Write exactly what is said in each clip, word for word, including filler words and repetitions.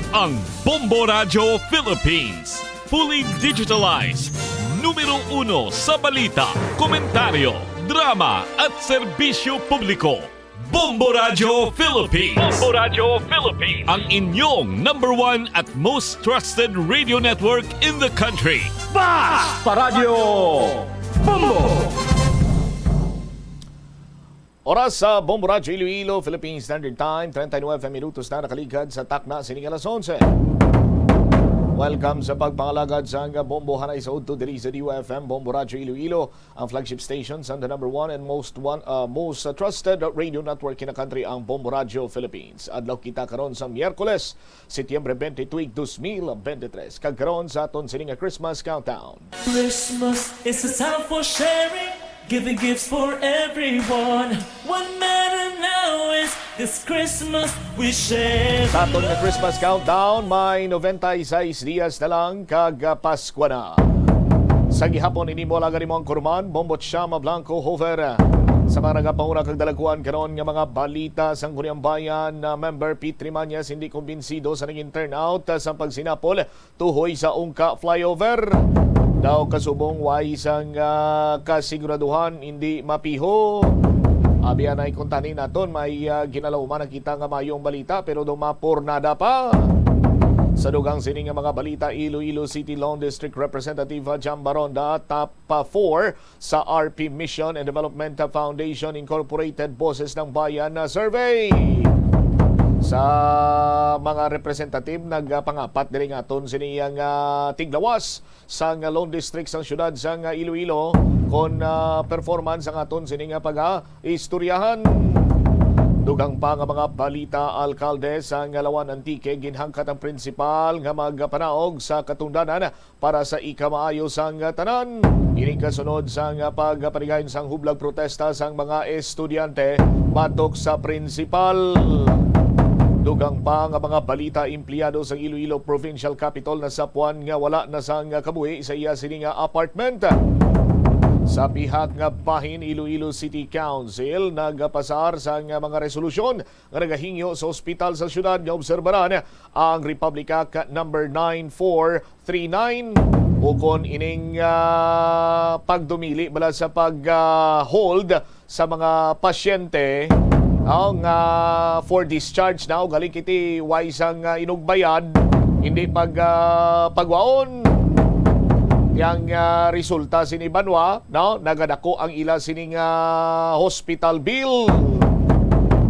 Ang Bombo Radyo Philippines, fully digitalized, numero uno sa balita, komentaryo, drama at serbisyo publiko. Bombo Radyo Philippines. Bombo Radyo Philippines. Ang inyong number one at most trusted radio network in the country. Basta Radyo Bombo! Oras sa Bombo Radyo Iloilo, Philippine Standard Time, treinta y nueve minutos na nakaligad sa takna sining alas onse. Welcome sa pagpangalagad sang Bombo Hanay sa Udto diri sa D U F M, Bombo Radyo Iloilo, ang flagship station sang the number one and most one, uh, most, uh, trusted radio network in the country, ang Bombo Radyo Philippines. Adlaw kita karon sa Miyerkules, Setyembre twenty, tuig dos mil bente tres. Kag karon sa aton sini nga Christmas countdown. Christmas is a time for sharing, giving gifts for everyone. What matter now is this Christmas we share. Sa aton nga Christmas countdown, may noventa y seis dias na lang kag, ah, Paskwa na. Sa gihapon, ini mo lang mo ang kurman, Bombo Chama Blanco Hover. Sa mga nagapanguna kag dalaguan karon nga mga balita sang Guniang Bayan, ah, member Pete Trimañas hindi kumbinsido sa naging turnout, ah, sa pagsinapol tuhoy sa Ungka Flyover. Daw kasubong way sang, ah, kasiguraduhan, hindi mapiho. Abi anay kuntani naton, may, ah, ginalauman na kita nga mayong balita, pero daw mapurnada pa. Sa dugang sini nga mga balita, Iloilo City Lone District Representative, ah, Jam Baronda, top, ah, four sa R P Mission and Development Foundation Incorporated Boses ng Bayan na survey. Sa mga representative, nagpangapat diri nga aton sini nga tiglawas sang Lone District sang siyudad sang Iloilo kon, ah, performance ang aton sini nga pag-istoryahan. Dugang pa nga mga balita, alkalde sang Lawan Antique ginhangkat ang prinsipal nga magpanaog sa katungdanan para sa ikamaayo sang tanan. Ini kasunod sang pagpanigayon sang hublag protesta sang mga estudyante batok sa prinsipal. Dugang pa nga mga balita, empleyado sang Iloilo Provincial Capitol nasapuan nga wala na sang kabuhi sa iya sini nga apartment. Sa pihak nga bahin, Iloilo City Council nagapasar sang mga resolusyon nga nagahingyo sa ospital sa siyudad nga obserbaran ang Republic Act number nine four three nine, ukon ining, ah, pagdumili bala sa pag, ah, hold sa mga pasyente, oh, nga for discharge na, ugaling kiti way sang, ah, inugbayad, hindi pag, ah, pagwaon. Yang, ah, resulta sini banwa, no, nagadako ang ila sining, ah, hospital bill.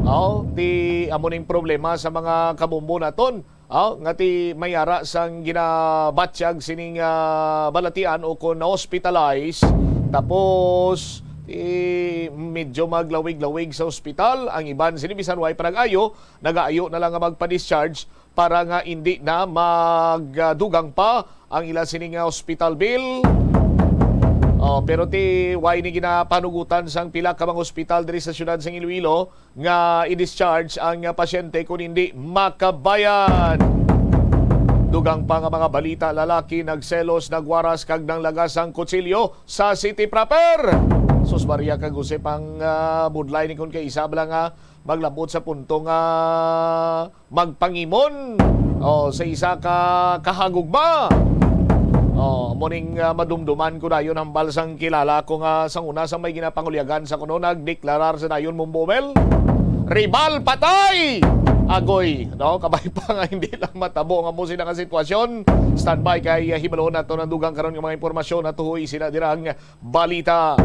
Oh, ti amo ning problema sa mga kabombo naton. Oh, nga ti may ara sang ginabatyag sining, ah, balatian o kon na-hospitalize, tapos ti medyo maglawig-lawig sa ospital. Ang iban sini bisan way pa nag-ayo, nagaayo na lang nga magpa-discharge para nga indi na magdugang pa ang ila sini nga hospital bill. Oh, pero ti way ni ginapanugutan sang pila ka mga hospital diri sa siyudad sang Iloilo nga i-discharge ang pasyente kun hindi makabayad. Dugang pa nga mga balita, lalaki nagselos, nagwaras kag nanglagas sang kutsilyo sa city proper. Sus Maria kag Jose, pang, ah, budlay ni kun kay isa bala nga maglabot sa punto nga magpangimon, o sa isa ka kahagugma. O, mo ning, ah, madumduman ko dayon hambal sang kilala ko nga sang una sa may ginapangulyagan sa kuno nagdeklarar sa dayon mumbumel. Rival patay! Agoy, no? Kabay pa nga hindi lang matabo nga mo sila nga sitwasyon. Standby kay, ah, hibaloon nato ang dugang karon nga mga impormasyon na tuhoy sila dirang balita.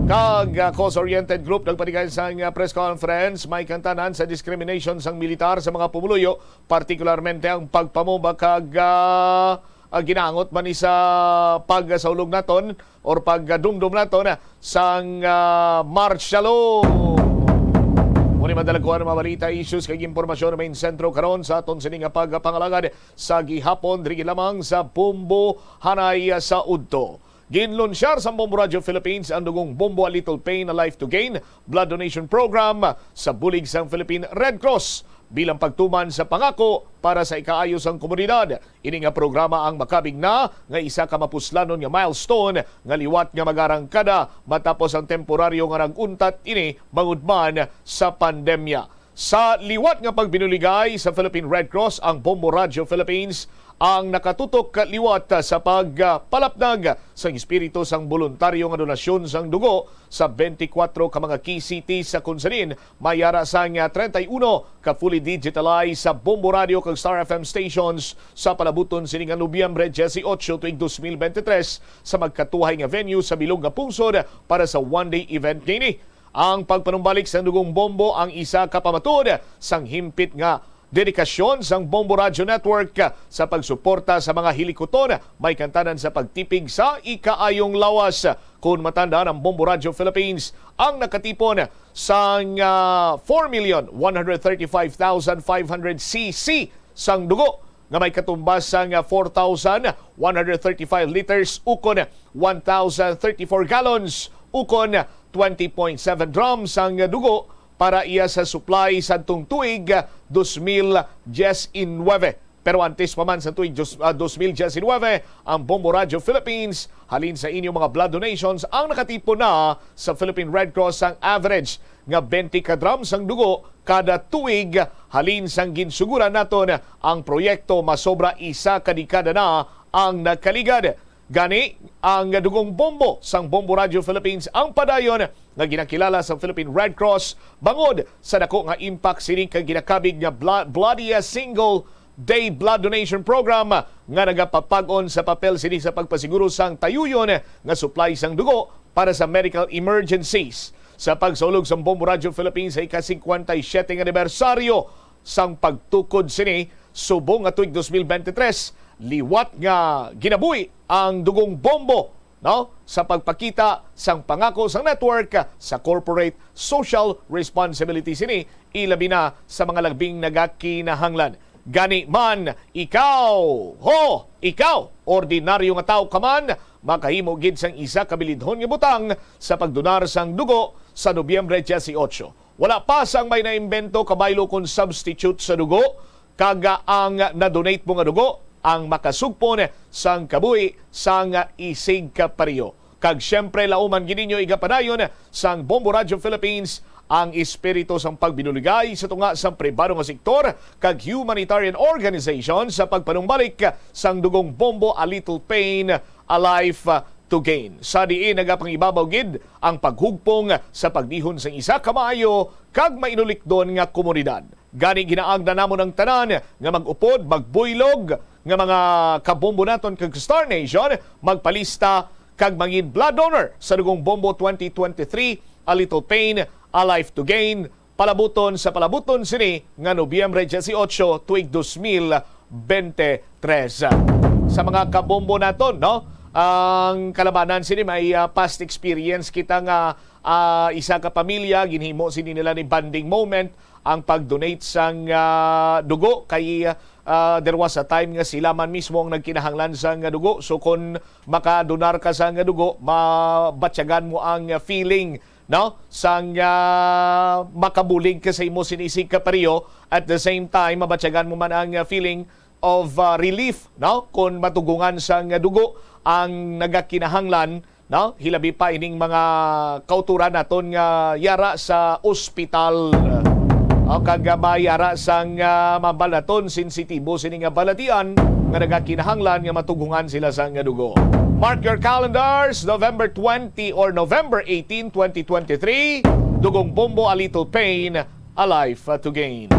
Kag, ah, Cause Oriented Group nagpatigay sa, ah, press conference, may kantanan sa discrimination sang militar sa mga pumuluyo, partikularmente ang pagpamumba kag, ah, ah, ginaangot man ni sa pagsaulog naton or pagdumdom naton sang, ah, martial law. Muni madalaguan ang mga balita, issues kag impormasyon main sentro karon sa aton sini nga pagpangalagad sa gihapon diri lamang sa Bombo Hanay sa Udto. Ginlunsyar sa Bombo Radio Philippines ang dugong Bombo A Little Pain, A Life to Gain blood donation program sa bulig sang Philippine Red Cross bilang pagtuman sa pangako para sa ikaayo sang komunidad. Ini nga programa ang makabig na nga isa ka mapuslanon nga milestone nga liwat nga magarangkada matapos ang temporaryo nga nag-untat ini bangod man sa pandemya. Sa liwat nga pagbinuligay sa Philippine Red Cross, ang Bombo Radyo Philippines ang nakatutok liwat sa pagpalapnag sang espiritu sang boluntaryo nga donasyon sang dugo sa twenty-four ka mga key cities sa Kunsanin. May ara sang treinta y uno ka fully digitalized sa Bombo Radio kag Star F M stations sa palabuton sini nga Nobyembre dieciocho tuig dos mil veintitrés sa magkatuhay nga venue sa bilog nga pungsod para sa one-day event niini. Ang pagpanumbalik sang dugong bombo ang isa ka pamatud sang himpit nga dedikasyon sang Bombo Radio Network sa pagsuporta sa mga hilikuton, may kantanan sa pagtipig sa ikaayong lawas. Kung matandaan, ang Bombo Radio Philippines ang nakatipon sang, ah, four million one hundred thirty-five thousand five hundred C C sang dugo nga may katumbas sang four thousand one hundred thirty-five liters ukon one thousand thirty-four gallons ukon twenty point seven drums sang dugo para iya sa supply sadtong tuig dos mil diecinuebe. Pero antes pa man sa tuig dos, ah, dos mil diecinuebe, ang Bombo Radio Philippines, halin sa inyong mga blood donations, ang nakatipon na sa Philippine Red Cross sang average nga twenty ka drums sang dugo kada tuig. Halin sang ginsuguran naton ang proyekto, masobra isa ka dekada na ang nakaligad. Gani, ang dugong bombo sang Bombo Radio Philippines ang padayon nga ginakilala sa Philippine Red Cross bangod sa dako nga impact sini kag ginakabig nga bla-, Bloodiest Single Day Blood Donation Program nga nagapapag-on sa papel sini sa pagpasiguro sang tayuyon nga supply sang dugo para sa medical emergencies. Sa pagsaulog sang Bombo Radio Philippines sa ika-singkwenta y siyete nga anibersaryo sang pagtukod sini, subong nga tuig dos mil bentitres, liwat nga ginabuhi ang dugong bombo, no, sa pagpakita sang pangako sang network sa corporate social responsibility sini, ilabi na sa mga labing nagakinahanglan. Gani man, ikaw, ho, ikaw, ordinaryo nga tawo ka man, makahimo gid sang isa ka bilidhon nga butang sa pagdonar sang dugo sa Nobyembre dieciocho. Wala pa sang may naimbento kabaylo kon substitute sa dugo, kag ang na-donate mo nga dugo ang makasugpon sang kabuhi sang isig ka pareho. Kag siyempre, lauman gid ninyo igapadayon sang Bombo Radio Philippines ang espiritu sang pagbinuligay sa tunga sang pribado nga sektor kag humanitarian organization sa pagpanumbalik sang dugong bombo, A Little Pain, A Life to Gain, sa diin nagapangibabaw gid ang paghugpong sa pagdihon sang isa ka maayo kag mainulikdon nga komunidad. Gani, ginaangdan namon ang tanan nga mag-upod, magbuylog nga mga kabombo naton kag Star Nation, magpalista kag mangin blood donor sa Dugong Bombo twenty twenty-three, A Little Pain, A Life to Gain, palabuton sa palabuton sini nga Nobyembre dieciocho tuig dos mil bente tres. Sa mga kabombo naton, no? Ang kalabanan sini may, ah, past experience kita nga, ah, isa ka pamilya, ginhimo sini nila ni bonding moment ang pag-donate sang, ah, dugo kay, ah, there was a time nga sila man mismo ang nagkinahanglan sang dugo. So, kon makadonar ka sang dugo, mabatyagan mo ang feeling, no? Sang, ah, makabulig ka sa imo sinisig ka pareho. At the same time, mabatyagan mo man ang, ah, feeling of, ah, relief, no? Kon matugungan sang dugo ang nagakinahanglan, no? Hilabi pa ining mga kauturan naton nga yara sa ospital. O, kag, ah, may yara sang, ah, mabal naton, sensitibo sini nga balatian nga nagakinahanglan nga matugungan sila sang dugo. Mark your calendars, November twenty or November eighteen, twenty twenty-three, Dugong Bombo, A Little Pain, A Life to Gain.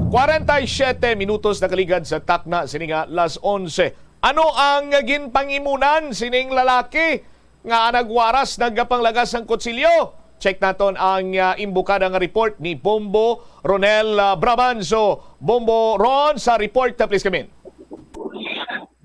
Kwarenta y siyete minutos nakaligad sa takna sini nga las onse. Ano ang ginpangimunan sining lalaki nga nagwaras nagapanglagas sang kutsilyo? Check naton ang, ah, imbukada nga report ni Bombo Ronel, ah, Brabanzo. Bombo Ron, sa report, ah, please come in.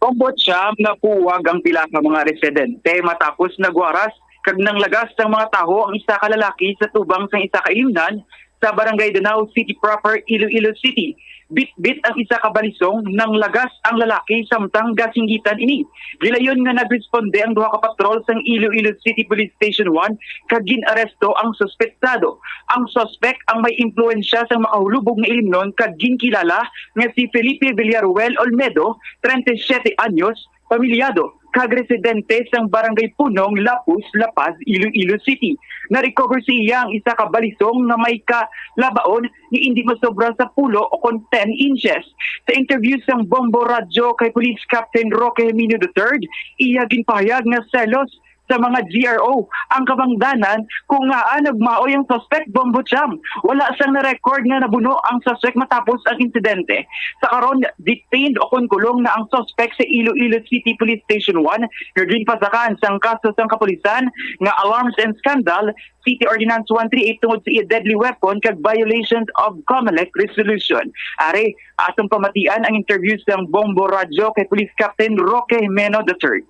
Bombo, siyam na puwag ang pila ka mga residente matapos nagwaras kag nanglagas sang mga tawo ang isa ka lalaki sa tubang sang isa ka imnan sa Barangay Danao City Proper, Iloilo City. Bitbit ang isa ka balisong, nanglagas ang lalaki samtang gasinggitan ini. Gilayon nga nagresponde ang duha ka patrol sang Iloilo City Police Station one kag gin-aresto ang suspetsado. Ang suspek ang may impluwensya sang makahulubog nga ilimnon kag ginkilala nga si Felipe Villaruel Olmedo, treinta y siete anyos, pamilyado kag residente sang Barangay Punong, Lapus, La Paz, Iloilo City. Na-recover sa iya ang isa ka balisong nga may kalabaon nga indi masobra sa pulo o kon ten inches. Sa interview sang Bombo Radyo kay Police Captain Roque Jimeno the third, iya ginpahayag nga selos sa mga G R O ang kabangdanan kung ngaa nagmaoy ang suspect, Bombo Cham. Wala sang na-record nga nabuno ang suspect matapos ang insidente. Sa karon, detained o kon kulong na ang suspect sa Iloilo City Police Station one nga ginpasakaan sang kaso sang kapulisan nga alarms and scandal, City Ordinance one three eight tungod sa iya deadly weapon kag violations of COMELEC resolution. Ari, atong pamatian ang interview sang Bombo Radyo kay Police Captain Roque Jimeno the third.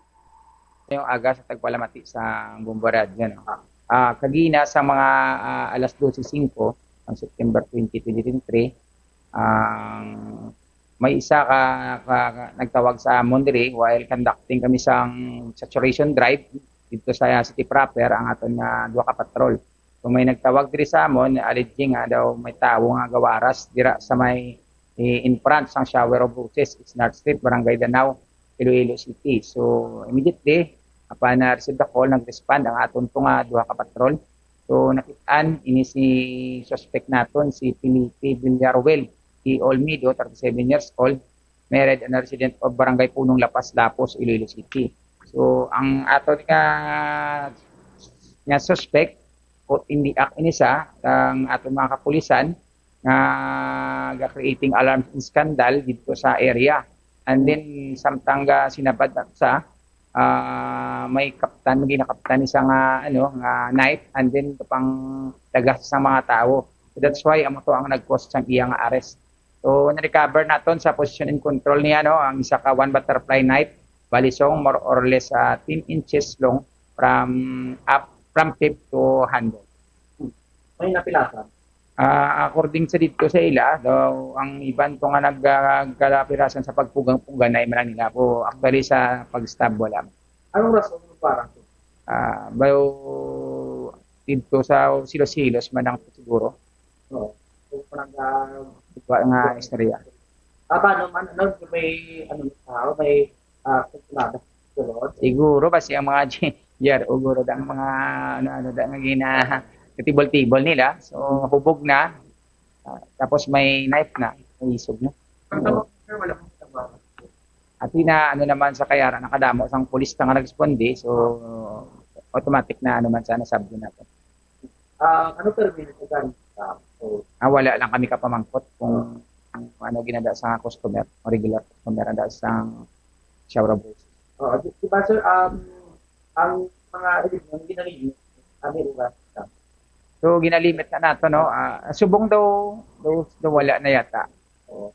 Yung aga sa tagpalamati sa Bombo Radyo, no? Ah, kagina sa mga, ah, alas dose singko ang September twenty twenty-three, ang may isa ka, ka, ka nagtawag sa amon diri while conducting kami sang saturation drive dito sa city proper ang aton nga duha ka patrol. So may nagtawag diri sa amon, alleging nga daw may tawo nga gawaras dira sa may, eh, in front sang Shower of Roses, Isnard Street, Barangay Danao, Iloilo City. So immediately, apan na-receive the call, nag-respond ang aton po nga duha ka patrol. So nakit-an ini si suspect naton, si Felipe Villaruel E. Olmedo, thirty-seven years old, married and a resident of Barangay Punong La Paz, Lapos, Iloilo City. So ang aton nga, nga suspect, o hindi ak ini sa ang aton mga kapulisan nga ga-creating alarm and scandal dito sa area. And then samtang ga sinabad na sa, ah, may kaptan, may ginakaptan isa nga, ano, nga knife, and then pang dagas sa mga tao. So that's why amo to ang nag-cause sang iya nga arrest. So na-recover naton sa position and control niya, no, ang isa ka one butterfly knife, balisong, more or less, ah, ten inches long from up, from tip to handle. May napilasan? Ah, according sa dito sa ila, daw ang iban to nga nagkalapirasan sa pagpugang-pugan na man nila po. Actually, sa pag-stab, wala. Anong rason mo parang? Ah, bayo dito sa silos-silos man ang siguro. Oo. So, parang, ah, Wa nga istorya. Ah, paano man, ano, may, ano, tao, may, ah, kursunada, sulod? Siguro, basi ang mga G-, G R O, guro, ang mga, ano, ano, da, nga gina-, katibol-tibol nila. So, hubog na. Ah, tapos may knife na, may isog na. Ang tawag, sir, wala pong tawag. At ina, ano naman sa kayara, nakadamo sang pulis na nga nagresponde, so automatic na ano man sana sabdo natin. Ah, ano termino sa gamit ka? So, Ah, wala lang kami kapamangkot kung, kung ano ginada sa customer, regular customer, ada sa Shower of Roses. Oo, di, di ba, sir, um, ang mga ilim yung ginalimit, kami oras ka? So, ginalimit na nato, no? Ah, subong daw, daw, daw wala na yata. Oo.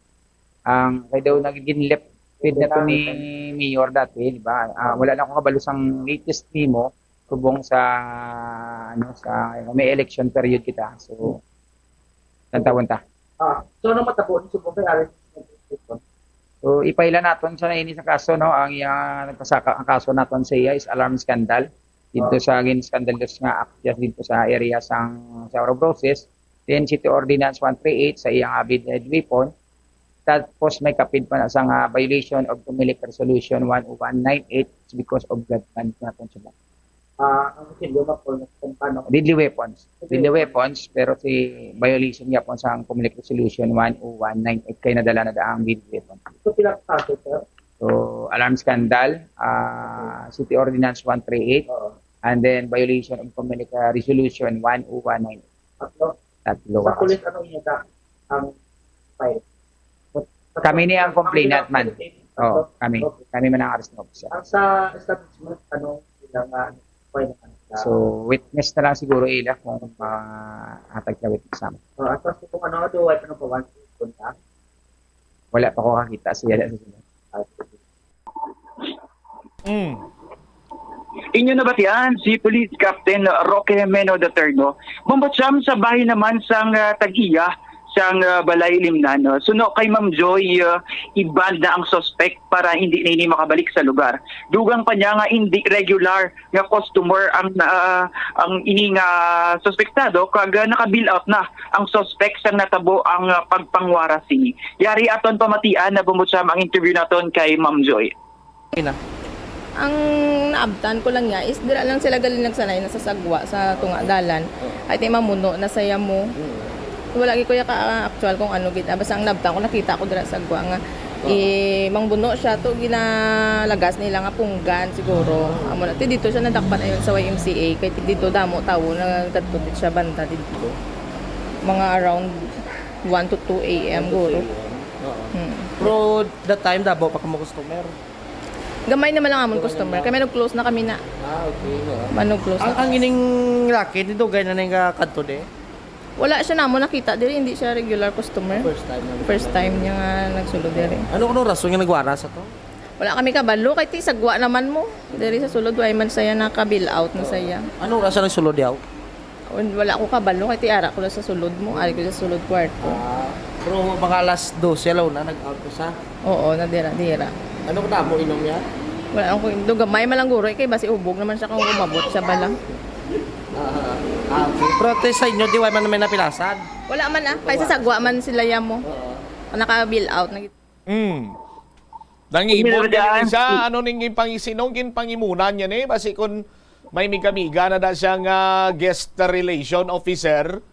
Ang, kay daw nagiging left field na to ni Mayor dati, di ba? Ah, wala na akong kabalo sang latest nimo, subong sa, ano, sa may election period kita. So, tantawon ta. Ah, so ano matabo ni subong kay Alex? So, ipaila naton sa ini sa kaso, no, ang iya nagpasaka, ang kaso naton sa iya is alarm scandal dito sa gin scandalous nga act dito sa area sang Shower of Roses. Then City Ordinance one three eight sa iyang abid deadly weapon. Tapos may kapid pa na sa nga violation of COMELEC Resolution one oh one nine eight because of gunman naton sila. Ah, ang kutsilyo, mapol na sa paano? Deadly weapons. Okay. Deadly weapons, pero si violation niya po sa COMELEC Resolution one oh one nine eight kay nadala na ang deadly weapon. So, pila ka kaso, sir? So, alarm scandal, ah, City Ordinance one three eight, Oo. and then violation of COMELEC, ah, Resolution one oh one nine eight. Tatlo? Tatlo Sa ka pulis, kaso. Ano inyo ta ang file? Kami ni ang complainant man. Ang Oh, kami. Okay. Kami man ang arresting officer. Ang sa establishment, ano sila nga, ano, file na kanila? So, witness na lang siguro ila kung mahatag na witness naman. Oh, at tapos kung ano, do, ano pa, one, punta? Wala pa ko kakita siya. Ah, sige. Mm. Inyo nabatian si Police Captain Roque Meno the third, no? Bombo Cham, sa bahin naman sang, ah, tag-iya sang, ah, Balay Limnan, no? Suno kay Ma'am Joy, ah, i-ban na ang suspect para hindi na ini makabalik sa lugar. Dugang pa niya nga hindi regular nga customer ang, ah, ang ini nga suspektado, kag, ah, naka-bail out na ang suspect sang natabo ang, ah, pagpangwaras sini. Yari aton pamatian na, Bombo Cham, ang interview naton kay Ma'am Joy. Okay na. Ang naabtan ko lang niya is dira lang sila gali nagsanay na sa sagwa sa tunga dalan. Ay, ti mamuno na saya mo. Mm. Wala gid ko ya ka actual kung ano gid. Ah, basta ang naabtan ko, nakita ko dira sa sagwa nga, eh, mangbuno siya to, ginalagas nila nga punggan siguro. Amo na, ti dito siya nadakpan ayon sa Y M C A, kay ti dito damo tawo nagadto ti siya banda dito. Mga around one to two A M guro. Oo. Hmm. Pero that time, dabo pa kamo customer? Gamay naman lang amon customer. Kay may nag-close na kami na. Ah, okay, no. May nag-close Ang, na. Ang ining racket, ni dugay na ning, ah, kadto, de? Wala siya namo nakita diri, hindi siya regular customer. First time na. First time niya nga nagsulod diri. Ano, ano rason nga nagwara sa to? Wala kami kabalo, kay ti sagwa naman mo. Diri sa sulod, way man saya naka-bill out na saya. Ano oras siya nagsulod yaw? Wala ko kabalo, kay ti ara ko na sa sulod mo, ari ko sa sulod kwarto. Ah, pero mga alas dose alaw na, nag-out ko sa Oo, nadira-dira. Ano ko na mo inom niya? Wala akong kuindo. Gamay man lang guro, eh, kay basi ubog naman siya kung umabot siya bala. Ah, ah, okay. Pero te sa inyo, di way man may napilasan? Wala man, ah. Kay sa sagwa man sila yamo. Oo. Naka-bill out na gid. Mm. Nangibog Mister gani Dan. Siya, ano ning ginpangisinong ginpangimunan niya ni? Basi kun may miga-miga na da siya nga guest relation officer.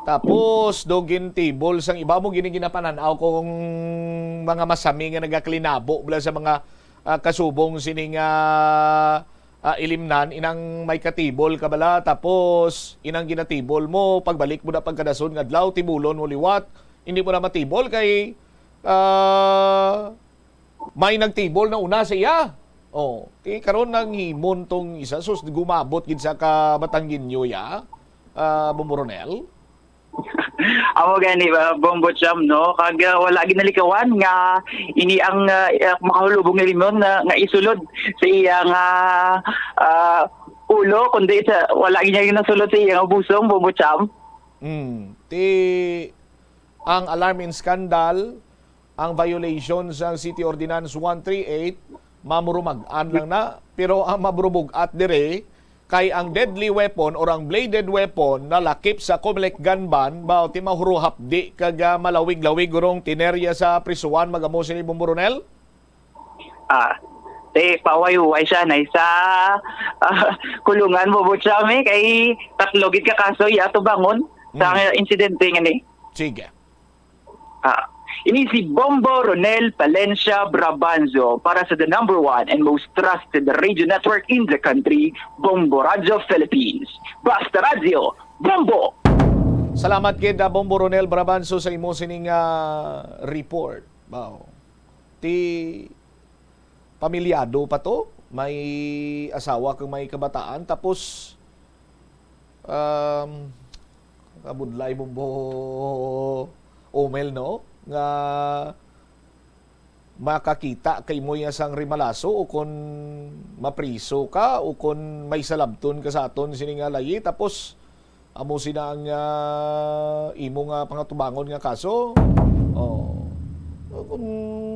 Tapos, do gintibol sang iba mo gini ginapanan-aw kung mga masami nga nagaklinabo bala sa mga, ah, kasubong sini nga, ah, ilimnan, inang may katibol ka bala, tapos inang ginatibol mo, pagbalik mo na pagkadason nga adlaw, tibulon mo liwat, hindi mo na matibol kay, ah, may nagtibol na una sa iya. Oh, ti karon nang himon tong isa, sus, gumabot gid sa ka Batanggenyo ya, ah, Bombo Ronel. Amo gani, ah, Bombo Cham, no? Kag, ah, wala ginalikawan nga ini ang, ah, ah, makahulubong ni Limon na, nga isulod sa iyang, ah, ah, ulo, kundi sa, wala gid niya ginasulod sa iyang busong, Bombo Cham. Mm. Ti ang alarm and scandal, ang violation sa City Ordinance one three eight, mamurumag-an lang na. Pero ang maburubug-at dire kay ang deadly weapon or ang bladed weapon nalakip sa Comelec gun ban, mao ti mahuruhapdi kag, ah, malawig-lawig gurong tinerya sa prisuan, magamo sini, Bombo Ronel? Ah, te, pahuway-huway siya na sa, ah, kulungan, Bombo Cham, eh, kay tatlo gid ka kaso iya tubangon sa Mm. insidente nga ni. Sige. Ah, ini si Bombo Ronel Palencia Brabanzo para sa the number one and most trusted radio network in the country, Bombo Radio Philippines. Basta Radyo, Bombo! Salamat gid, ah, Bombo Ronel Brabanzo, sa imo sining, ah, report. Wow. Ti pamilyado pa to, may asawa kag may kabataan, tapos, um, kabudlay, Bombo Omel, no? Nga makakita kay mo iya sang rimalaso o kon mapriso ka o kon may salabton ka sa aton sini nga layi, tapos amo sina ang, ah, imo nga pangatubangon nga kaso. Oh. Kung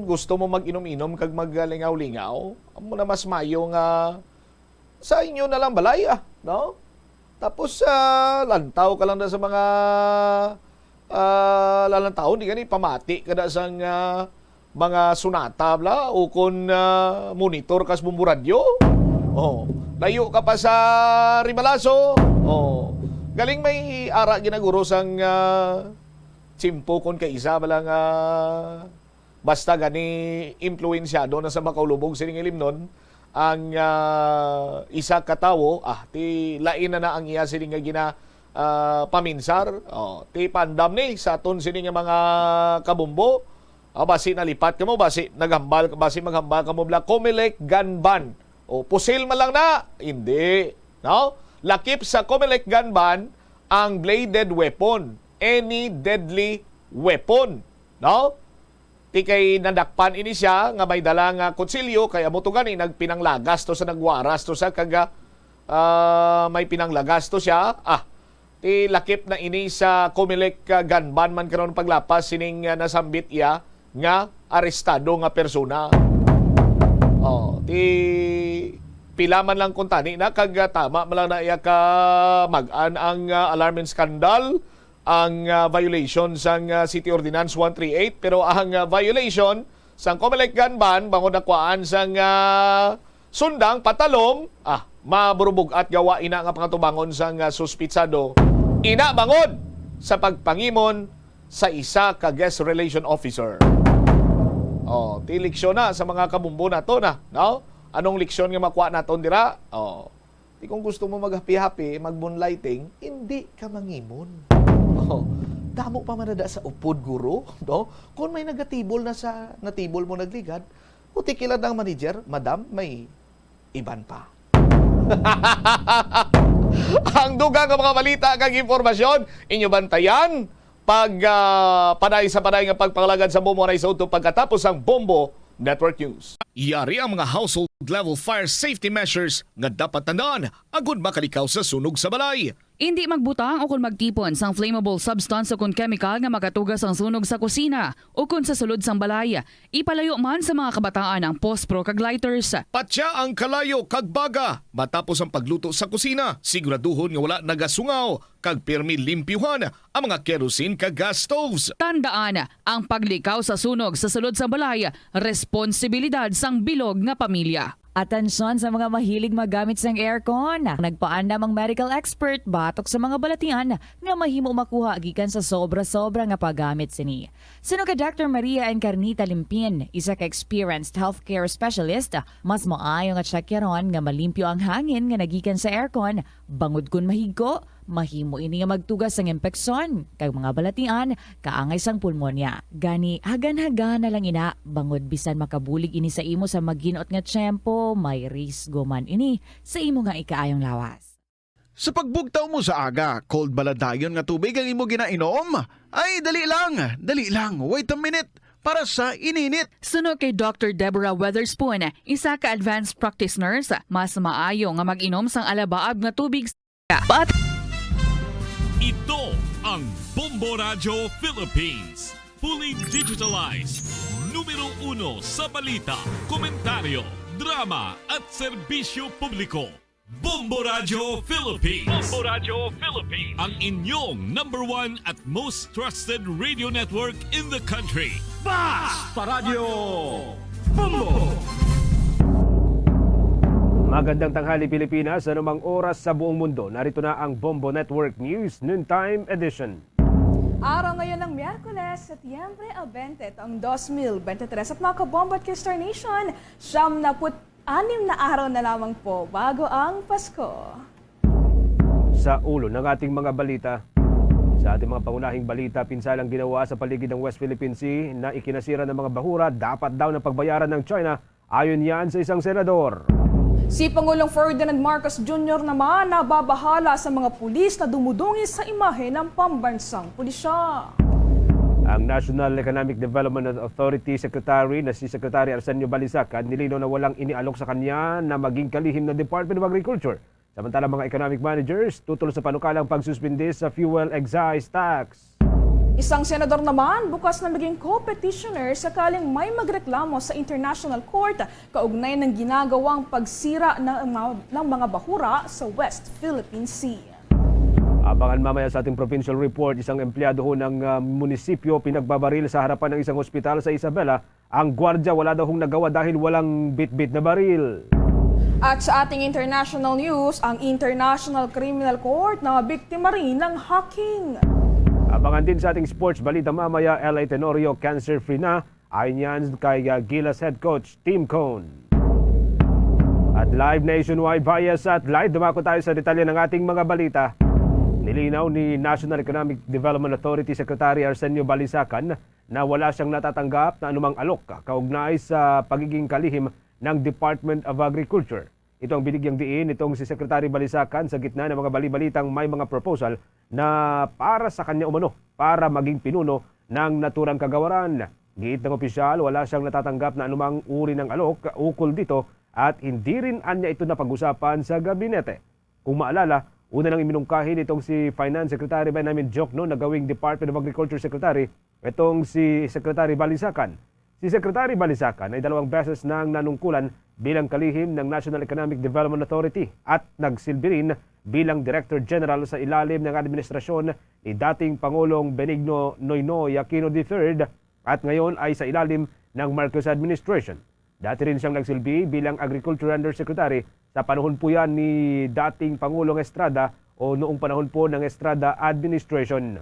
gusto mo mag-inom-inom kag maglingaw-lingaw, amo na mas mayo nga sa inyo na lang balay, ah, no? Tapos, ah, lantaw ka lang na sa mga, ah, lalantawon, di gani, pamati ka na sang, ah, mga sunata, bla, o kon, ah, monitor kas Bombo Radyo. Oh, layo ka pa sa Rimalaso. Oh, galing may ara ginaguro sang, ah, tsimpo kon kaisa bala nga basta gani impluwensyado na sa makaulubog sining ilimnon ang, ah, isa ka tawo, ah, ti lain na na ang iya sini nga gina, ah, paminsar. Oh, ti pandam ni sa aton sini nga mga kabombo. Ah, basi nalipat kamo, basi naghambal, basi maghambal kamo bla Comelec gun ban. O, pusil man lang na. Hindi, no? Lakip sa Comelec gun ban ang bladed weapon, any deadly weapon, no? Ti kay nadakpan ini siya nga may dala nga kutsilyo, kay amo to gani nagpinanglagas to sa nagwaras to sa kaga, ah, may pinanglagas to siya. Ah, ti lakip na ini sa Comelec, ah, gun ban man karon paglapas sining, ah, nasambit iya nga arestado nga persona. Oh, ti pila man lang kuntani na kag, ah, tama man lang na iya ka mag-an ang, ah, alarm and scandal, ang, ah, violation sang, ah, City Ordinance one three eight, pero ang, ah, violation sang Comelec gun ban bangod nakuhaan sang, ah, Sundang patalom, ah, maburubug-at gawa ina nga pangatubangon sang, ah, suspitsado. Ina bangod sa pagpangimon sa isa ka guest relation officer. Oh, ti leksyon na sa mga kabombo nato na, no? Anong leksyon nga makuha naton dira? Oh, ti kung gusto mo maghapi-hapi, mag-moonlighting, hindi ka mangimon. Oh, damo pa man na da sa upod, guro, no? Kung may nagatibol na sa natibol mo nagligad, uti kila ang manager, "Madam, may iban pa." Ang dugang nga mga balita kag impormasyon, inyo bantayan pag, ah, paday sa paday nga pagpangalagad sa Bombo Anay sa udto pagkatapos ang Bombo Network News. Yari ang mga household level fire safety measures nga dapat tandaan agud makalikaw sa sunog sa balay. Indi magbutang o kon magtipon sang flammable substance o kon kemikal nga makatuga sang sunog sa kusina o kon sa sulod sang balay. Ipalayo man sa mga kabataan ang pospro kag lighters. Patya ang kalayo kag baga matapos ang pagluto sa kusina. Siguraduhon nga wala nagasungaw kag pirmi limpyuhan ang mga kerosene kag gas stoves. Tandaan, ang paglikaw sa sunog sa sulod sang balay, responsibilidad sang bilog nga pamilya. Atensyon sa mga mahilig maggamit sang aircon. Nagpaandam ang medical expert batok sa mga balatian nga mahimo makuha gikan sa sobra-sobra nga paggamit sini. Suno kay Doctor Maria Encarnita Limpin, isa ka experienced healthcare specialist, mas maayo nga tsekyaron nga malimpyo ang hangin nga nagikan sa aircon, bangod kon mahigko, mahimo ini nga magtuga sang impeksyon kag mga balatian kaangay sang pulmonya. Gani, hagan-hagana lang ina, bangod bisan makabulig ini sa imo sa maginot nga tiyempo, may risgo man ini sa imo nga ikaayong lawas. Sa pagbugtaw mo sa aga, cold bala dayon nga tubig ang imo ginainom? Ay, dali lang, dali lang, wait a minute, para sa ininit. Suno kay Doctor Deborah Weatherspoon, isa ka advanced practice nurse, mas maayo nga mag-inom sang alabaab nga tubig sa aga. But Ito ang Bombo Radyo Philippines. Fully digitalized. Numero uno sa balita, komentaryo, drama, at serbisyo publiko. Bombo Radyo Philippines. Bombo Radyo Philippines. Ang inyong number one at most trusted radio network in the country. Basta Radyo Bombo! Magandang tanghali, Pilipinas. Anumang oras sa buong mundo, narito na ang Bombo Network News Noontime Edition. Araw ngayon ng Miyerkules, Setyembre twenty, taong dos mil bente tres. At mga kabombo at K-Star Nation, siyam na put anim na araw na lamang po bago ang Pasko. Sa ulo ng ating mga balita, sa ating mga pangunahing balita, pinsalang ginawa sa paligid ng West Philippine Sea na ikinasira ng mga bahura, dapat daw na pagbayaran ng China, ayon yan sa isang senador. Si Pangulong Ferdinand Marcos Junior naman nababahala sa mga pulis na dumudungi sa imahe ng pambansang pulisya. Ang National Economic Development Authority Secretary na si Secretary Arsenio Balisacan nilinaw na walang inialok sa kanya na maging kalihim na Department of Agriculture. Samantala, mga economic managers tutol sa panukalang pagsuspindi sa fuel excise tax. Isang senador naman bukas na maging co-petitioner sakaling may magreklamo sa International Court kaugnay ng ginagawang pagsira ng mga, ng mga bahura sa West Philippine Sea. Abangan mamaya sa ating provincial report, isang empleyado ho ng, ah, munisipyo pinagbabaril sa harapan ng isang ospital sa Isabela. Ang gwardya wala daw hong nagawa dahil walang bitbit na baril. At sa ating international news, ang International Criminal Court na biktima rin ng hacking. Abangan din sa ating sports balita mamaya, L A Tenorio cancer-free na, ayon yan kay, ah, Gilas head coach Tim Cone. At live nationwide via satellite, dumako tayo sa detalye ng ating mga balita. Nilinaw ni National Economic Development Authority Secretary Arsenio Balisacan na wala siyang natatanggap na anumang alok kaugnay sa pagiging kalihim ng Department of Agriculture. Ito ang binigyang diin nitong si Secretary Balisacan sa gitna ng mga balibalitang may mga proposal na para sa kanya umano para maging pinuno ng naturang kagawaran. Giit ng opisyal, wala siyang natatanggap na anumang uri ng alok ukol dito at hindi rin anya ito napag-usapan sa gabinete. Kung maalala, una nang iminungkahi nitong si Finance Secretary Benjamin Diokno na gawing Department of Agriculture Secretary itong si Secretary Balisacan. Si Secretary Balisacan ay dalawang beses nang nanungkulan bilang kalihim ng National Economic Development Authority at nagsilbi rin bilang Director General sa ilalim ng administrasyon ni dating Pangulong Benigno Noynoy Aquino the third at ngayon ay sa ilalim ng Marcos administration. Dati rin siyang nagsilbi bilang Agriculture Undersecretary sa panahon po yan ni dating Pangulong Estrada o noong panahon po ng Estrada administration.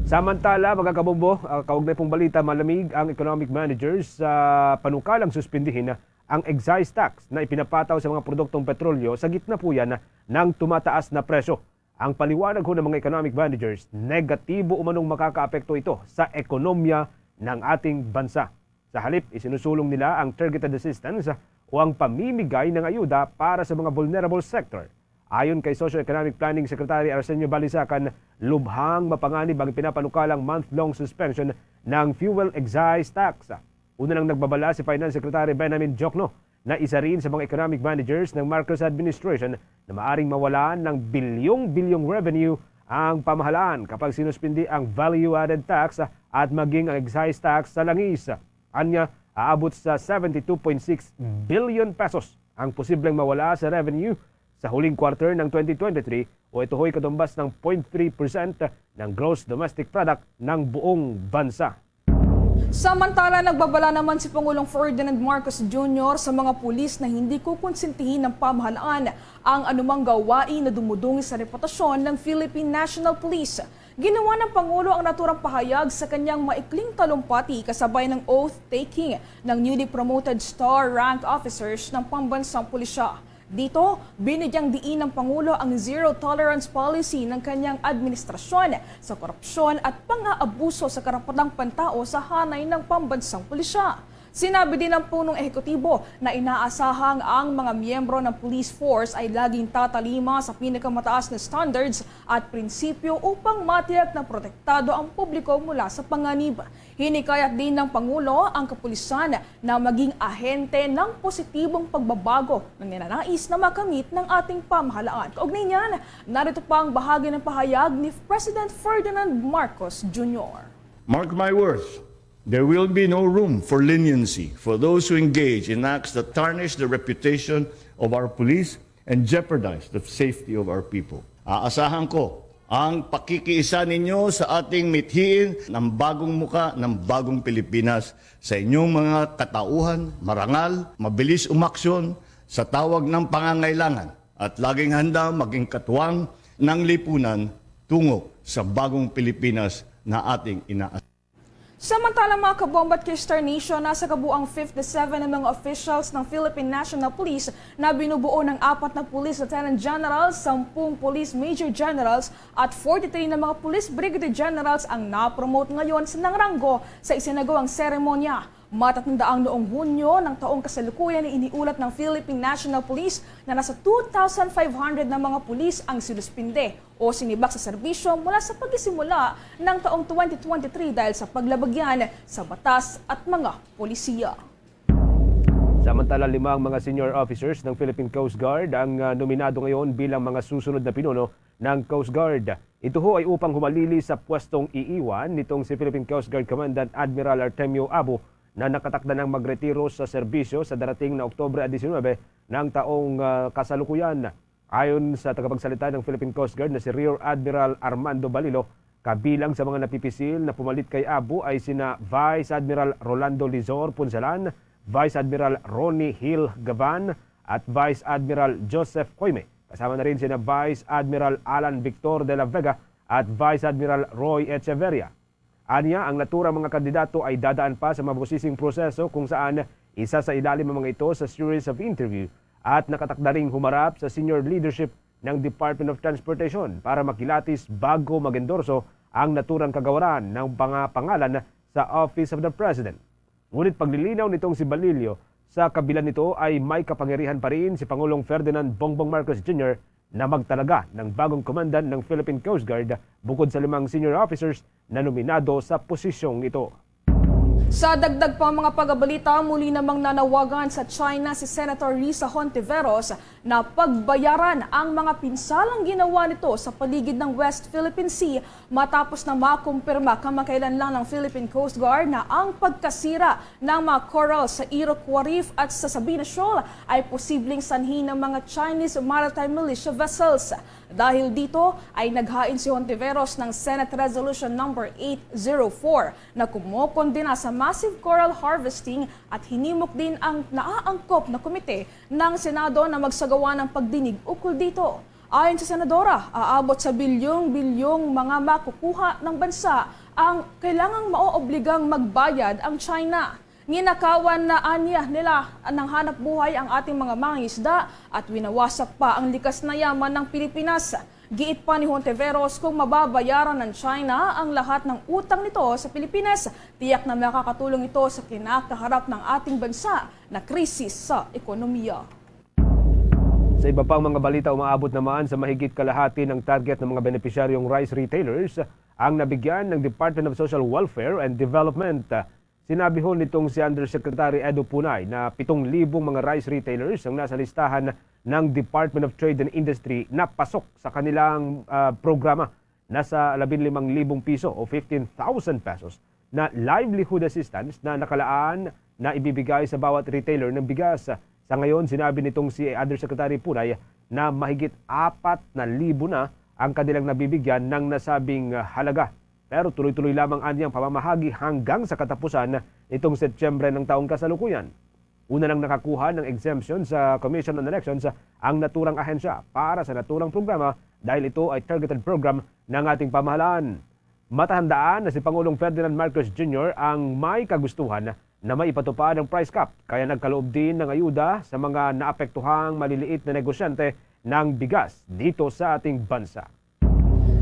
Samantala, mga kabombo, ah, kaugnay pong balita, malamig ang economic managers sa panukalang suspindihin ang excise tax na ipinapataw sa mga produktong petrolyo sa gitna po yan ng tumataas na presyo. Ang paliwanag ho ng mga economic managers, negatibo umanong makakaapekto ito sa ekonomiya ng ating bansa. Sa halip, isinusulong nila ang targeted assistance o ang pamimigay ng ayuda para sa mga vulnerable sector. Ayon kay Socio-Economic Planning Secretary Arsenio Balisacan, lubhang mapanganib ang pinapanukalang month-long suspension ng fuel excise tax. Una nang nagbabala si Finance Secretary Benjamin Diokno na isa rin sa mga economic managers ng Marcos administration na maaring mawalan ng bilyong-bilyong revenue ang pamahalaan kapag sinuspindi ang value-added tax at maging ang excise tax sa langis. Anya, aabot sa seventy-two point six billion pesos ang posibleng mawala sa revenue sa huling quarter ng twenty twenty-three, o ito ho'y katumbas ng zero point three percent ng gross domestic product ng buong bansa. Samantala, nagbabala naman si Pangulong Ferdinand Marcos Junior sa mga pulis na hindi kukonsintihin ng pamahalaan ang anumang gawain na dumudungi sa reputasyon ng Philippine National Police. Ginawa ng Pangulo ang naturang pahayag sa kanyang maikling talumpati kasabay ng oath-taking ng newly promoted star rank officers ng pambansang pulisya. Dito, binigyang diin ng Pangulo ang zero tolerance policy ng kanyang administrasyon sa korupsyon at pang-aabuso sa karapatang pantao sa hanay ng pambansang pulisya. Sinabi din ng punong ehekutibo na inaasahang ang mga miyembro ng police force ay laging tatalima sa pinakamataas na standards at prinsipyo upang matiyak na protektado ang publiko mula sa panganib. Hinikayat din ng Pangulo ang kapulisan na maging ahente ng positibong pagbabago na ninanais na makamit ng ating pamahalaan. Kaugnay niyan, narito pa ang bahagi ng pahayag ni President Ferdinand Marcos Junior. Mark my words, there will be no room for leniency for those who engage in acts that tarnish the reputation of our police and jeopardize the safety of our people. Aasahan ko ang pakikiisa ninyo sa ating mithiin ng bagong muka ng bagong Pilipinas sa inyong mga katauhan, marangal, mabilis umaksyon sa tawag ng pangangailangan, at laging handa maging katuwang ng lipunan tungo sa bagong Pilipinas na ating inaasahan. Samantala, mga kabomba at K-Star Nation, nasa kabuang fifty-seven ang mga officials ng Philippine National Police na binubuo ng apat na police lieutenant generals, sampung police major generals, at forty-three na mga police brigadier generals ang na-promote ngayon sa nangranggo sa isinagawang seremonya. Matatandaang noong Hunyo ng taong kasalukuyan, iniulat ng Philippine National Police na nasa two thousand five hundred na mga pulis ang sinuspinde o sinibak sa serbisyo mula sa pagsisimula ng taong twenty twenty-three dahil sa paglabag yan sa batas at mga polisiya. Samantala, limang mga senior officers ng Philippine Coast Guard ang, ah, nominado ngayon bilang mga susunod na pinuno ng Coast Guard. Ito ho ay upang humalili sa pwestong iiwan nitong si Philippine Coast Guard Commandant Admiral Artemio Abo na nakatakda ng magretiro sa serbisyo sa darating na Oktubre diecinuebe ng taong, ah, kasalukuyan. Ayon sa tagapagsalita ng Philippine Coast Guard na si Rear Admiral Armando Balilo, kabilang sa mga napipisil na pumalit kay Abo ay sina Vice Admiral Rolando Lizor Punsalan, Vice Admiral Ronnie Hill Gavan, at Vice Admiral Joseph Coime. Kasama na rin sina Vice Admiral Alan Victor de la Vega at Vice Admiral Roy Echeverria. Anya, ang naturang mga kandidato ay dadaan pa sa mabusising proseso kung saan isa sa ilalim ang mga ito sa series of interview at nakatakda ring humarap sa senior leadership ng Department of Transportation para makilatis bago mag-endorso ang naturang kagawaran ng mga pangalan sa Office of the President. Ngunit paglilinaw nitong si Balillo, sa kabila nito ay may kapangyarihan pa rin si Pangulong Ferdinand Bongbong Marcos Junior na magtalaga ng bagong komandan ng Philippine Coast Guard bukod sa limang senior officers na nominado sa posisyong ito. Sa dagdag pang mga pagabalita, muli namang nanawagan sa China si Senator Risa Hontiveros na pagbayaran ang mga pinsalang ginawa nito sa paligid ng West Philippine Sea matapos na makumpirma kamakailan lang ng Philippine Coast Guard na ang pagkasira ng mga coral sa Iroquois Reef at sa Sabina Shoal ay posibleng sanhi ng mga Chinese maritime militia vessels. Dahil dito ay naghain si Hontiveros ng Senate Resolution Number eight zero four na kumokondena sa massive coral harvesting at hinimok din ang naaangkop na komite ng Senado na magsagawa ng pagdinig ukol dito. Ayon sa senadora, aabot sa bilyong-bilyong mga makukuha ng bansa ang kailangang maoobligang magbayad ang China. Ginakawan na anya nila ng hanap buhay ang ating mga mangingisda at winawasak pa ang likas na yaman ng Pilipinas. Giit pa ni Hontiveros, kung mababayaran ng China ang lahat ng utang nito sa Pilipinas, tiyak na makakatulong ito sa kinakaharap ng ating bansa na krisis sa ekonomiya. Sa iba pang mga balita, umaabot naman sa mahigit kalahati ng target ng mga benepisyaryong rice retailers ang nabigyan ng Department of Social Welfare and Development. Sinabi ho nitong si Undersecretary Edo Punay na pitong libong mga rice retailers ang nasa listahan ng Department of Trade and Industry na pasok sa kanilang ah, programa. Nasa labing limang libong piso o fifteen thousand pesos na livelihood assistance na nakalaan na ibibigay sa bawat retailer ng bigas. Sa ngayon, sinabi nitong si Undersecretary Punay na mahigit apat na libo na ang kanilang nabibigyan ng nasabing halaga. Pero tuloy-tuloy lamang anyang pamamahagi hanggang sa katapusan nitong Setyembre ng taong kasalukuyan. Una nang nakakuha ng exemption sa Commission on Elections ang naturang ahensya para sa naturang programa dahil ito ay targeted program ng ating pamahalaan. Matahandaan na si Pangulong Ferdinand Marcos Junior ang may kagustuhan na maipatupad ang price cap, kaya nagkaloob din ng ayuda sa mga naapektuhang maliliit na negosyante ng bigas dito sa ating bansa.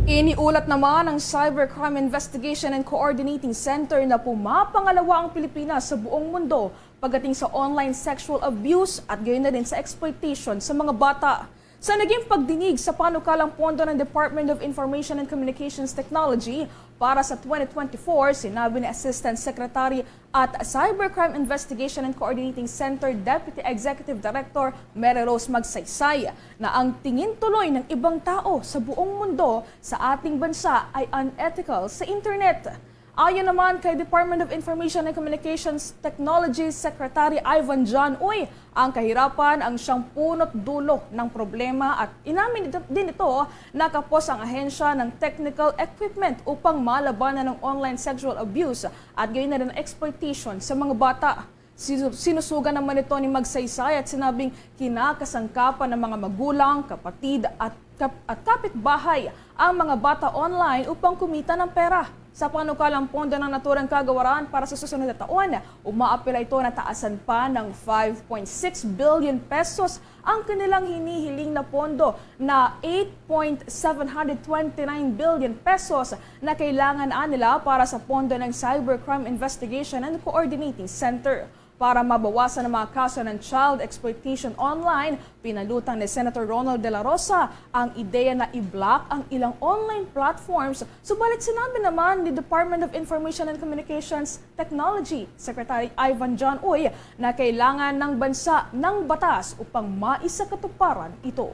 Iniulat naman ng Cybercrime Investigation and Coordinating Center na pumapangalawa ang Pilipinas sa buong mundo pagdating sa online sexual abuse at gayon na din sa exploitation sa mga bata. Sa naging pagdinig sa panukalang pondo ng Department of Information and Communications Technology para sa twenty twenty-four, sinabi ni Assistant Secretary at Cybercrime Investigation and Coordinating Center Deputy Executive Director Mary Rose Magsaysay na ang tingin tuloy ng ibang tao sa buong mundo sa ating bansa ay unethical sa internet. Ayon naman kay Department of Information and Communications Technology Secretary Ivan John Uy, ang kahirapan ang siyang punot dulo ng problema at inamin din ito na kapos ang ahensya ng technical equipment upang malabanan ang online sexual abuse at gayon na rin ang exploitation sa mga bata. Sinu- Sinusugan naman ito ni Magsaysay at sinabing kinakasangkapan ng mga magulang, kapatid at, kap- at kapitbahay ang mga bata online upang kumita ng pera. Sa panukalang pondo ng naturang kagawaran para sa susunod na taon, umaapila ito na taasan pa ng five point six billion pesos ang kanilang hinihiling na pondo na eight point seven hundred twenty-nine billion pesos na kailangan nila para sa pondo ng Cybercrime Investigation and Coordinating Center. Para mabawasan ang mga kaso ng child exploitation online, pinalutang ni Senator Ronald De La Rosa ang ideya na i-block ang ilang online platforms. Subalit sinabi naman ni Department of Information and Communications Technology Secretary Ivan John Uy na kailangan ng bansa ng batas upang maisakatuparan ito.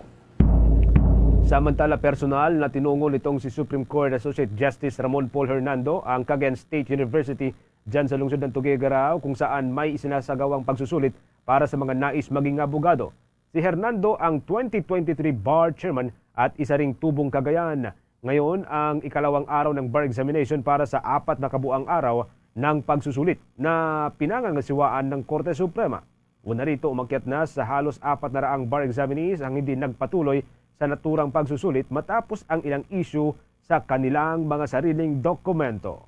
Samantala, personal na tinungo nitong si Supreme Court Associate Justice Ramon Paul Hernando ang Cagayan State University dyan sa lungsod ng Tuguegarao, kung saan may isinasagawang pagsusulit para sa mga nais maging abogado. Si Hernando ang twenty twenty-three Bar Chairman at isa ring tubong Cagayan. Ngayon ang ikalawang araw ng bar examination para sa apat na kabuang araw ng pagsusulit na pinangangasiwaan ng Korte Suprema. Una rito, umakyat na sa halos apat na raang bar examinees ang hindi nagpatuloy sa naturang pagsusulit matapos ang ilang issue sa kanilang mga sariling dokumento.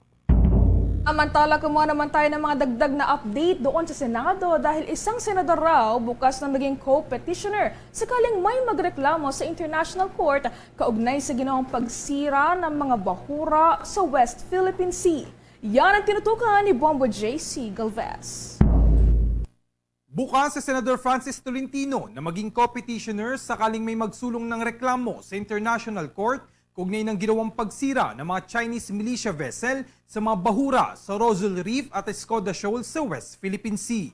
Samantala, kumuha naman tayo ng mga dagdag na update doon sa Senado dahil isang senador raw bukas na maging co-petitioner sakaling may magreklamo sa International Court kaugnay sa ginawang pagsira ng mga bahura sa West Philippine Sea. Yan ang tinutukan ni Bombo J C Galvez. Bukas si Senador Francis Tolentino na maging co-petitioner sakaling may magsulong ng reklamo sa International Court kaugnay ng ginawang pagsira ng mga Chinese militia vessel sa mga bahura sa Rosal Reef at Escoda Shoal sa West Philippine Sea.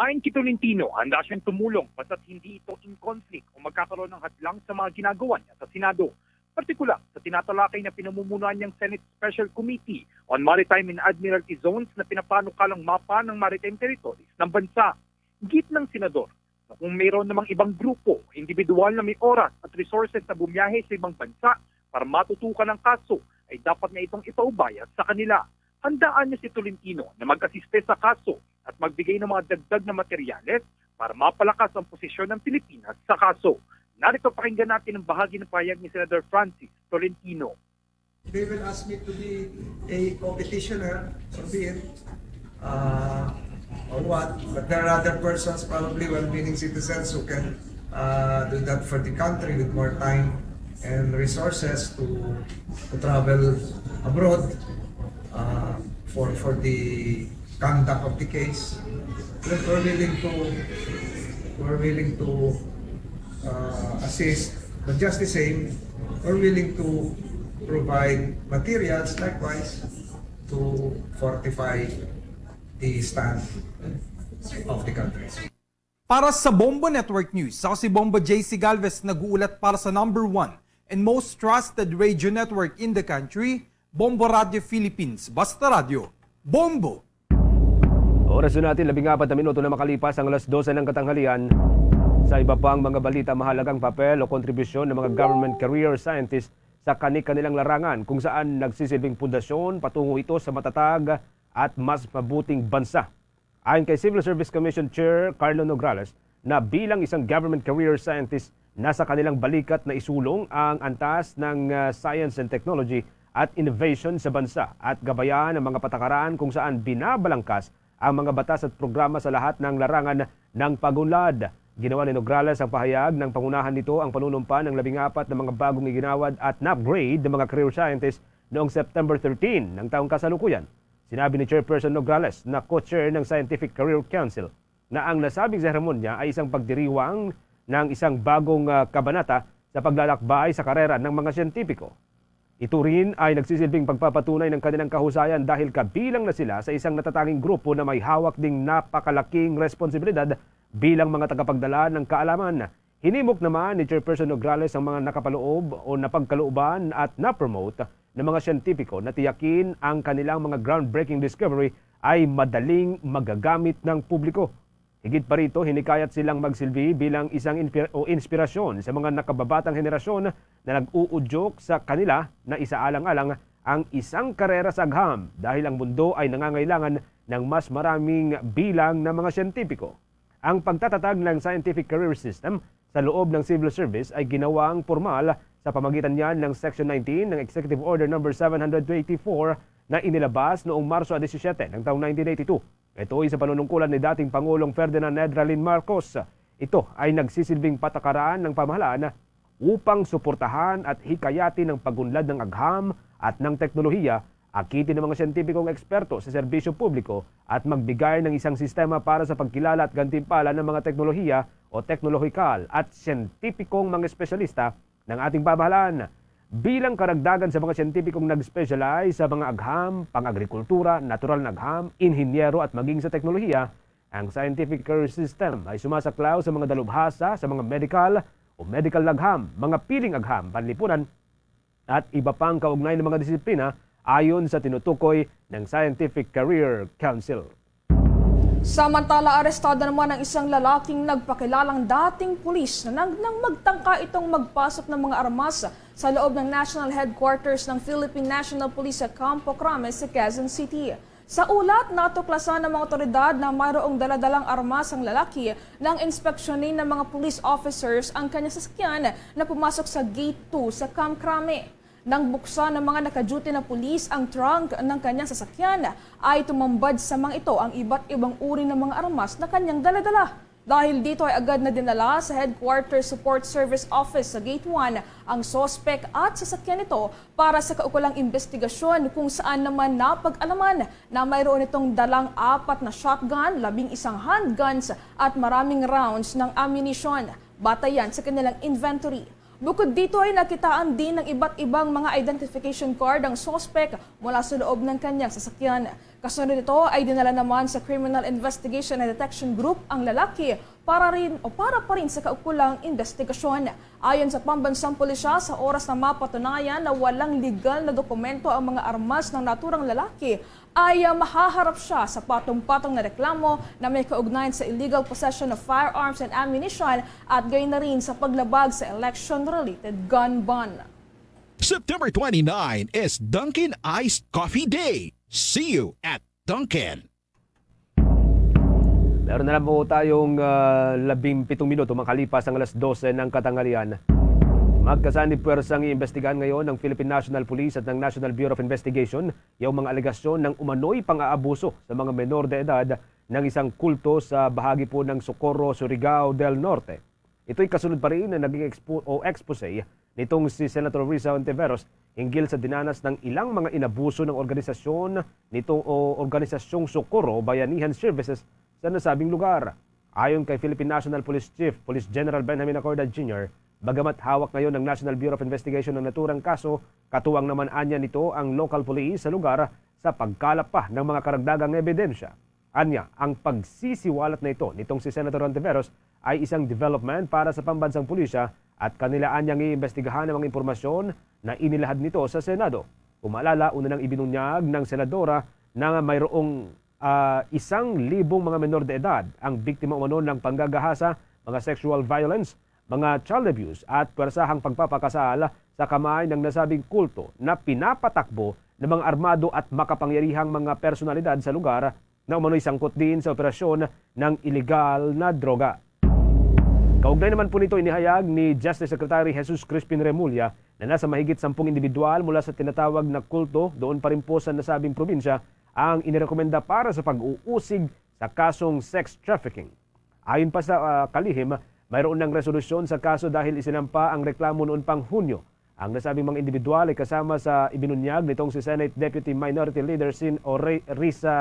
Ayon kay Tolentino, handa siyang tumulong basta't hindi ito in conflict o magkakaroon ng hadlang sa mga ginagawa niya sa Senado, partikular sa tinatalakay na pinamumunuan niyang Senate Special Committee on Maritime and Admiralty Zones na pinapanukalang mapa ng maritime territories ng bansa. Giit ng senador, Kung mayroon namang ibang grupo o individual na may oras at resources na bumiyahe sa ibang bansa para matutukan ang kaso, ay dapat na itong ipaubayat sa kanila. Handaan niya si Tolentino na mag-asiste sa kaso at magbigay ng mga dagdag na materyales para mapalakas ang posisyon ng Pilipinas sa kaso. Narito, pakinggan natin ang bahagi ng pahayag ni Senador Francis Tolentino. They will ask me to be a co-petitioner, so be it, uh, or what, but there are other persons, probably well-meaning citizens, who can, uh, do that for the country with more time and resources to, to travel abroad, uh, for, for the conduct of the case. We're, we're willing to, we're willing to, uh, assist, but just the same, we're willing to provide materials likewise to fortify the stand of the country. Para sa Bombo Network News, ako si Bombo J C Galvez, nag-uulat para sa number one and most trusted radio network in the country, Bombo Radio Philippines. Basta radyo, Bombo! Oras na natin, labing apat na minuto na makalipas ang alas dose ng katanghalian. Sa iba pang mga balita, mahalagang papel o kontribusyon ng mga government career scientist sa kani-kanilang larangan, kung saan nagsisilbing pundasyon patungo ito sa matatag at mas mabuting bansa. Ayon kay Civil Service Commission Chair Carlo Nograles, na bilang isang government career scientist, nasa kanilang balikat na isulong ang antas ng, ah, science and technology at innovation sa bansa at gabayan ang mga patakaran kung saan binabalangkas ang mga batas at programa sa lahat ng larangan ng pag-unlad. Ginawa ni Nograles ang pahayag nang pangunahan nito ang panunumpa ng labing apat na mga bagong iginawad at na-upgrade ng mga career scientist noong September thirteen ng taong kasalukuyan. Sinabi ni Chairperson Nograles, na co-chair ng Scientific Career Council, na ang nasabing seremonya ay isang pagdiriwang ng isang bagong, ah, kabanata sa paglalakbay sa karera ng mga siyentipiko. Ito rin ay nagsisilbing pagpapatunay ng kanilang kahusayan dahil kabilang na sila sa isang natatanging grupo na may hawak ding napakalaking responsibilidad bilang mga tagapagdala ng kaalaman. Hinimok naman ni Chairperson Nograles ang mga nakapaloob o napagkalooban at na-promote na mga siyentipiko na tiyakin ang kanilang mga groundbreaking discovery ay madaling magagamit ng publiko. Higit pa rito, hinikayat silang magsilbi bilang isang inspira-, o inspirasyon sa mga nakababatang henerasyon na nag-uudyok sa kanila na isaalang-alang ang isang karera sa agham, dahil ang mundo ay nangangailangan ng mas maraming bilang ng mga siyentipiko. Ang pagtatatag ng Scientific Career System sa loob ng civil service ay ginawang pormal sa pamagitan niyan ng Section nineteen ng Executive Order Number seven hundred eighty-four na inilabas noong Marso disisiete ng taong nineteen eighty-two. Ito ay sa panunungkulan ni dating Pangulong Ferdinand Nedralin Marcos. Ito ay nagsisilbing patakaran ng pamahalaan upang suportahan at hikayatin ang pag-unlad ng agham at ng teknolohiya, akitin ng mga siyentipikong eksperto sa serbisyo publiko, at magbigay ng isang sistema para sa pagkilala at gantimpala ng mga teknolohiya o teknolohikal at siyentipikong mga espesyalista ng ating pamahalaan. Bilang karagdagan sa mga siyentipikong nag-specialize sa mga agham, pang-agrikultura, natural na agham, inhinyero at maging sa teknolohiya, ang Scientific Career System ay sumasaklaw sa mga dalubhasa sa mga medical o medical na agham, mga piling agham, panlipunan, at iba pang kaugnay na mga disiplina ayon sa tinutukoy ng Scientific Career Council. Samantala, arestado naman ang isang lalaking nagpakilalang dating pulis na nang, nang magtangka itong magpasok ng mga armas sa loob ng National Headquarters ng Philippine National Police sa Campo Crame sa Quezon City. Sa ulat, natuklasan ng mga otoridad na mayroong daladalang armas ang lalaki nang inspeksyonin ng mga police officers ang kanyang sasakyan na pumasok sa Gate two sa Camp Crame. Nang buksan ng mga nakaduty na pulis ang trunk ng kanyang sasakyan, ay tumambad sa mga ito ang iba't ibang uri ng mga armas na kanyang daladala. Dahil dito ay agad na dinala sa Headquarters Support Service Office sa Gate one ang suspek at sasakyan nito para sa kaukulang investigasyon, kung saan naman napag-alaman na mayroon itong dalang apat na shotgun, labing isang handguns at maraming rounds ng ammunition. Batayan sa kanilang inventory. Bukod dito ay nakitaan din ng iba't ibang mga identification card ang suspek mula sa loob ng kanyang sasakyan. Kasunod nito ay dinala naman sa Criminal Investigation and Detection Group ang lalaki para rin o para pa rin sa kaukulang investigasyon. Ayon sa pambansang pulisya, sa oras na mapatunayan na walang legal na dokumento ang mga armas ng naturang lalaki, ay, ah, mahaharap siya sa patong-patong na reklamo na may kaugnayan sa illegal possession of firearms and ammunition at gayon na rin sa paglabag sa election-related gun ban. September twenty-nine is Dunkin' Iced Coffee Day. See you at Dunkin'. Meron na lang po tayong ah, labing pitong minuto makalipas ang alas dose ng katanghalian. Magkasanib puwersang iimbestigahan ngayon ng Philippine National Police at ng National Bureau of Investigation yung mga alegasyon ng umano'y pang-aabuso sa mga menor de edad ng isang kulto sa bahagi po ng Socorro, Surigao del Norte. Ito'y kasunod pa rin na naging expo o expose nitong si Senator Risa Ontiveros hinggil sa dinanas ng ilang mga inabuso ng organisasyon nitong o Organisasyong Socorro Bayanihan Services sa nasabing lugar. Ayon kay Philippine National Police Chief Police General Benjamin Acordad Junior, bagamat hawak ngayon ng National Bureau of Investigation ang naturang kaso, katuwang naman anya nito ang local police sa lugar sa pagkalap pa ng mga karagdagang ebidensya. Anya, ang pagsisiwalat na ito nitong si Senator Ontiveros ay isang development para sa pambansang pulisya at kanila anyang iimbestigahan ang mga impormasyon na inilahad nito sa Senado. Kung maalala, una nang ibinunyag ng senadora na mayroong ah, isang libong mga menor de edad ang biktima umano ng panggagahasa, mga sexual violence, mga child abuse at pwersahang pagpapakasal sa kamay ng nasabing kulto na pinapatakbo ng mga armado at makapangyarihang mga personalidad sa lugar na umano'y sangkot din sa operasyon ng iligal na droga. Kaugnay naman po nito, inihayag ni Justice Secretary Jesus Crispin Remulla na nasa mahigit sampung individual mula sa tinatawag na kulto doon pa rin po sa nasabing probinsya ang inirekomenda para sa pag-uusig sa kasong sex trafficking. Ayon pa sa ah, kalihim, mayroon ng resolusyon sa kaso dahil isinampa ang reklamo noon pang Hunyo. Ang nasabing mga individual ay kasama sa ibinunyag nitong si Senate Deputy Minority Leader Sin o Re- Risa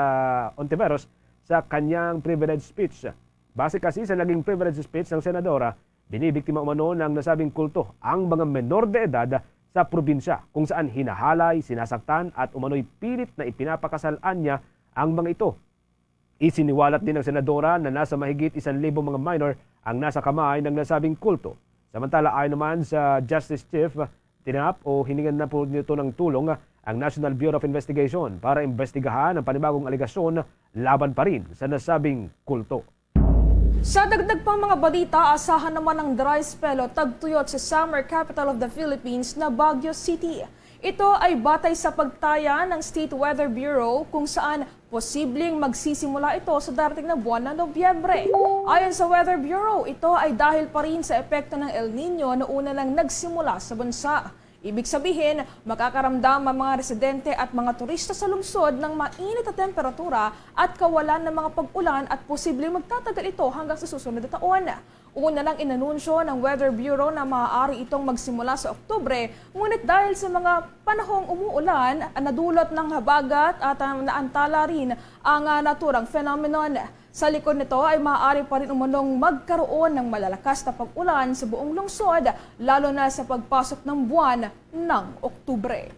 Ontiveros sa kanyang privilege speech. Base kasi sa naging privilege speech ng senadora, binibiktima umano ng nasabing kulto ang mga menor de edad sa probinsya kung saan hinahalay, sinasaktan at umano'y pilit na ipinapakasal-an niya ang mga ito. Isiniwalat din ng senadora na nasa mahigit isang libo mga minor ang nasa kamay ng nasabing kulto. Samantala, ayon naman sa Justice Chief Tinap o hiningan na po nito ng tulong ang National Bureau of Investigation para imbestigahan ang panibagong alegasyon laban pa rin sa nasabing kulto. Sa dagdag pang mga balita, asahan naman ang dry spell o tagtuyot sa summer capital of the Philippines na Baguio City. Ito ay batay sa pagtaya ng State Weather Bureau kung saan posibleng magsisimula ito sa darating na buwan na Nobyembre. Ayon sa Weather Bureau, ito ay dahil pa rin sa epekto ng El Nino na una nang nagsimula sa bansa. Ibig sabihin, makakaramdam ang mga residente at mga turista sa lungsod ng mainit na temperatura at kawalan ng mga pag-ulan at posibleng magtatagal ito hanggang sa susunod na taon. Una nang inanunsyo ng Weather Bureau na maaari itong magsimula sa Oktubre, ngunit dahil sa mga panahong umuulan, nadulot ng habagat at ah, naantala rin ang ah, naturang phenomenon. Sa likod nito ay maaari pa rin umanong magkaroon ng malalakas na pag-ulan sa buong lungsod, lalo na sa pagpasok ng buwan ng Oktubre.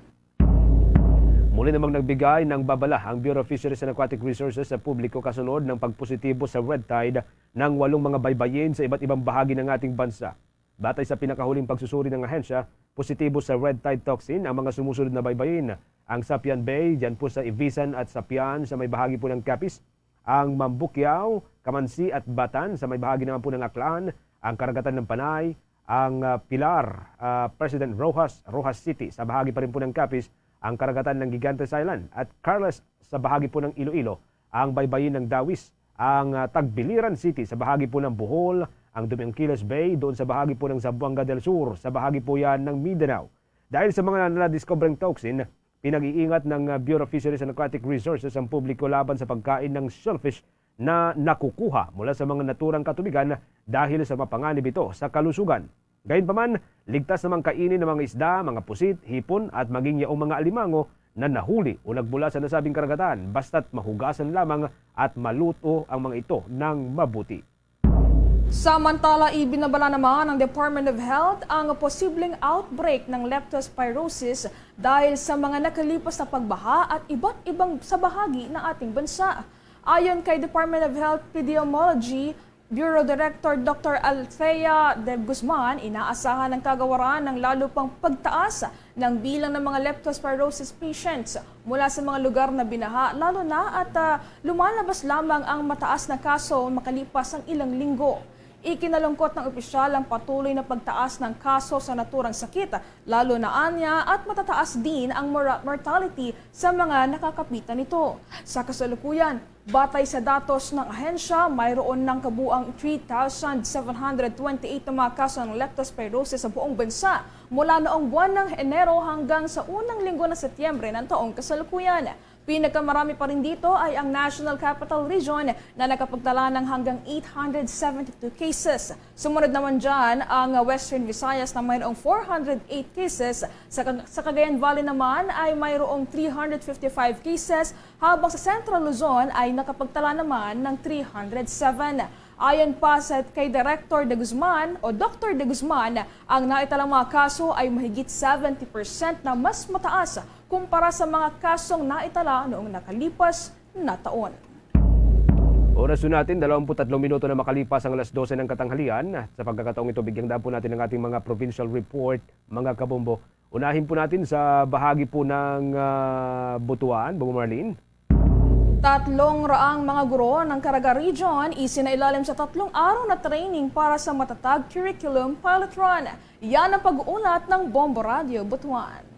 Muli namang nagbigay ng babala ang Bureau of Fisheries and Aquatic Resources sa publiko kasunod ng pagpositibo sa red tide ng walong mga baybayin sa iba't ibang bahagi ng ating bansa. Batay sa pinakahuling pagsusuri ng ahensya, positibo sa red tide toxin ang mga sumusunod na baybayin: ang Sapian Bay, dyan po sa Ivisan at Sapian sa may bahagi po ng Capiz, ang Mambukiao, Kamansi at Batan sa may bahagi naman po ng Aklan, ang karagatan ng Panay, ang ah, Pilar, ah, President Roxas, Roxas City sa bahagi pa rin po ng Capiz, ang karagatan ng Gigantes Island at Carles sa bahagi po ng Iloilo, ang baybayin ng Dawis, ang ah, Tagbiliran City sa bahagi po ng Bohol, ang Dumiangkiles Bay doon sa bahagi po ng Zamboanga del Sur, sa bahagi po yan ng Mindanao. Dahil sa mga nadiskubreng toxin, pinag-iingat ng ah, Bureau of Fisheries and Aquatic Resources ang publiko laban sa pagkain ng shellfish na nakukuha mula sa mga naturang katubigan dahil sa mapanganib ito sa kalusugan. Gayunpaman, ligtas namang kainin ang mga isda, mga pusit, hipon at maging yaong mga alimango na nahuli o nagmula sa nasabing karagatan, basta't mahugasan lamang at maluto ang mga ito ng mabuti. Samantala, ibinabala naman ng Department of Health ang posibleng outbreak ng leptospirosis dahil sa mga nakalipas na pagbaha at iba't ibang sa bahagi ng ating bansa. Ayon kay Department of Health Epidemiology Bureau Director Doctor Althea de Guzman, inaasahan ng kagawaran ng lalo pang pagtaas ng bilang ng mga leptospirosis patients mula sa mga lugar na binaha, lalo na at, ah, lumalabas lamang ang mataas na kaso makalipas ang ilang linggo. Ikinalungkot ng opisyal ang patuloy na pagtaas ng kaso sa naturang sakit, lalo na anya at matataas din ang mora-, mortality sa mga nakakapitan nito. Sa kasalukuyan, batay sa datos ng ahensya, mayroon ng kabuang three thousand seven hundred twenty-eight na mga kaso ng leptospirosis sa buong bansa mula noong buwan ng Enero hanggang sa unang linggo ng Setyembre ng taong kasalukuyan. Pinakamarami pa rin dito ay ang National Capital Region na nakapagtala ng hanggang eight hundred seventy-two cases. Sumunod naman dyan ang Western Visayas na mayroong four hundred eight cases. Sa, Cag- sa Cagayan Valley naman ay mayroong three hundred fifty-five cases, habang sa Central Luzon ay nakapagtala naman ng three hundred seven. Ayon pa sa kay Director De Guzman o Doctor De Guzman, ang naitalang mga kaso ay mahigit seventy percent na mas mataas kumpara sa mga kasong naitala noong nakalipas na taon. Oras na natin, dalawampu't tatlong minuto na makalipas ang alas dose ng katanghalian. Sa pagkakataong ito, bigyan daw po natin ang ating mga provincial report, mga kabombo. Unahin po natin sa bahagi po ng, ah, Butuan, Bombo Marlene. Tatlong raang mga guro ng Caraga Region isinailalim sa tatlong araw na training para sa Matatag Curriculum Pilot Run. Yan ang pag-uulat ng Bombo Radio Butuan.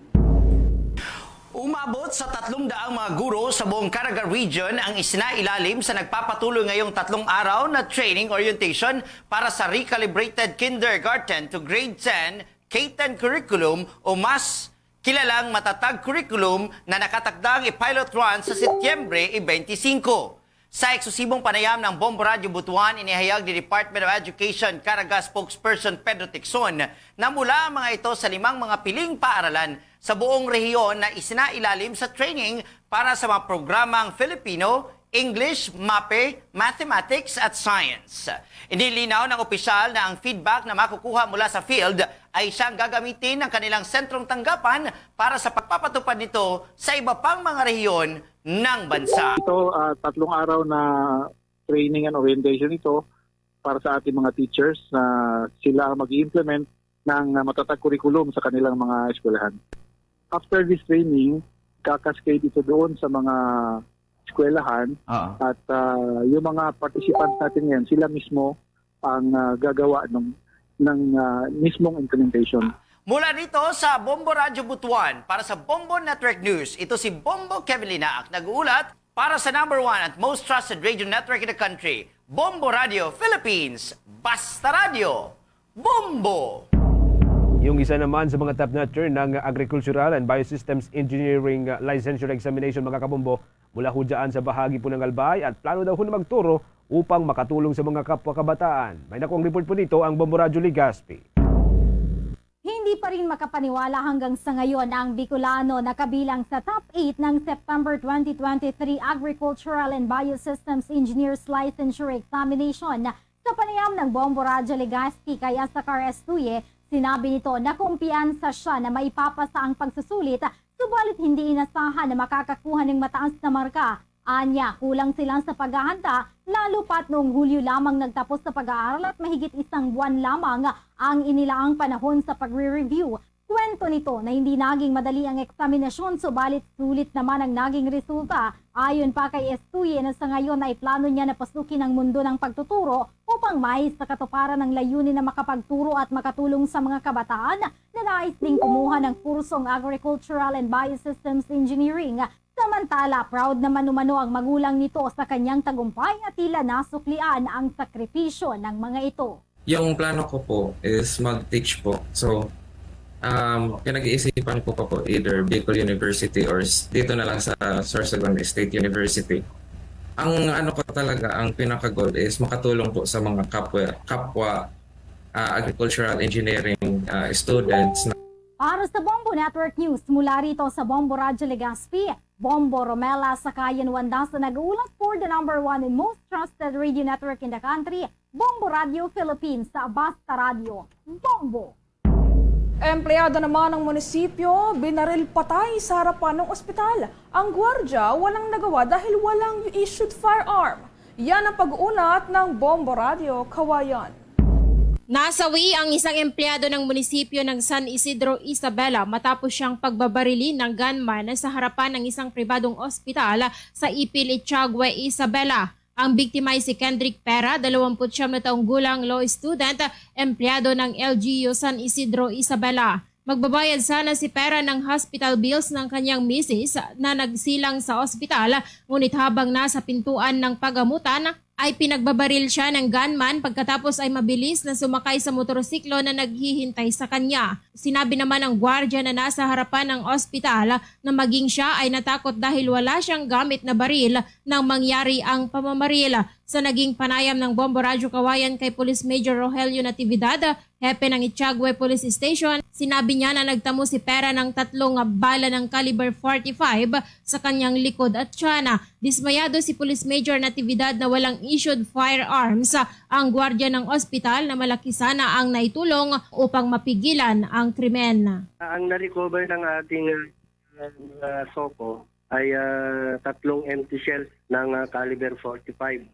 Umabot sa tatlong daang mga guro sa buong Caraga Region ang isinailalim sa nagpapatuloy ngayong tatlong araw na training orientation para sa recalibrated kindergarten to grade ten K ten curriculum o mas kilalang Matatag Curriculum na nakatakdang i-pilot run sa Setyembre twenty-five. Sa eksklusibong panayam ng Bombo Radyo Butuan, inihayag ni Department of Education Caraga spokesperson Pedro Tixon na mula ang mga ito sa limang mga piling paaralan sa buong rehiyon na isinailalim sa training para sa mga programang Filipino, English, MAPEH, Mathematics at Science. Inilinaw ng opisyal na ang feedback na makukuha mula sa field ay siyang gagamitin ng kanilang sentrong tanggapan para sa pagpapatupad nito sa iba pang mga rehiyon ng bansa. Ito, ah, tatlong araw na training and orientation ito para sa ating mga teachers na sila ang mag-i-implement ng, ah, Matatag Curriculum sa kanilang mga eskwelahan. After this training, kakascade ito doon sa mga eskwelahan. Oo. At, ah, yung mga participants natin ngayon, sila mismo ang, ah, gagawa ng, ng, ah, mismong implementation. Mula dito sa Bombo Radyo Butuan, para sa Bombo Network News, ito si Bombo Kevin Linaak, nag-uulat para sa number one at most trusted radio network in the country, Bombo Radio Philippines. Basta Radyo, Bombo! Yung isa naman sa mga top notcher ng Agricultural and Biosystems Engineering Licensure Examination, mga kabombo, mula ho dyan sa bahagi po ng Albay at plano daw ho na magturo upang makatulong sa mga kapwa kabataan. May nakuang report po dito ang Bombo Radyo Legazpi. Hindi pa rin makapaniwala hanggang sa ngayon ang Bicolano na kabilang sa top eight ng September twenty twenty-three Agricultural and Biosystems Engineers Licensure Examination. Sa panayam ng Bombo Radyo Legazpi kay Asacar Estuye, sinabi nito na kumpiyansa siya na maipapasa ang pagsusulit, subalit hindi inasahan na makakakuha ng mataas na marka. Anya, kulang sila sa paghahanda, lalo pat noong Hulyo lamang nagtapos sa pag-aaral at mahigit isang buwan lamang ang inilaang panahon sa pagre-review. Kwento nito na hindi naging madali ang eksaminasyon, subalit sulit naman ang naging resulta. Ayon pa kay Estuye na sa ngayon ay plano niya na pasukin ang mundo ng pagtuturo upang mahis sa katuparan ng layunin na makapagturo at makatulong sa mga kabataan na nais ding kumuha ng kursong Agricultural and Biosystems Engineering. Samantala, proud naman umano ang magulang nito sa kanyang tagumpay at tila nasuklian ang sakripisyo ng mga ito. Yung plano ko po is mag-teach po. So, um, pinag-iisipan ko pa po either Bicol University or s-, dito na lang sa Sorsogon State University. Ang ano ko talaga, ang pinaka-goal is makatulong po sa mga kapwa, kapwa, ah, agricultural engineering, ah, students na Para sa Bombo Network News, mula rito sa Bombo Radyo Legazpi, Bombo Romela Sakayan Wandasa nag-uulat for the number one and most trusted radio network in the country, Bombo Radio Philippines, sa Basta Radio. Bombo! Empleyado naman ng munisipyo, binaril patay sa harapan ng ospital. Ang gwardya walang nagawa dahil walang issued firearm. Yan ang pag-ulat ng Bombo Radyo Kawayan. Nasawi ang isang empleyado ng munisipyo ng San Isidro, Isabela matapos siyang pagbabarilin ng gunman sa harapan ng isang pribadong ospital sa Ipil, Echagüe, Isabela. Ang biktima ay si Kendrick Pera, dalawamput siyam na taong gulang, law student, empleyado ng L G U San Isidro, Isabela. Magbabayad sana si Pera ng hospital bills ng kanyang misis na nagsilang sa ospital, ngunit habang nasa pintuan ng pagamutan ay pinagbabaril siya ng gunman, pagkatapos ay mabilis na sumakay sa motorsiklo na naghihintay sa kanya. Sinabi naman ng gwardya na nasa harapan ng ospital na maging siya ay natakot dahil wala siyang gamit na baril nang mangyari ang pamamaril. Sa naging panayam ng Bombo Radyo Kawayan kay Police Major Rogelio Natividad, hepe ng Echagüe Police Station, sinabi niya na nagtamo si Pera ng tatlong bala ng caliber forty-five sa kanyang likod at tiyan. Dismayado si Police Major Natividad na walang issued firearms ang gwardya ng ospital na malaki sana ang naitulong upang mapigilan ang krimen. Ang na-recover ng ating, uh, uh, SOCO ay, uh, tatlong empty shells ng, uh, caliber forty-five.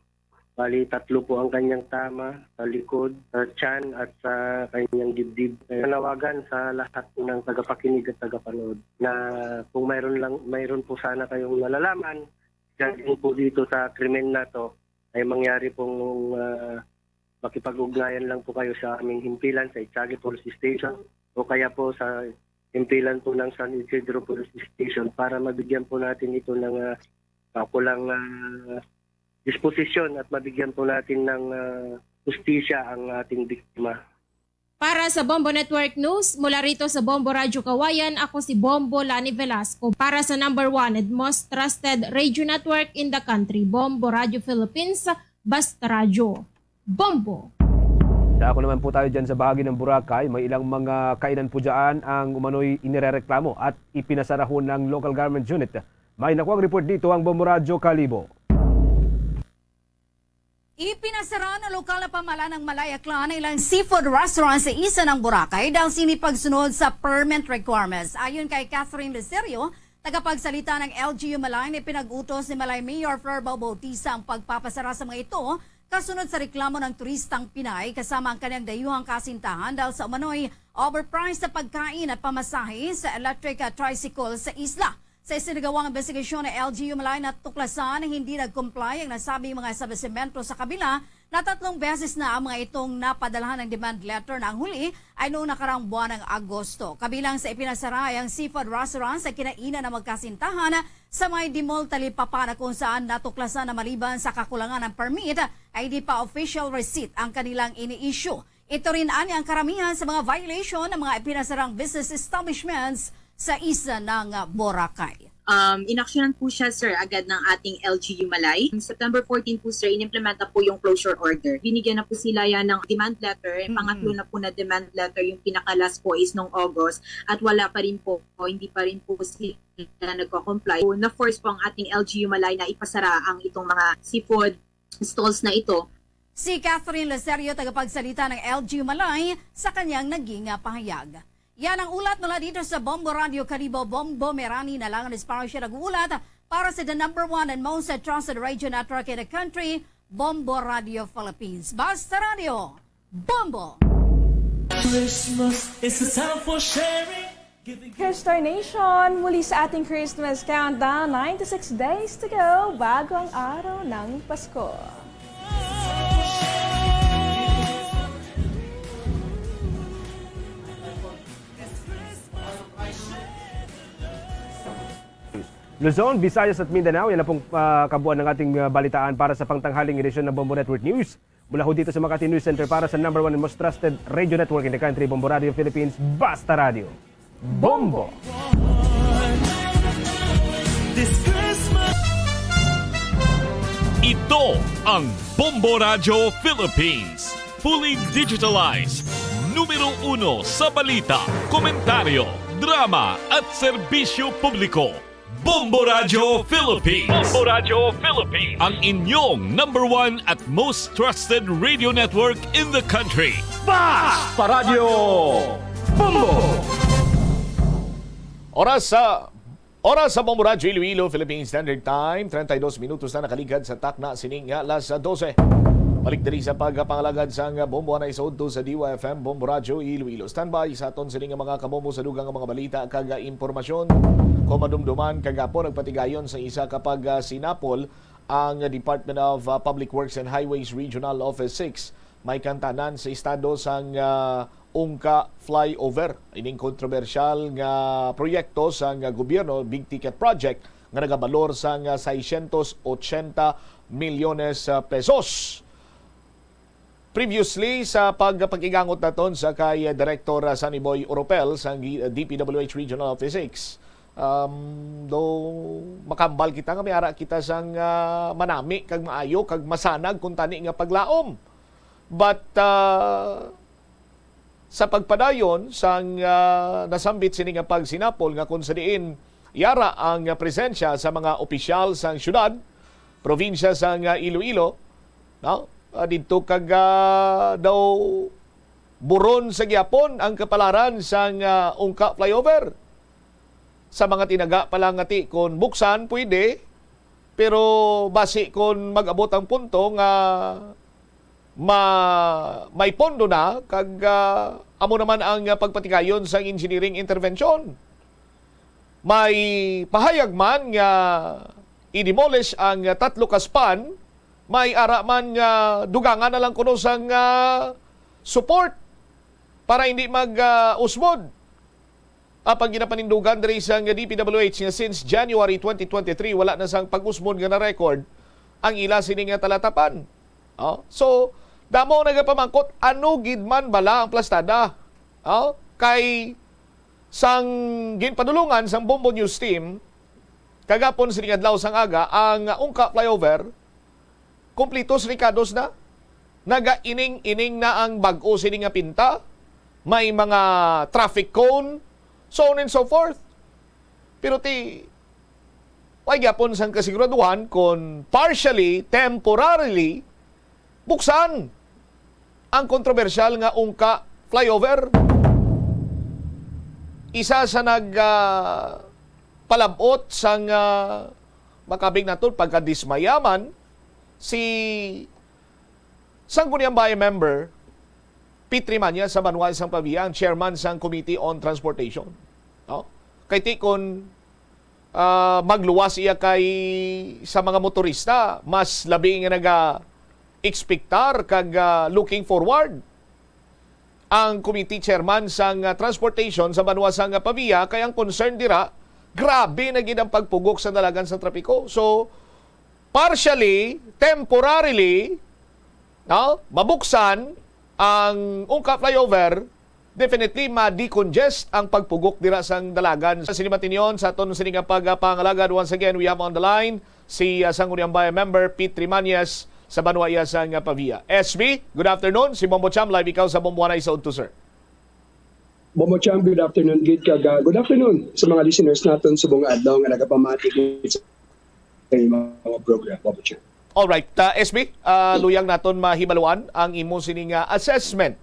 Bali, tatlo po ang kanyang tama, sa likod, sa tiyan, at sa kanyang dibdib. Kaya nanawagan sa lahat ng tagapakinig at tagapanood na kung mayroon lang, mayroon po sana kayong nalalaman, judging po dito sa krimen na to, ay mangyari pong, ah, makipag-ugnayan lang po kayo sa aming himpilan sa Echagüe Police Station o kaya po sa himpilan po ng San Isidro Police Station para mabigyan po natin ito ng, ah, kakulang, ah, disposisyon at mabigyan po natin ng, ah, hustisya ang ating biktima. Para sa Bombo Network News, mula rito sa Bombo Radyo Kawayan, ako si Bombo Lani Velasco. Para sa number one and most trusted radio network in the country, Bombo Radyo Philippines, Basta Radyo. Bombo! Dako naman po tayo dyan sa bahagi ng Boracay. May ilang mga kainan po dyan ang umano'y inirereklamo at ipinasarahon ng local government unit. May nakuha ang report dito ang Bombo Radyo Kalibo. Ipinasara ng lokal na pamahalaan ng Malay Aklan ang ilang seafood restaurant sa isla ng Boracay dahil sini pagsunod sa permit requirements. Ayon kay Catherine Lucerio, tagapagsalita ng L G U Malay, na ipinag-utos ni Malay Mayor Flor Bao Bautista ang pagpapasara sa mga ito kasunod sa reklamo ng turistang Pinay kasama ang kanyang dayuhang kasintahan dahil sa umano'y overpriced na pagkain at pamasahe sa electric, ah, tricycle sa isla. Sa isinagawang investigasyon ng L G U Malay, natuklasan na hindi nag-comply ang nasabing mga establisimento sa kabila na tatlong beses na ang mga itong napadalhan ng demand letter na ang huli ay noong nakaraang buwan ng Agosto. Kabilang sa ipinasara ay ang seafood restaurant sa kinainan ng magkasintahan sa may Dimol, Talipapa, na kung saan natuklasan na maliban sa kakulangan ng permit ay di pa official receipt ang kanilang ini-issue. Ito rin ani ang karamihan sa mga violation ng mga ipinasarang business establishments sa isla ng Boracay. Um, inaksyonan po siya, sir, agad ng ating L G U Malay. September fourteen po, sir, inimplementa po yung closure order. Binigyan na po sila yan ng demand letter. Mm. Pangatlo na po na demand letter, yung pinaka-last po is nung August. At wala pa rin po, hindi pa rin po sila nagko-comply. So, na-force po ang ating L G U Malay na ipasara ang itong mga seafood stalls na ito. Si Catherine Lacerio, tagapagsalita ng L G U Malay, sa kanyang naging, ah, pahayag. Yan ang ulat mula dito sa Bombo Radio Kalibo. Bombo Merani na lang ang espasyo nag-uulat para sa the number one and most trusted radio network in the country, Bombo Radio Philippines. Basta Radio, Bombo! Christmas is a time for sharing. Christmas Nation, muli sa ating Christmas countdown, ninety-six days to go bago ang araw ng Pasko. Luzon, Visayas at Mindanao, yan na pong, ah, kabuuan ng ating, ah, balitaan para sa pangtanghaling edisyon ng Bombo Network News. Mula ho dito sa Makati News Center para sa number one and most trusted radio network in the country, Bombo Radio Philippines, Basta Radio. Bombo! Ito ang Bombo Radio Philippines. Fully digitalized. Numero uno sa balita, komentaryo, drama at serbisyo publiko. Bombo Radio Philippines. Bombo Radio Philippines. Ang inyong number one at most trusted radio network in the country. Basta Radio Bombo! Oras sa Oras sa Bombo Radyo Iloilo, Philippine Standard Time, treinta y dos minutos na nakaligad sa takna sining alas dose. Balik diri sa pagpangalagad sang Bombo Anay sa udto sa D Y F M Bombo Radyo Iloilo. Standby sa aton sining nga mga kabombo sa dugang nga mga balita kag impormasyon. Kung madumduman, kagapon nagpatigayon sa isa ka pag, ah, sinapol ang Department of, ah, Public Works and Highways Regional Office six. May kantanan sa estado sang, ah, Ungka Flyover. Ining kontrobersyal nga proyekto sang gobyerno, big ticket project, nga nagabalor sang seiscientos ochenta milyones pesos. Previously, sa pagpakigangot naton sa kay Director Sunny Boy Oropel sang D P W H Regional Office six, um, do makambal kita nga may ara kita sang, ah, manami kag maayo kag masanag kuntani nga paglaom. But, ah, sa pagpadayon sang, ah, nasambit sini nga pagsinapol nga kung sa diin yara ang presensya sa mga opisyal sang syudad, probinsya sang, ah, Iloilo, no? Ah, didto kag, ah, daw buron sa gihapon ang kapalaran sang, ah, Ungka Flyover. Sa mga tinaga pa lang nga ti kon buksan, pwede, pero basi kon mag-abot ang punto nga ma-, may pondo na kag, ah, amo naman ang, ah, pagpatigayon sang engineering intervention. May pahayag man nga i-demolish ang, ah, tatlo ka span, may ara man nga dugangan na lang kuno sang, ah, support para hindi mag, ah, usbod. Apang ginapanindugan diri sang D P W H nga since January twenty twenty-three, wala na sang pag-usbon nga na-record ang ila sini nga talatapan. Oh, so, damo nagapamangkot, ano gid man bala ang plastada? Oh, kay sang ginpadulungan sang Bombo News Team, kagapon sini nga adlaw sang aga, ang Ungka Flyover, kumplitos rikados na. Nagaining-ining na ang bag-o sini nga pinta. May mga traffic cone, so on and so forth. Pero ti, way gyapon sang kasiguraduhan kon partially, temporarily, buksan ang kontrobersyal nga Ungka Flyover. Isa sa nag, ah, palabot sang, ah, makabig naton pagkadismayaman, si Sangguniang Bayan member Petri Mañas sa banwa sang Pavia, ang chairman sang Committee on Transportation. No? Kay ti kon, ah, magluwas iya kay sa mga motorista, mas labi nga naga-ekspektar kag, ah, looking forward ang committee chairman sang, ah, transportation sa banwa sang, ah, Pavia, kay ang concern dira, grabe na gid ang pagpugok sa dalagan sa trapiko. So, partially, temporarily, no, mabuksan ang Ungka Flyover, definitely ma-decongest ang pagpugok dira sang dalagan. Sa sini matinyon, sa aton sini nga pagpangalagad, once again, we have on the line si, ah, Sangguniang Bayan member Petri Mañas sa banwa iya sang, ah, Pavia. S B, good afternoon. Si Bombo Cham, live ikaw sa Bombo Anay sa udto, sir. Bombo Cham, good afternoon gid, kag, ah, good afternoon sa mga listeners naton subong nga adlaw nga nagapamati gid sa mga program, Bombo Cham. Alright, ah, S B, ah, luyag naton mahibaluan ang imo sini nga assessment.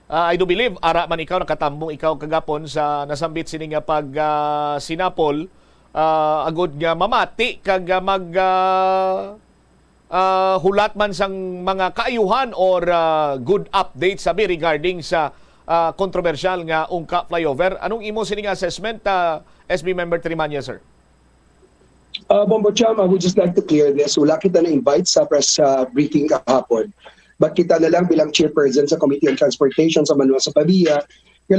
Ah, I do believe, ara man ikaw, nakatambong ikaw kagapon sa nasambit sini nga pag, ah, sinapol, ah, agud nga mamati kag, ah, mag, ah, ah, hulat man sang mga kaayuhan or, ah, good update, sabi, regarding sa, ah, kontrobersyal nga Ungka Flyover. Anong imo sini nga assessment, ah, S B member Petri Mañas, sir? Uh, Bombo Cham, I would just like to clear this. Wala kita na-invite sa press, uh, briefing kahapon. But kita na lang bilang chairperson sa Committee on Transportation sa banwa sa Pavia, nga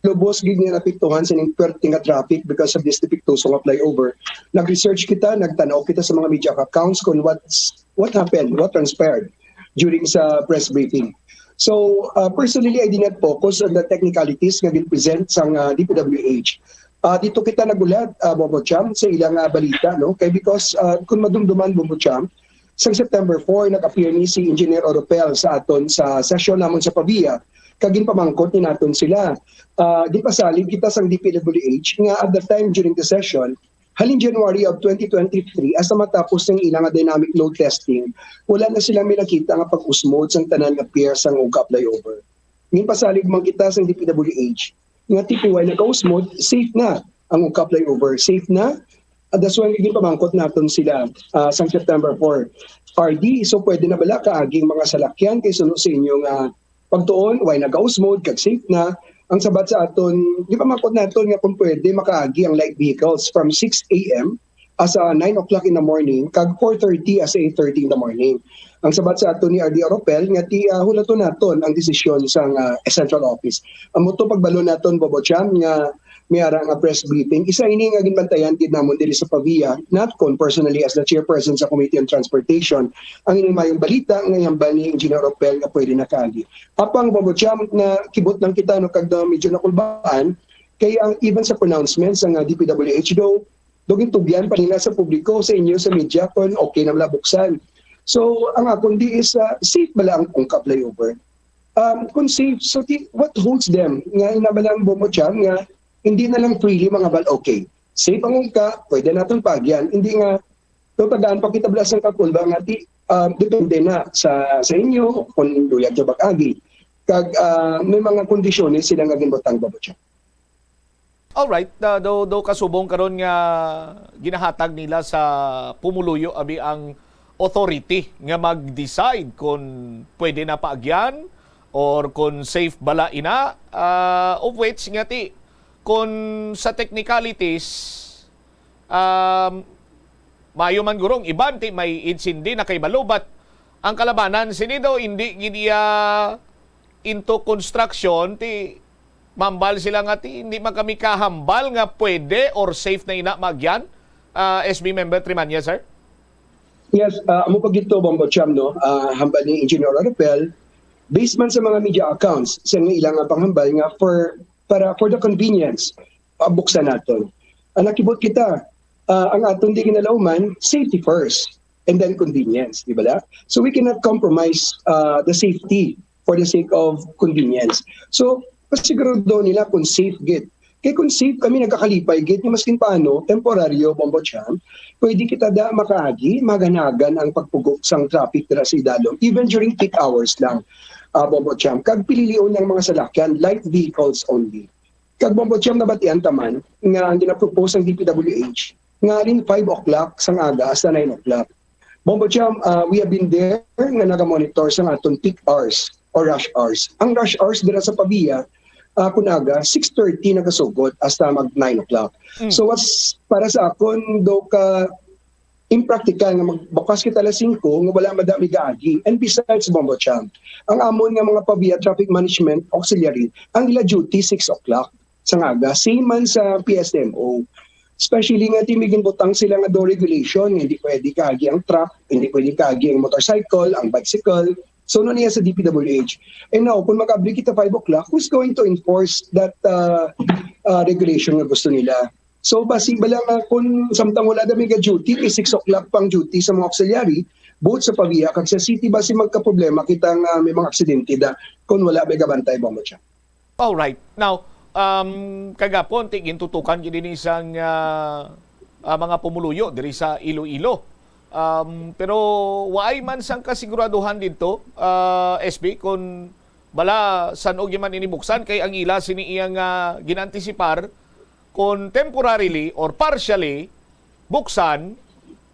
lubos gid nga naapektuhan sining perte nga traffic because of this depektoso nga flyover. Nag-research kita, nagtan-aw kita sa mga media accounts kung what's, what happened, what transpired during sa press briefing. So, uh, personally, I did not focus on the technicalities nga gin-present sang, uh, D P W H. Ah, dito kita nagulat, ah, Bombo Cham, sa ilang, ah, balita, no? Kay because, ah, kung madumduman, Bombo Cham, sa September four, nag-appear ni si Engineer Oropel sa aton sa session namon sa Pavia, kag ginpamangkot ni naton sila. Ah, ginpasalig kita sang D P W H nga at the time during the session, halin January of twenty twenty-three, hasta matapos ang ilang dynamic load testing, wala na sila may nakita nga pag-usmod sang tanan nga pier sang Ungka Flyover. Ginpasalig man kita sang D P W H nga ti kon way nakausmod, safe na. ang Ungkap flyover. Safe na. At that's why ginpamangkot naton sila, ah, sang September four. R D, so pwede na bala kaagi ang mga salakyan kay suno sa inyo nga pagtuon, why nag-ghost mode, kag safe na. Ang sabat sa aton, ginpamangkot naton nga kung pwede makaagi ang light vehicles from six a m as, ah, nine o'clock in the morning, kag four thirty as eight thirty in the morning. Ang sabat sa aton ni R D Oropel nga ti, ah, hulaton naton ang desisyon sang, ah, central office. Amo to pagbalo naton, Bobo Cham, nga may ara nga press briefing. Isa ini nga ginbantayan gid namon diri sa Pavia, natcon personally as the chairperson sa Committee on Transportation, ang ining mayong balita nga ihambal ni Engineer Oropel nga pwede na kaagi. Apang, Bobo Cham, nakibot lang kita, no, kag, uh, medyo nakulbaan, kay ang, even sa pronouncements sang, uh, D P W H daw, daw gintugyan pa nila sa publiko, sa inyo, sa media, kung okay na bala buksan. So, ang akon di is, uh, safe bala ang Ungkap flyover? Um, kung safe, so ti-, what holds them nga ina bala ang Bobo Cham nga hindi na lang freely mga bal-, okay, safe ang Ungkap, pwede naton paagyan. Hindi nga, so, tagaan pa kita bala sang kakulba nga ti-, um, depende na sa, sa inyo kung luyag nyo mag-agi. Kag, ah, may mga kondisyones sila nga ginbutang, Bobo Cham. Alright, uh, do, do kasubong karon nga ginahatag nila sa pumuluyo abi ang authority nga mag-decide kung pwede na paagyan or kung safe bala ina, uh, of which nga ti kung sa technicalities, um, mayo man gurong iban ti may insindi na kay balo, but ang kalabanan sini daw hindi gid iya into construction ti Mambal sila nga ti hindi man kami kahambal nga pwede or safe na ina maagyan, ah, S B member Trimanya, sir? Yes, ah, amo pa gito, Bombo Cham, no? Ah, hambal ni Engineer Rapel, based man sa mga media accounts, sa nga ilang panghambal nga for, para for the convenience, pabuksan naton. Ang nakibot kita, ah, ang aton di kinalauman, safety first, and then convenience, di ba? So we cannot compromise, ah, the safety for the sake of convenience. So, pasigurado nila kung safe gid. Kay kung safe kami, nagkakalipay gid nga maskin paano, temporaryo, Bombo Cham, pwede kita da makaagi, maganagan ang pagpugok sang traffic dira sa idalom, even during peak hours lang, ah, Bombo Cham. Kag pililion ang mga salakyan, light vehicles only. Kag Bombo Cham, nabatian ta man nga ang ginapropose sang D P W H nga halin five o'clock sang aga hasta nine o'clock. Bombo Cham, ah, we have been there nga nagamonitor sang aton peak hours or rush hours. Ang rush hours dira sa Pavia, ah, kun aga, six thirty nagasugod hasta mag nine o'clock. Mm. So, what's, para sa akon, do ka impractical nga magbukas kita alas singko nga wala man da may gaagi. And besides, Bombo Cham, ang amon nga mga Pavia Traffic Management Auxiliary, ang ila duty six o'clock sang aga, same man sa P S M O. Especially nga ti may ginbutang sila nga do regulation nga hindi pwede kaagi ang truck, hindi pwede kaagi ang motorcycle, ang bicycle. So, no niya sa D P W H. And now, kung mag-abri kita five o'clock, who's going to enforce that, uh, uh, regulation nga gusto nila? So, basi bala nga kung samtang wala na may duty, kay six o'clock pang duty sa mga auxiliary, both sa Pavia kag sa city, basi magkaproblema kita nga may mga aksidente da kung wala may gabantay, Bombo Cham. Alright. Now, um, kagapon, ti gintutukan gid ini sang, ah, ah, mga pumuluyo diri sa Iloilo. Um, pero waay man sang kasiguraduhan didto, ah, S B, kung bala san-o gyud man ini buksan, kay ang ila sini iya nga gin-antisipar kung temporarily or partially buksan,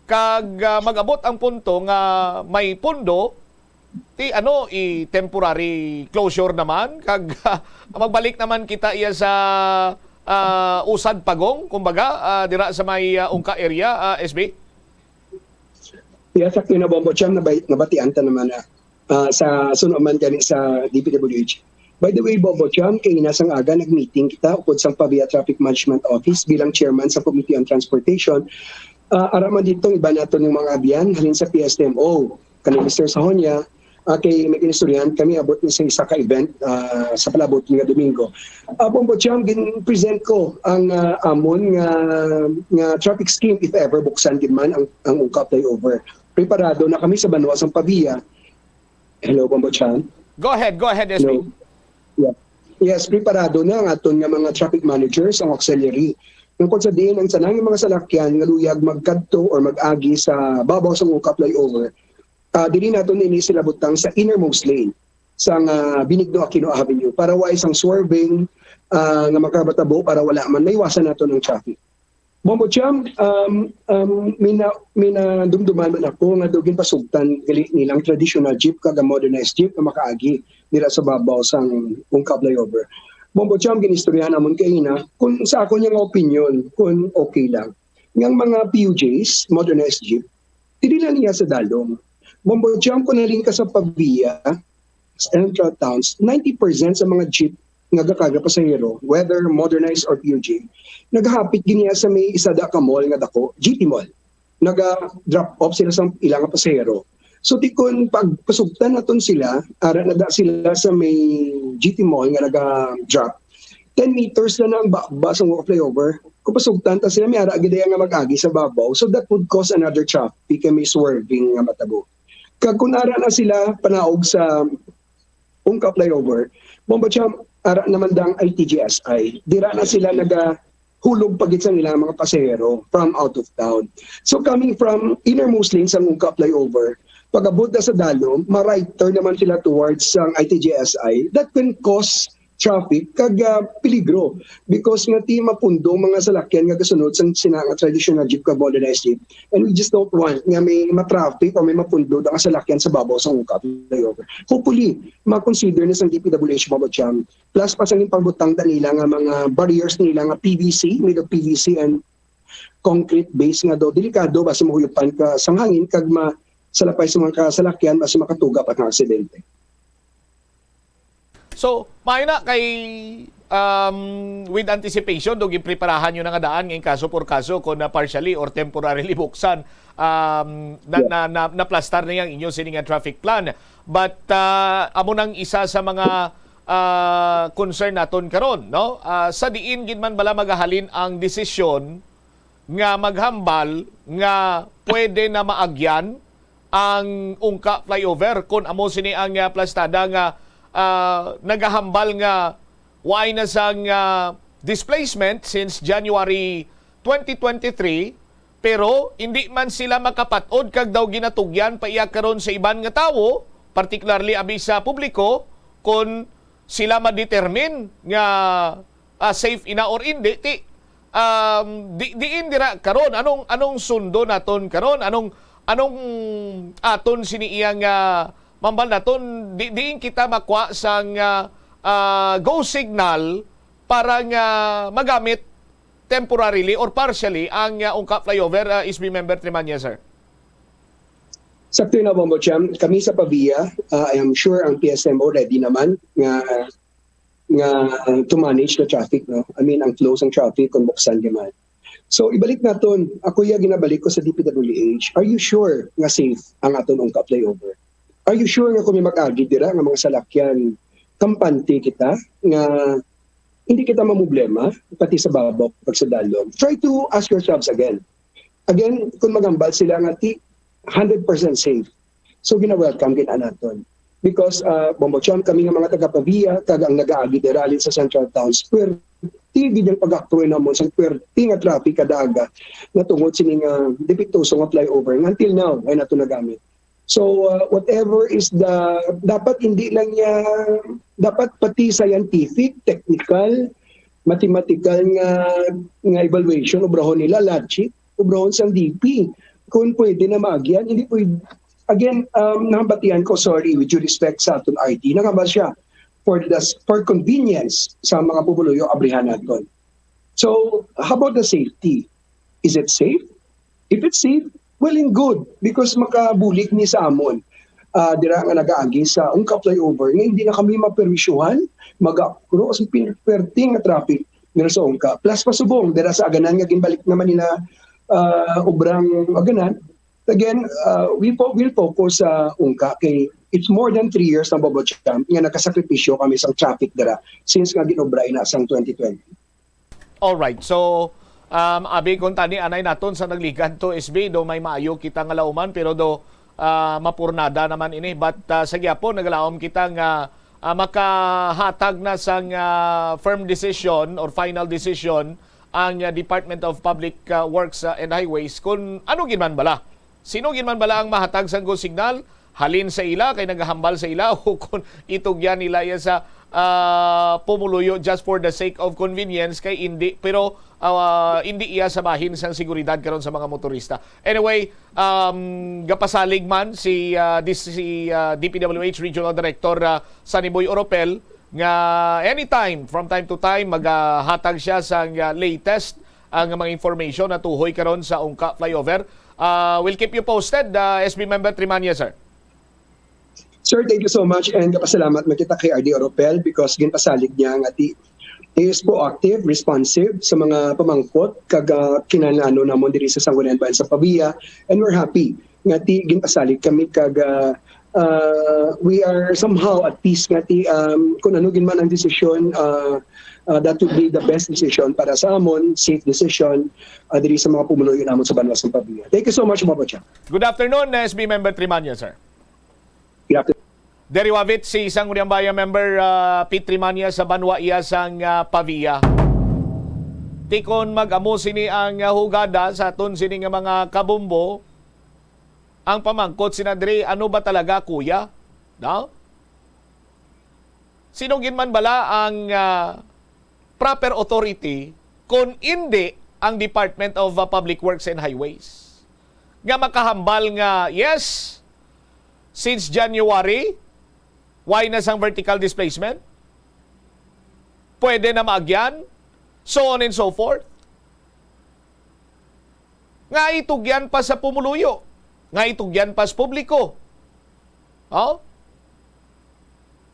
kag, ah, mag-abot ang punto nga may pundo, ti ano, i-temporary closure naman, kag magbalik naman kita iya sa, ah, usad pagong, kumbaga, ah, dira sa may, ah, Ungka area, ah, S B? Yes, sakto na, Bombo Cham, nabay-, nabatian ta naman na, ah, sa suno man gani sa D P W H. By the way, Bombo Cham, kay ina sang aga nag-meeting kita upod sang Pavia Traffic Management Office bilang chairman sa Committee on Transportation. Ah, ara man dito, iba nato ng mga abyan, halin sa P S M O, kani Mister Sahonia, ah, kay may inistoryahan kami about ni sa isa ka event, ah, sa palabot nga Domingo. Ah, Bombo Cham, gin-present ko ang, ah, amon nga, nga traffic scheme if ever buksan gid man ang, ang Ungkap flyover. Preparado na kami sa banwa sang Pavia. Hello, Bombo Cham? Go ahead, go ahead, S B. Hello. Yeah. Yes, preparado na ang aton nga mga traffic managers, ang auxiliary. Tungkol sa diin ang tanan nga mga salakyan nga luyag magkadto or mag-agi sa babaw sa Ungkap flyover, ah, dili naton ini sila butang sa innermost lane. sang, ah, Benigno Aquino Avenue para way sang swerving, ah, nga makabatabo para wala man maiwasan nato ng traffic. Bombo Cham, um, um, mina-, minadumduman man ako nga daw ginpasugtan gali nilang traditional jeep kag ang modernized jeep nga makaagi dira sa babaw sang Ungka flyover. Bombo Cham, ginistoryahan namon kaina kung sa ako niya nga opinion kung okay lang. Nga ang mga P U Js, modernized jeep, dili lang niya sa Dalom. Bombo Cham, kung halin ka sa Pavia, central towns, ninety percent sa mga jeep nga gakarga pasahero, whether modernized or P U J, nagahapit gini sa may isa da ka mall nga dako, G T Mall. Naga-drop off sila sa ilang pasahero. So, ti kon pagpasugtan naton sila, ara na da sila sa may G T Mall nga naga-drop, ten meters na na ang baba sa mga flyover. Kung pasugtan ta sila, may ara gid nga mag-agi sa babaw. So, that would cause another traffic kay may swerving nga matabo. Kag kung ara na sila panaog sa Ungka flyover, Bombo Cham, ara naman dang I T G S I. Dira na sila nagahulog pa gid sa ilang mga pasahero from out of town. So coming from innermost lane sa Ungka flyover, pag-abot na sa Dalom, ma-right turn naman sila towards ang I T G S I. That can cause traffic kag, ah, peligro because nga ti mapundo ang mga salakyan nga gasunod sang sina nga traditional jeep kag modernized jeep, and we just don't want nga may ma-traffic o may mapundo nga salakyan sa babaw sa Ungka flyover. Hopefully, ma-consider na sang D P W H, Bombo Cham, plus pa sang ginpangbutang da nila nga mga barriers nila nga P V C, made of P V C and concrete base nga daw delikado basi mahuyupan ka sang hangin kag masalapay sa mga kasalakyan basi makatuga pa nga aksidente. So, maayo na kay, um, with anticipation, do gipreparahan nyo na nga daan nga in kaso por kaso kung na partially or temporarily buksan, um, na, Yeah. na, na, naplastar na yang inyo sini nga traffic plan. But ah, amo nang isa sa mga ah, concern naton karon, no? Ah, sa diin gid man bala magahalin ang desisyon nga maghambal nga pwede na maagyan ang Ungka flyover, kon amo sini ang ah, plastada nga ah, nagahambal nga waay na sang ah, displacement since January twenty twenty-three, pero hindi man sila makapat-od kag daw ginatugyan pa iya karon sa iban nga tawo, particularly abi sa publiko, kon sila ma-determine nga ah, safe ina or hindi, ti um, di, diin dira karon? Anong, anong sundo naton karon? Anong, anong aton sini iya nga mambal naton? Di, diin kita makwa sang ah, ah, go signal para nga magamit temporarily or partially ang ah, Ungka flyover, ah, S B member Trimanya, sir? Sakto na, Bombo Cham. Kami sa Pavia, ah, I am sure ang P S M O ready naman nga nga to manage the traffic, no? I mean, ang flow sang traffic kung buksan di man. So, ibalik naton, ako iya ginabalik ko sa D P W H. Are you sure nga safe ang aton Ungka flyover? Are you sure nga kung may mag-agi dira nga mga salakyan, kampante kita nga hindi kita mamroblema pati sa babaw pag sa Dalom? Try to ask yourselves again. Again, kung maghambal sila nga ti hundred percent safe, so gina-welcome gid naton. Because uh, Bombo Cham, kami nga mga taga Pavia kag ang nagaagi dira halin sa Central Towns, pwerti gid ang pag-akroy namon sa pwerti nga traffic kada aga nga tungod sini nga depektoso nga flyover nga until now ay nato nagamit. So uh, whatever is the, dapat hindi lang niya, dapat pati scientific, technical, mathematical nga nga evaluation, obrahon nila, logic, obrahon sang D P. Kung pwede na maagyan, hindi pwede. Again, um, nahambatian ko, sorry, with due respect sa aton R T, nagamba siya for the, for convenience sa mga pumuluyo, abrihan naton. So, how about the safety? Is it safe? If it's safe, well and good, because makabulig ni sa amon ah, dira nga nagaagi sa Ungka flyover nga hindi na kami maperwisyuhan, mag-akro sa pin-, perting nga traffic dira sa Ungka. Plus pa subong dira sa Aganan nga ginbalik naman nila ah, obrang Aganan. Again, uh, we fo- will focus sa Ungka kay it's more than three years na, Bombo Cham, nga nakasakripisyo kami sa traffic dira since nga ginobra ina sang twenty twenty. Alright. So, um, abi kung tani anay naton sa nagligan to, S B, do may maayo kita nga lauman, pero do ah, mapurnada naman ini. But ah, sa gyapon, nagalaom kita nga ah, makahatag na sang ah, firm decision or final decision ang ah, Department of Public ah, Works ah, and Highways kung ano gid man bala. Sino gid man bala ang mahatag sang go signal? halin sa ila, kay nagahambal sa ila, o kon itugyan nila iya sa, ah, pumuluyo just for the sake of convenience, kay indi, pero, ah, indi iya sa bahin sang seguridad karon sa mga motorista. Anyway, um, gapasalig man si, ah, dis-, si, ah, D P W H Regional Director, ah, Sunny Boy Oropel, nga anytime, from time to time, magahatag siya sang, ah, latest, ah, nga mga information natuhoy karon sa Ungka Flyover. Ah, we'll keep you posted, ah, S B Member Trimania, sir. Sir, thank you so much, and kapasalamat man kita kay R D Oropel because ginpasalig niya nga ti-, he is proactive, responsive sa mga pamangkot kag, ah, kinahanglanon namon diri sa Sangguniang Bayan sa Pavia, and we're happy nga ti ginpasalig kami kag, ah, ah, we are somehow at peace nga ti, um, kung ano gid man ang desisyon, ah, ah, that would be the best decision para sa amon, safe decision, ah, diri sa mga pumuluyo namon sa banwa sa Pavia. Thank you so much, Papa Chang. Good afternoon, S B Member Trimania, sir. Good afternoon. Diri wavit si Sangguniang Bayan member, ah, Pete Trimania sa banwa iya sang, ah, Pavia. Ti kon mag-amo sini ang, ah, hugada sa aton sini nga mga kabombo, ang pamangkot sina diri, ano ba talaga, kuya? No? Sino gid man bala ang, ah, proper authority kon indi ang Department of, ah, Public Works and Highways nga makahambal nga, yes, since January, why na sang vertical displacement? Pwede na maagyan, so on and so forth. Nga itugyan pa sa pumuluyo, nga itugyan pa sa publiko. Oh?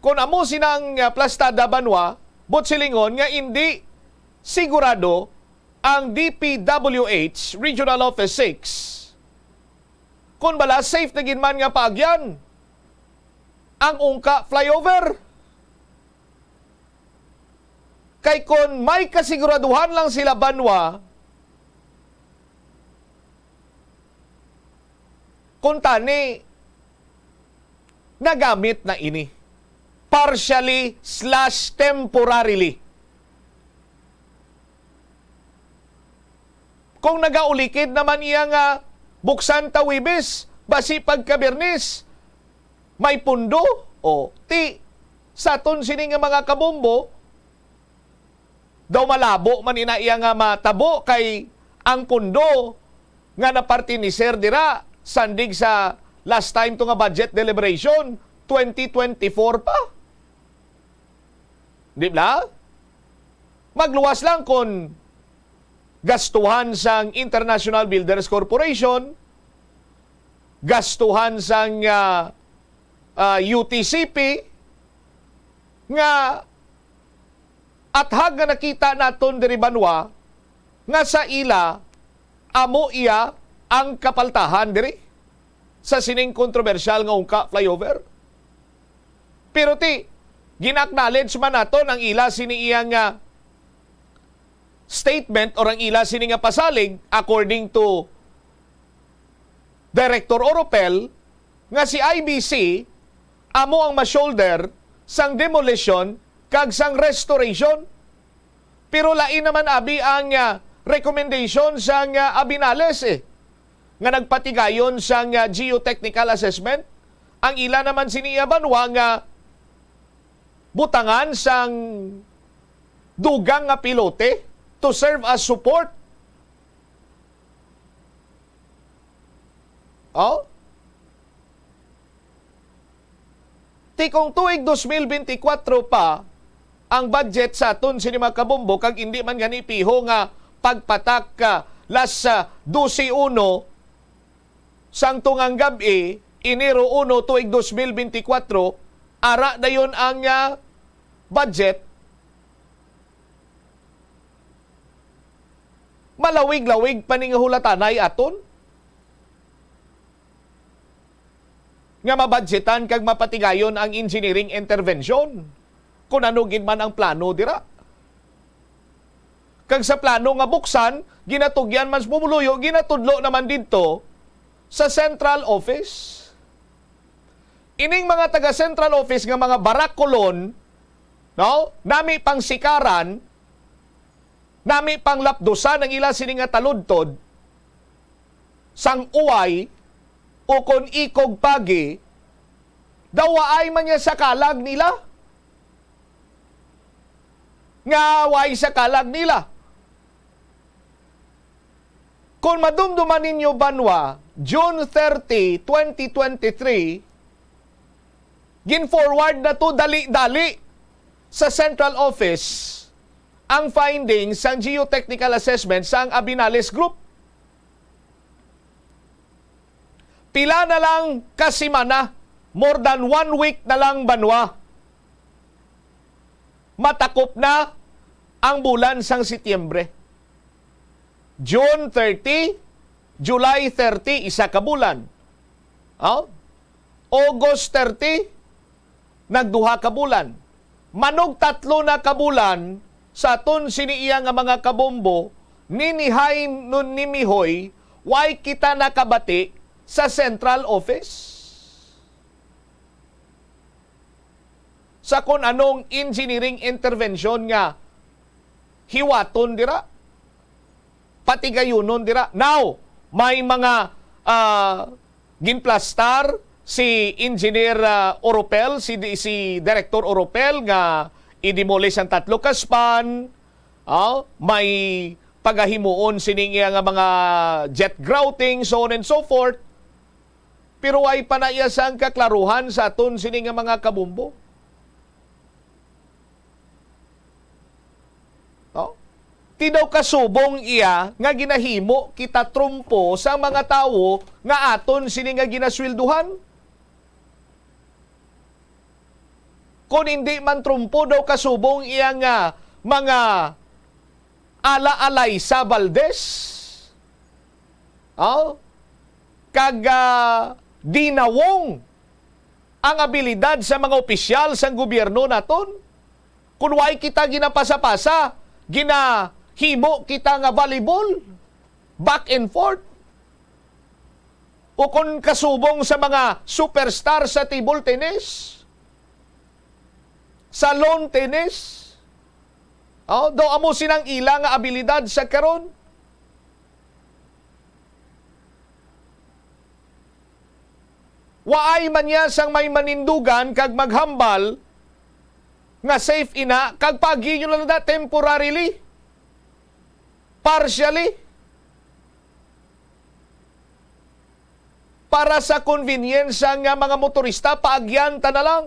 Kung amo sina ang, ah, plastada banwa, buot silingon nga indi sigurado ang D P W H Regional Office six. Kung bala, safe na gid man nga paagyan ang Ungka Flyover. Kay kon may kasiguraduhan lang sila banwa, kuntani, nagamit na ini. Partially slash temporarily. Kung nagaulikid naman iya nga buksan ta Huwebes, basi pagka Biyernes, may pundo, o ti, sa aton sini nga mga kabombo, daw malabo man ina iya nga matabo kay ang pundo nga napartinisir dira sandig sa last time to nga budget deliberation, twenty twenty-four pa. Di ba? Magluwas lang kon gastuhan sang International Builders Corporation, gastuhan sang, ah, ah, U T C P, nga athag nga nakita naton diri banwa nga sa ila amo iya ang kapaltahan diri sa sining kontrobersyal nga Ungka Flyover. Pero ti, gin-acknowledge man naton ang ila sini iya nga statement or ang ila sini nga pasalig, according to Director Oropel, nga si I B C amo ang ma-shoulder sang demolition kag sang restoration. Pero lain naman abi ang, ah, recommendation sang, ah, Abinales, eh, nga nagpatigayon sang, ah, geotechnical assessment. Ang ila naman sini iya banwa nga butangan sang dugang nga pilote to serve as support. Oh? Ti kung tuig dos mil benti kwatro pa ang budget sa aton sini mga kabombo, kag indi man gani piho nga pagpatak, ah, las, ah, dose uno sang tungang gab-i, Enero uno, tuig dos mil benti kwatro, ara dayon ang, ah, budget, malawig-lawig pa ni nga hulatanay aton nga mabudgetan kag mapatigayon ang engineering intervention, kun ano gid man ang plano dira. Kag sa plano nga buksan, ginatugyan man sa pumuluyo, ginatudlo naman didto sa central office. Ining mga taga central office nga mga barakulon, no? Nami pang sikaran, nami pang lapdusan ang ila sini nga taludtod sang uway ukon ikog pagi, Daw waay man niya sa kalag nila. Nga waay sa kalag nila. Kung madumduman ninyo, banwa, June thirty, twenty twenty-three, gin-forward na to dali-dali sa central office ang findings sang geotechnical assessment sang Abinales Group. Pila na lang ka semana, more than one week na lang, banwa, matakop na ang bulan sang Setyembre. June thirty, July thirty, isa ka bulan. Oh? August thirty, nagduha ka bulan. Manugtatlo na ka bulan sa aton sini iya nga mga kabombo, ninihay nun nimihoy, way kita nakabati sa central office. Sa kun anong engineering intervention nga hiwaton dira, patigayunon dira. Now, may mga, ah, ginplastar si Engineer, ah, Oropel, si, si Director Oropel nga i-demolish ang tatlo ka span, ah, may pagahimuon sining iya nga mga jet grouting, so on and so forth. Pero ay pa na iya sang kaklaruhan sa aton sini nga mga kabombo. No? Ti daw kasubong iya nga ginahimo kita trumpo sa mga tawo nga aton sini nga ginasweldohan? Kon indi man trumpo daw kasubong iya nga mga ala-alay sa Valdez, oh, kag, ah, dinawong ang abilidad sa mga opisyal sang gobyerno naton. Kun way kita ginapasa-pasa, ginahimo kita nga volleyball, back and forth. O kon kasubong sa mga superstar sa table tennis, sa lawn tennis, oh, daw amo sinang ila nga abilidad sa karon. Waay man niya sang may manindugan kag maghambal nga safe ina kag paagi nyo lang na temporarily, partially, para sa convenience nga mga motorista, paagyan ta na lang.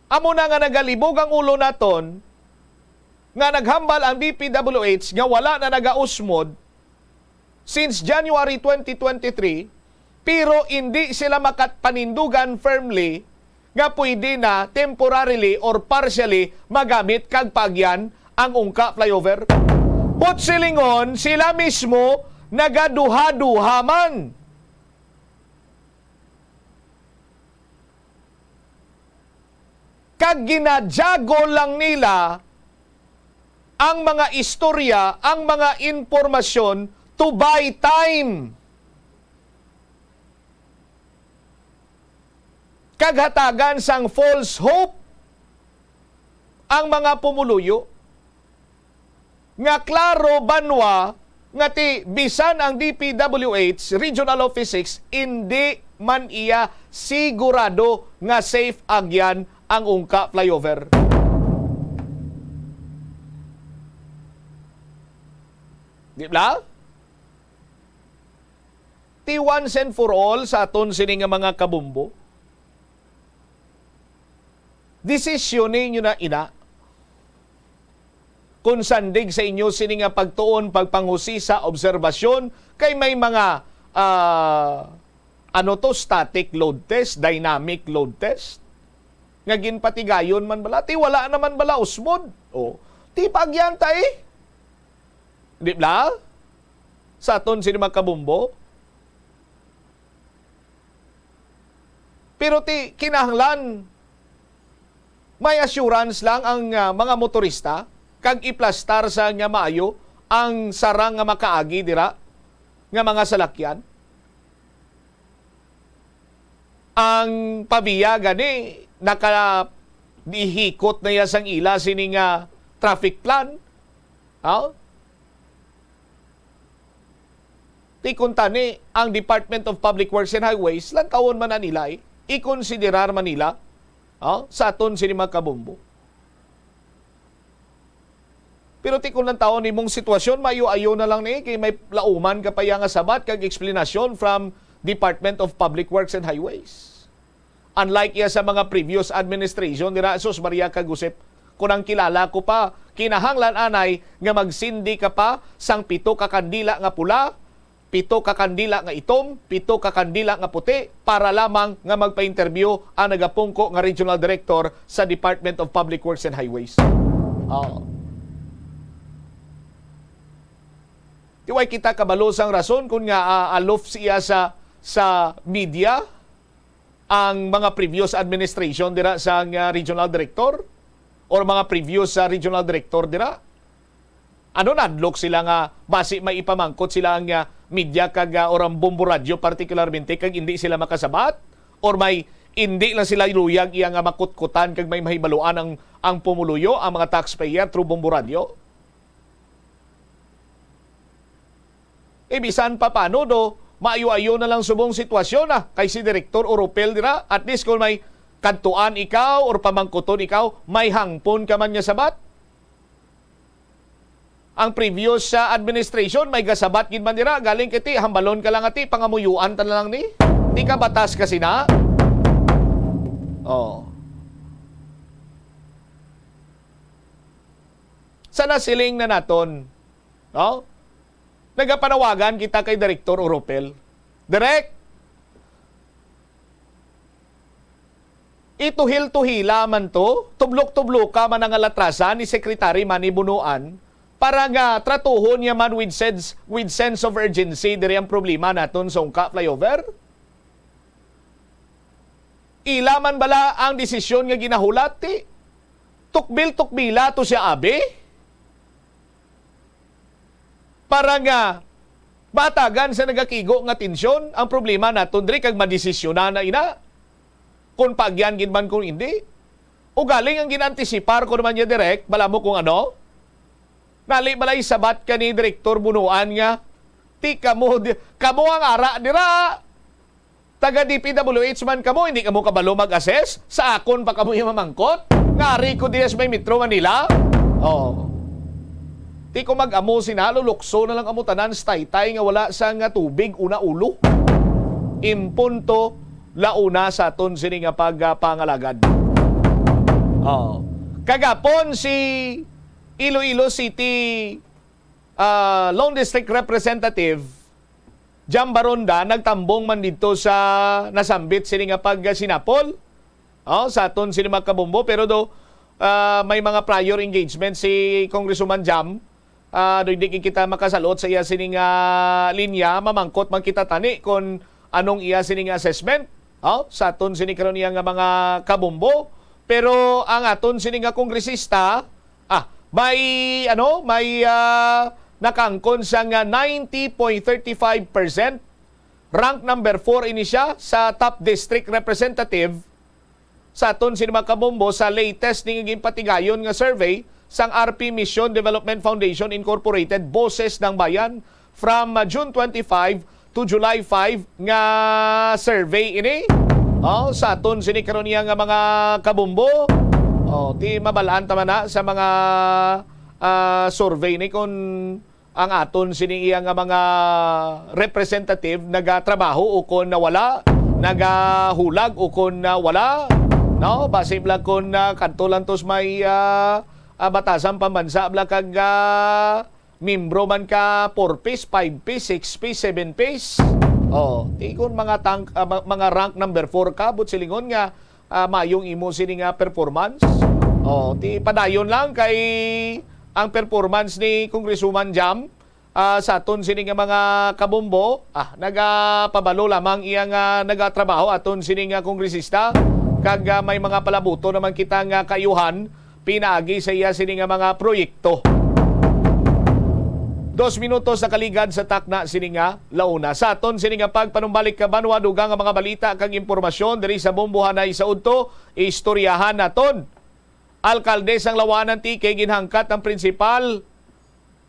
Amo na nga nagalibog ang ulo naton nga naghambal ang D P W H nga wala na nagausmod since January twenty twenty-three, pero indi sila makapanindugan firmly nga pwede na temporarily or partially magamit kag paagyan ang Ungka Flyover. But silingon, sila mismo nagaduha-duha man. Kag ginajagol lang nila ang mga istorya, ang mga impormasyon to buy time. Kag hatagan sang false hope ang mga pumuluyo. Nga klaro, banwa, nga ti bisan ang D P W H Regional Office six, indi man iya sigurado nga safe agyan ang Ungka Flyover. Di ba? Ti once and for all sa aton sini nga mga kabombo, desisyon ninyo na ina. Kung sandig sa inyo sini nga pagtuon, pagpanghusisa, obserbasyon, kay may mga, ah, ano to, static load test, dynamic load test, nga ginpatigayon man bala, ti wala naman bala usmod. O, ti paagyan ta eh. Di bala? Sa aton sini mga kabombo. Pero ti kinahanglan may assurance lang ang, ah, mga motorista kag iplastar sa nga maayo ang sarang nga makaagi dira nga mga salakyan. Ang Pavia gani naka dihikot na iya sang ila sini nga traffic plan. Ha? Ti kuntani ang Department of Public Works and Highways, lantawon man na nila, eh, ikonsiderar man nila, oh, sa aton sini mga kabombo. Pero ti kung lantawon nimong sitwasyon, maayo-ayo na lang ni kay may lauman ka pa iya nga sabat kag eksplanasyon from Department of Public Works and Highways. Unlike iya sa mga previous administration dira, sus, Maria kag Josep, kung ang kilala ko pa, kinahanglan anay nga magsindi ka pa sang pito ka kandila nga pula, pito ka kandila nga itom, pito ka kandila nga puti para lamang nga magpa-interview ang nagapungko nga regional director sa Department of Public Works and Highways. Oh. Di way kita kabalo sang rason kung nga, ah, aloof siya sa, sa media, ang mga previous administration dira sa, ah, regional director or mga previous, ah, regional director dira? Ano, nadlok sila nga basi may ipamangkot sila ang, ah, media kag, ah, or ang Bombo Radyo partikularmente kag hindi sila makasabat? Or may hindi lang sila luyag iya nga makutkutan kag may mahibaluan ang, ang pumuluyo, ang mga taxpayer through Bombo Radyo? Eh, bisan pa paano do, maayo-ayo na lang subong sitwasyon, ah, kay si Direktor Oropel dira, at least kung may kadtuan ikaw or pamangkuton ikaw, may hangpon ka man nga sabat. Ang previous sa administration, may gasabat gid man dira, galing kay ti, hambalon ka lang ati, pangamuyuan ta na lang ni. Di ka batas kasi na. Oh. Sa nasiling na naton, no? Nagapanawagan kita kay Direktor Oropel. Direk, ituhil-tuhila man to, tublok-tubloka man ang alatrasan ni Secretary Manny Bonoan para nga tratuhon niya man with sense, with sense of urgency diri ang problema naton sa Ungka Flyover? Ila man bala ang desisyon nga ginahulat, ti? Tukbil-tukbila to siya, abi? Para nga matagan sa nagakigo nga tensyon ang problema naton diri kag madesisyonan na ina kung paagyan gid man kung hindi. Ugaling ang gin-antisipar ko naman niya, Direk, bala mo kung ano? Nali balay sabat ka ni Direktor Bunuan nga, "Ti kamo, di, kamo ang ara dira. Taga D P W H man kamo, hindi kamo kabalo mag-assess? Sa akon pa kamo yung mamangkot? Ngari ko diya sa may Metro Manila?" Oh. Ti ko mag-amo sina, lulukso na lang amo tanan sa taytay nga wala sa nga tubig, una ulo. Impunto, launa sa aton sini nga pagpangalagad. Oh. Kagapon si Iloilo City, ah, Lone District Representative Jam Baronda nagtambong man didto sa nasambit sini nga pagsinapol, oh, sa aton sini mga kabombo. Pero do, ah, may mga prior engagement si Congresswoman Jam. Ah, do hindi kita makasalot sa iya sini nga linya, mamangkot man kita tani kon anong iya sini nga assessment, oh, sa aton sini karon iya nga mga kabombo. Pero ang aton sini nga kongresista, ah, may, ano, may, ah, nakaangkon siya nga ninety point thirty five percent. Rank number four ini siya sa top district representative sa aton sini mga kabombo sa latest ni nga ginpatigayon nga survey sang R P Mission Development Foundation Incorporated, Boses ng Bayan, from, ah, June twenty-five to July five nga survey ini. Oh, sa aton sini karon iya nga mga kabombo. Oh, ti mabalaan ta man na sa mga, ah, survey ni kung ang aton sini iya nga mga representative nagatrabaho o kon nawala, nagahulag o kon nawala, no? Basi lang kon, ah, kadto lang tos may, ah, ah, batasang pambansa bala kag, ah, membro man ka four Ps, five Ps, six Ps, seven Ps. Oh, ti kon mga tank, ah, ma-, mga rank number four ka, but silingon nga, ah, mayong imo sini nga performance. Oh, ti padayon lang kay ang performance ni Congresswoman Jam, ah, sa aton sini nga mga kabombo, ah, nagapabalo lamang iya nga nagatrabaho aton sini nga kongresista, kag, ah, may mga palabuto naman kita nga kaayuhan pinaagi sa iya sini nga mga proyekto. Dos minutos nakaligad sa takna sini nga launa. Sa aton sini nga pagpanumbalik ka banwa, dugang nga mga balita kag impormasyon diri sa Bombohanay sa udto, istoryahan naton. Alkalde sang Lawaan Antique ginhangkat ang prinsipal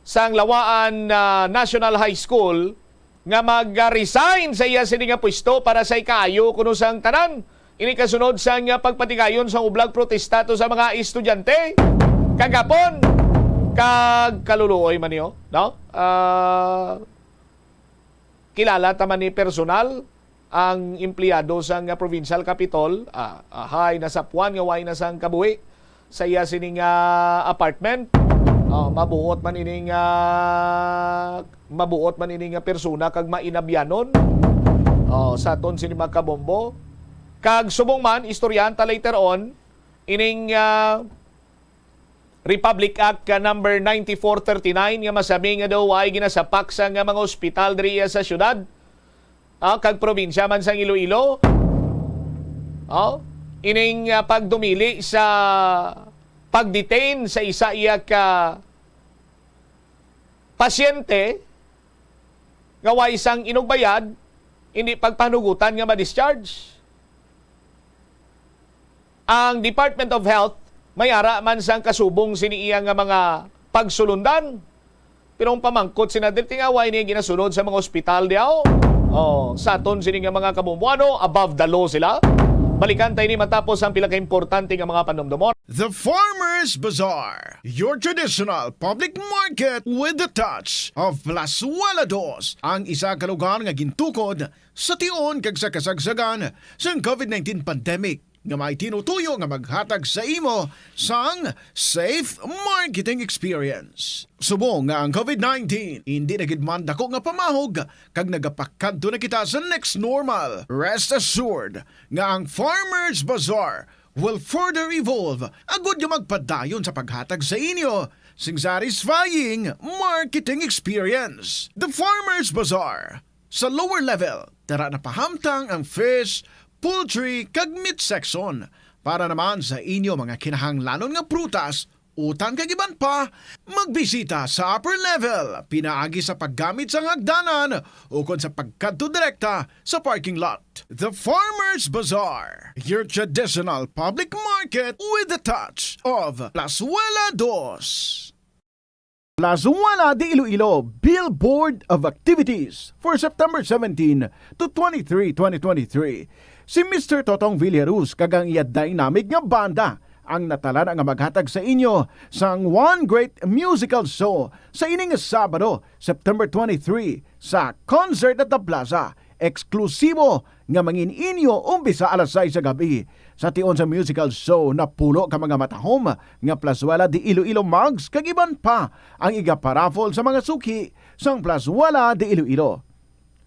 sang Lawaan, ah, National High School nga mag-resign sa iya sini nga pwesto para sa ikaayo kuno sang tanan. Ini kasunod sang pagpatigayon sang ublag protesta to sa mga estudyante kagapon. Kag kaluluoy man niyo, no? Ah, kilala ta man ni personal ang empleyado sang provincial capitol, ah, ah, hay nasapuan nga way na sang kabuhi sa iya sini nga apartment. Oh, mabuot man ini nga, mabuot man ini nga persona kag mainabyanon. Oh, sa aton sini mga kabombo. Kag subong man, istoryahan ta later on, ining, ah, Republic Act ka number ninety-four thirty-nine nga masami nga daw ay ginasapak sa nga mga ospital diri sa syudad, ah, kag probinsya man sang Iloilo. Oh, ining, ah, pagdumili sa pag-detain sa isa iya ka pasyente nga way sang inugbayad, hindi pagpanugutan nga ma-discharge. Ang Department of Health may ara man sang kasubong sini iya nga mga pagsulundan. Pero ang pamangkot sina diri nga way niya ginasulod sa mga ospital diaw. Oh, sa aton sini nga mga kabumbuano, above the law sila. Balikan tayo ni matapos ang pila ka importante nga mga panumdumon. The Farmers Bazaar, your traditional public market with the touch of Plazuela Dos, ang isa ka lugar nga gintukod sa tion kag sa kasagsagan sang covid nineteen pandemic nga may tinutuyo nga maghatag sa imo sang safe marketing experience. Subong nga ang covid nineteen hindi na gid man dako nga pamahog kag nagapakadto na kita sa next normal, rest assured nga ang Farmers Bazaar will further evolve agud nga magpadayon sa paghatag sa inyo sing satisfying marketing experience. The Farmers Bazaar, sa lower level, tara na pahamtang ang fish, poultry, kag meat section. Para naman sa inyo mga kinahanglanon nga prutas, utan kag iban pa, magbisita sa upper level pinaagi sa paggamit sang hagdanan ukon sa pagkadto direkta sa parking lot. The Farmers Bazaar, your traditional public market with the touch of Plazuela Dos. Plazuela de Iloilo, Billboard of Activities for September seventeen to twenty-three, twenty twenty-three. Si Mister Totong Villaruz kag ang iya dynamic nga banda ang natalana nga maghatag sa inyo sang one great musical show sa ining Sabado, September twenty-three, sa Concert at the Plaza. Eksklusibo nga mangin inyo umpisa alas sais sa gab-i. Sa tion sa musical show, napulo ka mga matahom nga Plazuela de Iloilo mugs kag iban pa ang igaparaffle sa mga suki sang Plazuela de Iloilo.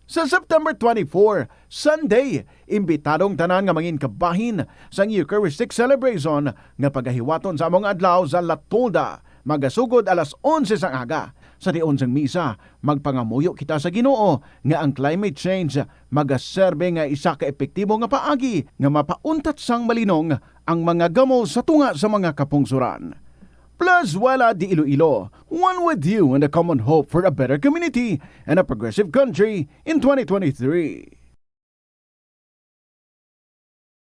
Sa September twenty-four, Sunday, imbitado ang tanan nga mangin kabahin sang Eucharistic Celebration nga pagahiwaton sa among adlaw sa La Tolda, magasugod alas onse sang aga. Sa tion sang misa, magpangamuyo kita sa Ginoo nga ang climate change magaserbe nga isa ka epektibo nga paagi nga mapauntat sang malinong ang mga gamo sa tunga sa mga kapungsoran. Plazuela de Iloilo, one with you in the common hope for a better community and a progressive country in twenty twenty-three.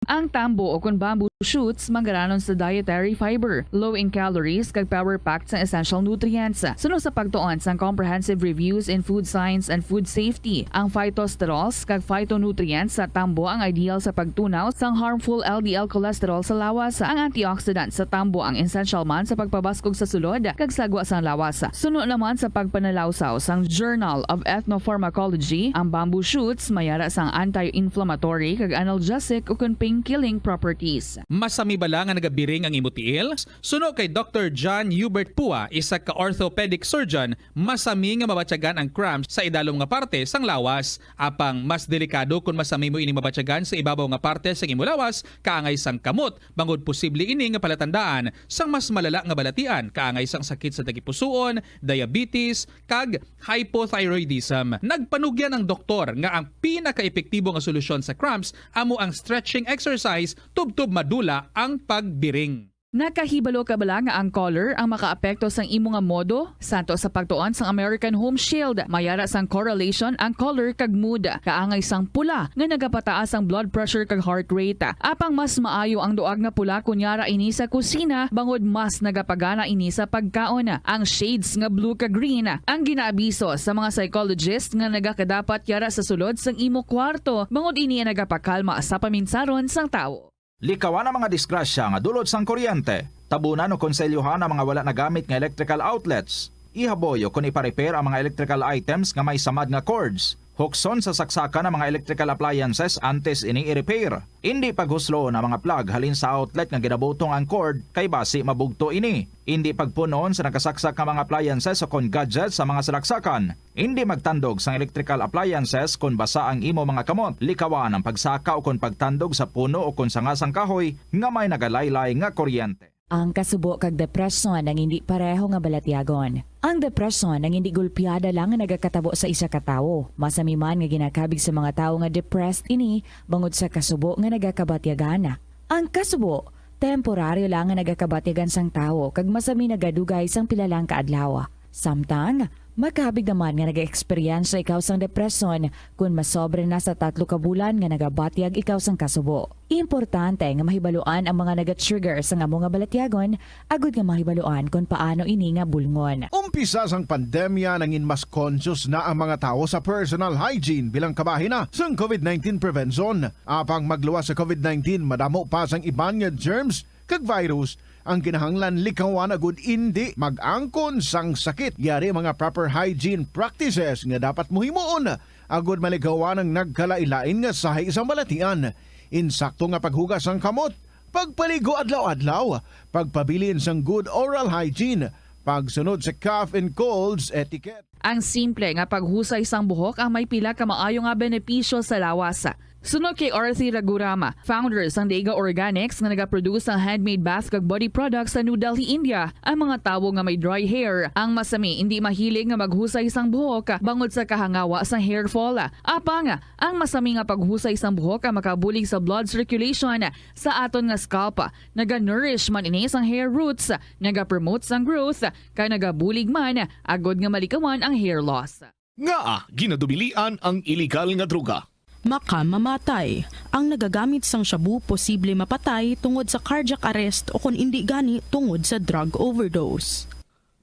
Ang tambo o kon bamboo shoots manggaranon sa dietary fiber, low in calories, kag power-packed sang essential nutrients. Suno sa pagtuon sang Comprehensive Reviews in Food Science and Food Safety, ang phytosterols kag phytonutrients sa tambo ang ideal sa pagtunaw sang harmful L D L cholesterol sa lawas. Ang antioxidant sa tambo ang essential man sa pagpabaskog sa sulod kag sagwa sang lawas. Suno naman sa pagpanalawsaw sang Journal of Ethnopharmacology, ang bamboo shoots may ara sang anti-inflammatory kag analgesic ukon pain-killing properties. Masami bala nga nagabiring ang imo tiil? Suno kay Doktor John Hubert Pua, isa ka orthopedic surgeon, masami nga mabatyagan ang cramps sa idalom nga parte sang lawas. Apang mas delikado kon masami mo ini mabatyagan sa ibabaw nga parte sang imo lawas, kaangay sang kamot, bangod posible ini nga palatandaan sang mas malala nga balatian, kaangay sang sakit sa tagipusoon, diabetes, kag hypothyroidism. Nagpanugyan ang doktor nga ang pinakaepektibo nga solusyon sa cramps amo ang stretching exercise tubtob madula ang pagbiring. Nakahibalo ka bala nga ang color ang makaapekto sang imo nga modo? Santo sa pagtuon sang American Home Shield, may ara sang correlation ang color kag mood. Kaangay sang pula nga nagapataas ang blood pressure kag heart rate. Apang mas maayo ang duag nga pula kon yara ini sa kusina, bangod mas nagapagana ini sa pagkaon. Ang shades nga blue kag green ang ginaabiso sa mga psychologist nga nagakadapat yara sa sulod sang imo kwarto, bangod ini ang nagapakalma sa paminsaron sang tawo. Likawan ang mga disgrasya nga dulot sang kuryente. Tabunan o konselyuhan ang mga wala nagamit nga electrical outlets. Ihaboy o kon ipa-repair ang mga electrical items nga may samad nga cords. Hukson sa saksakan ang mga electrical appliances antes ini i-repair. Indi paghusloon ang mga plug halin sa outlet nga ginabutong ang cord, kay basi mabugto ini. Indi pagpun-on sa nakasaksak nga mga appliances o kon gadgets sa mga salaksakan. Indi magtandog sang electrical appliances kon basa ang imo mga kamot. Likawan ang pagsaka o kon pagtandog sa puno o kon sanga sang kahoy nga may nagalaylay nga kuryente. Ang kasubo kag depresyon ang indi pareho nga balatyagon. Ang depresyon ang indi gulpiada lang nga nagakatabo sa isa ka tawo. Masami man nga ginakabig sa mga tawo nga depressed ini bangod sa kasubo nga nagakabatyagan. Ang kasubo, temporaryo lang nga nagakabatyagan sang tawo kag masami nagadugay sang pila lang ka adlaw. Samtang, makabig naman nga nag-eksperyensya ikaw sang depresyon kon masobra na sa tatlo ka bulan nga nagabatyag ikaw sang kasubo. Importante nga mahibaluan ang mga naga-trigger sang amo nga balatyagon agud nga mahibaluan kon paano ini nga bulngon. Umpisa sang pandemya, nangin mas conscious na ang mga tawo sa personal hygiene bilang kabahin na sang COVID nineteen prevention. Apang magluwas sa COVID nineteen, madamo pa sang iban nga germs kag virus ang kinahanglan likawan agud indi mag-angkon sang sakit. Yari mga proper hygiene practices nga dapat mo himuon agud malikawan ang nagkalain-lain nga sahi sang balatian. Insakto nga paghugas sang kamot, pagpaligo adlaw-adlaw, pagpabilin sang good oral hygiene, pagsunod sa cough and colds etiquette. Ang simple nga paghusay sang buhok ang may pila ka maayo nga benepisyo sa lawas. Suno kay Arthi Ragurama, founder sang Deiga Organics nga nagaproduce sang handmade bath kag body products sa New Delhi, India, ang mga tawo nga may dry hair ang masami indi mahilig nga maghusay sang buhok bangod sa kahangawa sang hair fall. Apang, ang masami nga paghusay sang buhok ang makabulig sa blood circulation sa aton nga scalp. Naga-nourish man ini sang hair roots, naga-promote sang growth, kag nagabulig man agud nga malikawan ang hair loss. Ngaa ginadubilian ang iligal nga droga? Makamamatay. Ang nagagamit sang shabu posible mapatay tungod sa cardiac arrest o kon indi gani tungod sa drug overdose.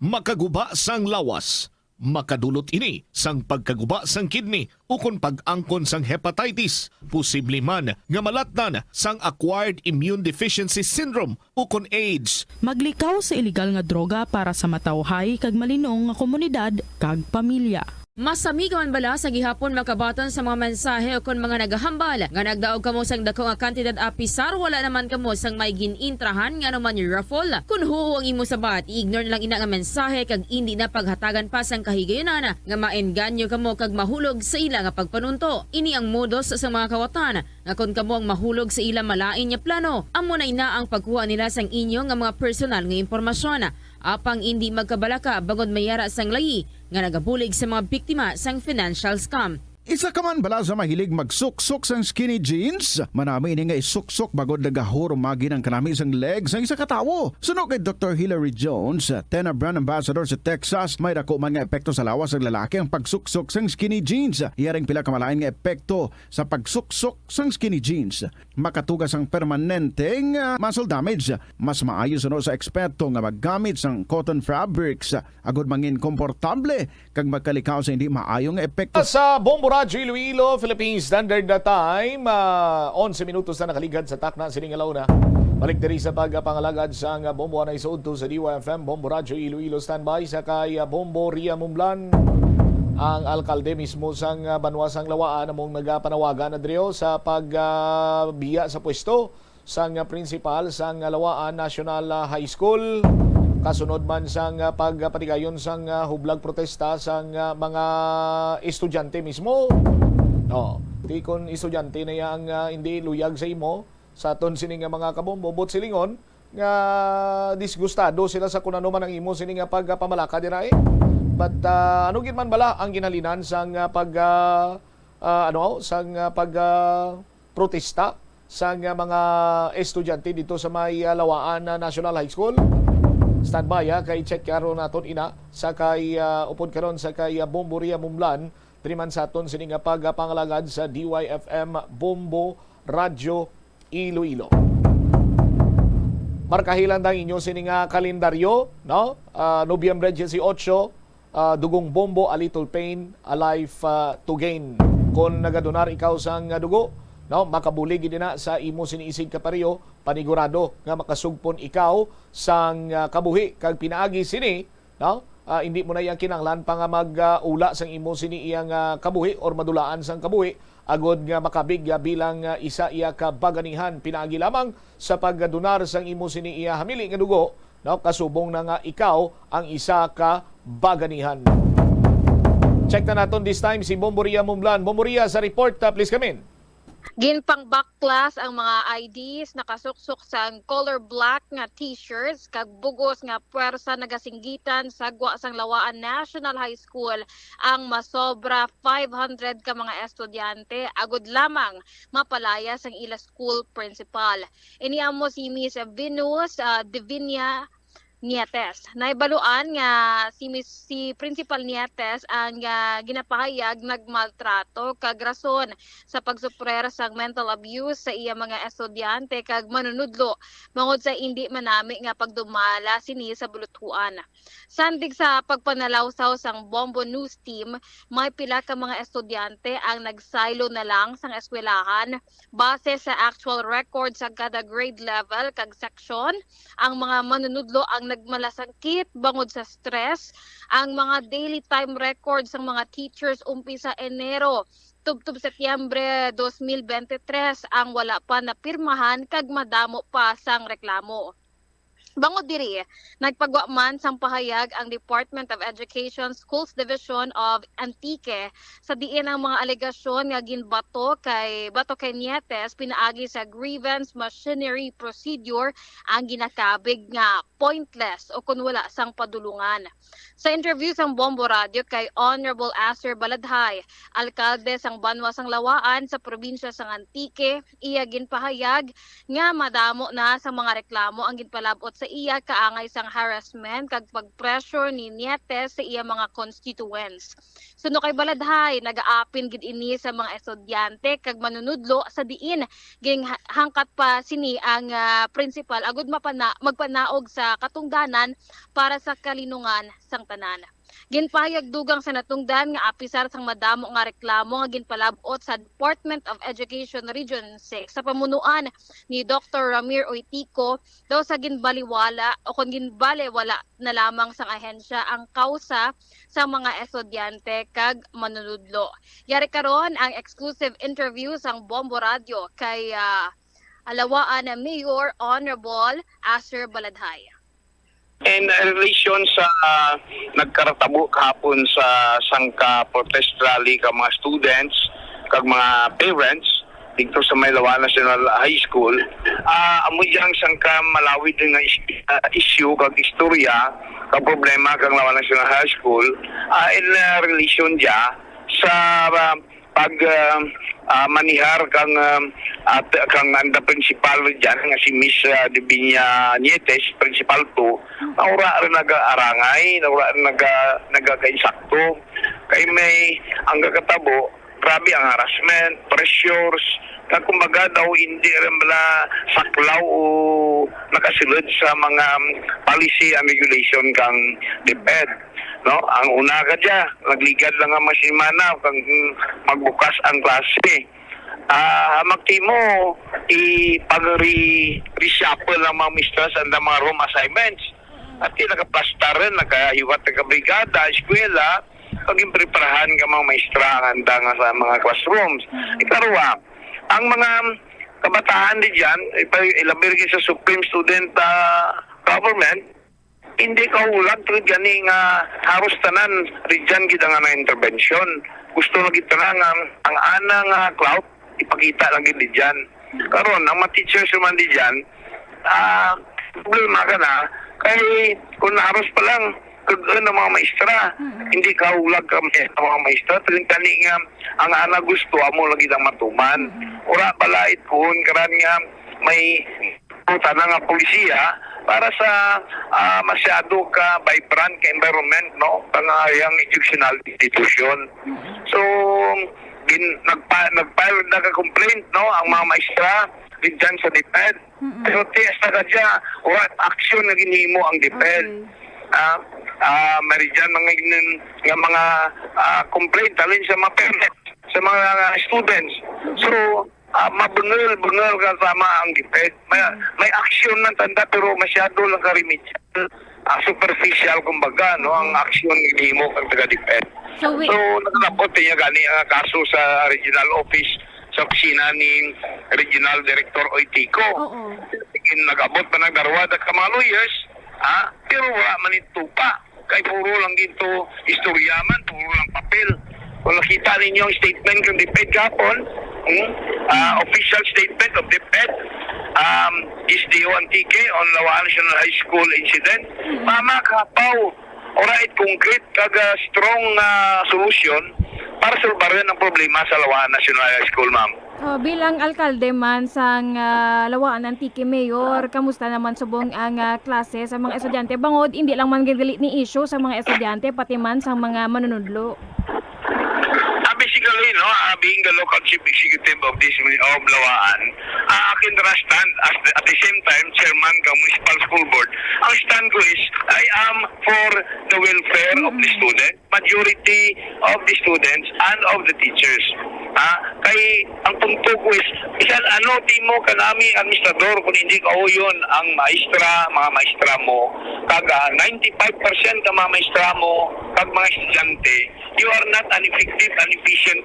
Makaguba sang lawas, makadulot ini sang pagkaguba sang kidney ukon pag-angkon sang hepatitis, posible man nga malatnan sang acquired immune deficiency syndrome ukon AIDS. Maglikaw sa iligal nga droga para sa matawhay kag malinong nga komunidad kag pamilya. Masami ka man bala sa gihapon makabaton sa mga mensahe ukon mga nagahambal nga nagdaog kamo sang dako nga kantidad apisar wala naman kamo sang may gin-intrahan nga anuman raffle? Kon huo ang imo sabat, i-ignore na lang ina nga mensahe kag indi na paghatagan pa sang kahigayunan nga maengganyo kamo kag mahulog sa ila nga pagpanunto. Ini ang modus sa mga kawatan nga kon kamo ang mahulog sa ila malain nga plano, amo na ina ang pagkuha nila sang inyo nga mga personal nga impormasyon. Apang indi magkabalaka bangod may ara sang layi nga nagabulig sa mga biktima sang financial scam. Isa ka man bala sa mahilig magsuksok sang skinny jeans? Manami ini nga isuksok bangod nagahurumagi ang kanami sang leg sang isa ka tawo. Suno kay Doktor Hilary Jones, Tena brand ambassador sa Texas, may dako man nga epekto sa lawas sang lalaki ang pagsuksok sang skinny jeans. Yaring pila ka malain nga epekto sa pagsuksok sang skinny jeans. Makatuga sang permanenteng, ah, muscle damage. Mas maayo suno sa eksperto nga maggamit sang cotton fabrics, ah, agud mangin komportable kag makalikaw sa hindi maayo nga epekto. Sa Bombo Radyo Iloilo, Philippine Standard Time, ah, onse minutos na nakaligad sa takna sining alauna. Balik diri sa pagpangalagad sang Bombo anay sa udto sa D Y F M, Bombo Radyo Iloilo, standby sa kay, ah, Bombo Ria Mumblan. Ang alkalde mismo sang, ah, banwa sang Lawaan among nagapanawagan, Adrio, sa pag, ah, biya sa pwesto sang, ah, prinsipal sang, ah, Lawaan National, ah, High School. Kasunod man sang, ah, pagpatigayon sang, ah, hublag protesta sang, ah, mga estudyante mismo. No, ti kon estudyante na ya ang, ah, hindi luyag sa imo, sa aton sini nga mga kabombo, buot silingon nga disgustado sila sa kun ano man ang imo sini nga pagpamalaka dira, eh. But, ah, ano gid man bala ang ginhalinan sang, ah, pag, ah, ah, ano, sang, ah, pag, ah, protesta sang, ah, mga estudyante dito sa may, ah, Lawaan, ah, National High School. Standby, ah, kay check karon naton ina sa kay, ah, upod karon sa kay, ah, Bombo Ria Mumlan, diri man sa aton sini nga pagpangalagad sa D Y F M Bombo Radyo Iloilo. Markahi lang ang inyo sini nga kalendaryo, no? Ah, Nobyembre dieciocho, ah, Dugong Bombo, A Little Pain, A Life, ah, to Gain. Kung nagadonar ikaw sang, ah, dugo, no, makabulig gid na sa imo sini isig kapareho, panigurado nga makasugpon ikaw sang, ah, kabuhi kag pinaagi sini, no? Ah, hindi mo na iya kinahanglan pa nga mag, ah, ula sang imo sini iyang, ah, kabuhi or madulaan sang kabuhi agod nga makabig, ah, bilang, ah, isa iya ka baganihan pinaagi lamang sa pagdunar sang imo sini iya hamili nga dugo, no? Kasubong na nga ikaw ang isa ka baganihan. Check na naton this time si Bomboria Mumlan. Bomboria, sa report, ah, please come in. Ginpangbaklas ang mga I Ds, nakasuksok sang color black nga T-shirts kag bugos nga pwersa nagasinggitan sa gwa sang Lawaan National High School ang masobra five hundred ka mga estudyante agud lamang mapalayas ang ila school principal. Ini amo si Miss Venus, ah, Divinia Nietes. Nahibaluan nga si Miss, si Principal Nietes ang, ah, ginapahayag nagmaltrato kag rason sa pagsuprer sang mental abuse sa iya mga estudyante kag manunudlo bangod sa indi manami nga pagdumala sini sa buluthuan. Sandig sa pagpanalawsaw sang Bombo News Team, may pila ka mga estudyante ang nagsaylo na lang sang eskwelahan. Base sa actual record sa kada grade level kag section, ang mga manunudlo ang nagmalasakit bangod sa stress. Ang mga daily time record sang mga teachers umpisa Enero tubtob Setyembre dos mil bente tres ang wala pa napirmahan kag madamo pa sang reklamo. Bangod diri, nagpagwa man sang pahayag ang Department of Education Schools Division of Antique, sa diin ang mga alegasyon nga ginbato kay bato kay Nietes pinaagi sa grievance machinery procedure ang ginakabig nga pointless o kon wala sang padulungan. Sa interview sang Bombo Radio kay Honorable Aster Baladhay, alkalde sang banwa sang Lawaan sa probinsya sang Antique, iya ginpahayag nga madamo na sa mga reklamo ang ginpalab-ot sa iya kaangay sang harassment kag pag-pressure ni Nietes sa iya mga constituents. Suno kay Baladhay, nagaapin gid ini sa mga estudyante kag manunudlo sa diin ginhangkat pa sini ang, ah, principal agud mapana-, magpanaog sa katungdanan para sa kalinungan sang tanan. Ginpahayag dugang sa natungdan nga apisar sang madamo nga reklamo nga ginpalab-ot sa Department of Education Region six sa pamunuan ni Doktor Ramir Oitico, daw sa ginbaliwala o kon ginbaliwala na lamang sang ahensya ang kausa sa mga estudyante kag manunudlo. Yari karon ang exclusive interview sang Bombo Radio kay, ah, Lawaan Mayor Honorable Aster Baladhay. In relation sa, ah, nagkaratabo kahapon sa sangka protest rally ka mga students kag mga parents dito sa may Lawaan National High School, ah, amo diyang sangka malawid nga is-, ah, issue kag istorya kag problema kang Lawaan National High School, ah, in, ah, relation diya sa, ah, pag, ah, ah, manihar kang, ah, at kang anda principal diyan nga si Miss, ah, Divinia Nietes, principal two, na ura rin nag-aarangay, na ura rin naga-, nagakainsakto. Kay may ang kakatabo, grabe ang harassment, pressures, na kumbaga daw hindi rin bala saklaw o nakasulod sa mga, um, policy and regulation kang DepEd. No? Ang una ka dya, nagligad lang ang mga semana kang magbukas ang klase. Ah, magtimo, ipag-re-, reshuffle ang mga mistra sa andang mga room assignments. At di nakaplastar rin, nakahiwat, nakabrigada, eskwela, pag preparahan ka mga maestra ang andang sa mga classrooms. Ikarwa, ang mga kabataan di dyan, ipa-, ilabi rin sa Supreme Student, ah, Government, hindi kahulag tungod gani nga haros tanan ridyan gid ang anang intervention. Gusto na gid tanan nga ang, ang ana nga clout ipakita lang gid dyan. Karon ang mga teachers man di dyan, ah, problema ka na kay kung haros pa lang Tug-an ang mga maestra. Mm-mm. Hindi kahulag kami sa mga maestra. Tuling kani nga ang ana gusto, amo lagi ang matuman. Mm-mm. Ura balait kuon karan nga may tana nga polisiya para sa, ah, masyado ka vibrant ka environment, no? Pangayang educational institution. Mm-mm. So, gin-, nagpa-, nag-file na ka complaint, no? Ang mga maestra, dyan sa DepEd. Mm-mm. Pero ti-, sa kadya, wala aksyon nga ginhimo ang DepEd. Okay. Ah, ah, may dyan mga ginin-, nga mga, ah, complaint halin sa mga parents, sa mga students. Mm-mm. So, ah, mabungol-bungol ka sama ang DepEd. May, Mm-mm. may aksyon ng tanda pero masyado lang ka remedial. Ah, superficial, kumbaga, no, ang Mm-mm. aksyon nga ginhimo kang taga DepEd. So, wi- So, nakalapot niya gani ang kaso sa regional office, sa opisina ni Regional Director Oitico. Oo. Sige, nag-abot pa ng darwa ka mga lawyers, ha? Pero wala man ito pa. Kay puro lang dito istorya man, puro lang papel. Kung nakita ninyo ang statement ng DepEd kahapon, hmm? Ah, Mm. official statement of DepEd, um, S D O Antique on Laua National High School incident, Mm. mama kapaw, ora it concrete kag, ah, strong, ah, solution para sulbaran ang problema sa Laua National High School, ma'am. Oh, bilang alkalde man sang, ah, Lawaan Antique, Mayor, kamusta naman subong ang, ah, klase sa mga estudyante? Bangod, hindi lang man gali ni issue sa mga estudyante, pati man sa mga manunudlo. Ah, basically, no, ah, being the local chief executive of this muni-, of Lawaan, ah, akin ra stand as the, at the same time, chairman ng municipal school board. Ang stand ko is, I am for the welfare of the Mm-mm. student, majority of the students and of the teachers. Ha? Kay ang punto ko is, bisan ano timo kanami administrador, kung hindi kauyon ang maestra, mga maestra mo, kag, ah, ninety-five percent ang mga maestra mo, kag mga estudyante, you are not an effective and efficient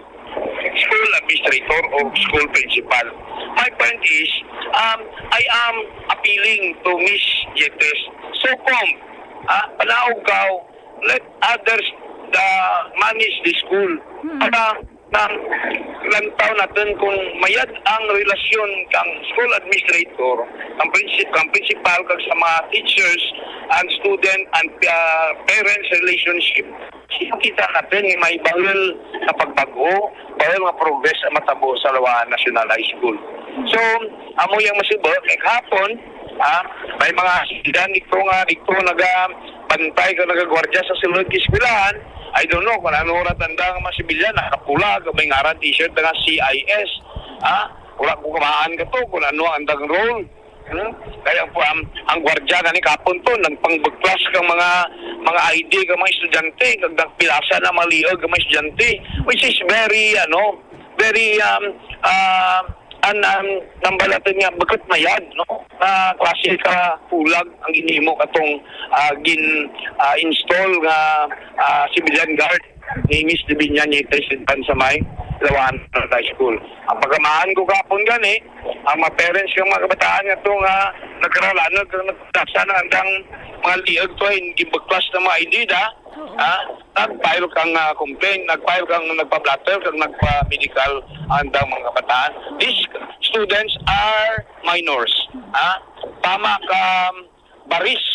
school administrator or school principal. My point is, um, I am appealing to Miss Yetes. So, kung, ah, panaog ka, let others, uh, manage the school. Mm. Para nang lantaw natin kung mayad ang relasyon kang school administrator, kang princi-, kang principal, kag sa mga teachers and student and, uh, parents relationship. Kita natin nga may bahul na pagbago, bahul nga progress ang matabo sa Lawaan National High School. So, amo yang masibo, kay kahapon, ah, may mga sibilyan dito nga, dito nagabantay ka, nagagwardya sa sulod ng eskwelahan. I don't know kung ano oras tanda nga mga sibilyan, nakapula, may ngaran t-shirt nga C I S. Ah, wala ko kamaan ka to kung ano ang andang role. Hmm? Kaya po ang, ang gwardya gani kapon to, nagpangbuklas kang mga, mga I D kang mga estudyante, kag nagpilasa na maliog ang mga estudyante, which is very, ano, very, um, uh, an, an, nambalaton nga, bukut mayad, no? Na klase ka hulag ang ginhimo katong, ah, gin, ah, install nga, ah, civilian guard ni Miss Lavinia Nietes sa may Lawaan High School. Ang pagkamaan ko kapon gani, ang mga parents ng mga kabataan nga to nga nagkaralanog, nagpaksa na andang mga liog to, ay gibuklas ng mga I D da, Oo. ha? Nag-file kang, ah, complaint, nag-file kang nagpa-blotter, kang nagpa-medical andang mga kabataan. These students are minors, ha? Tama ka, baris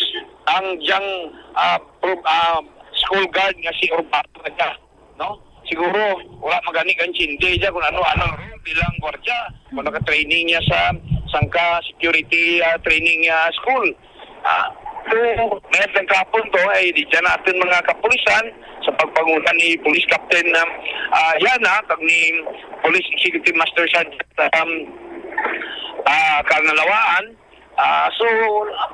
ang diyang, ah, pro-, ah, school guard nga si Urbano nga, no? Siguro, wala magani kang intindi dyan kung ano, ano ang role bilang gwardiya. Kung naka-training niya sa sangka security, ah, training niya school. Ah, so, mayad lang kapon to, ay di dyan natin mga kapulisan sa pagpanguna ni Police Captain, um, ah, Yana, kag ni Police Executive Master Sergeant, um, ah, Kanalawaan. Ah, so,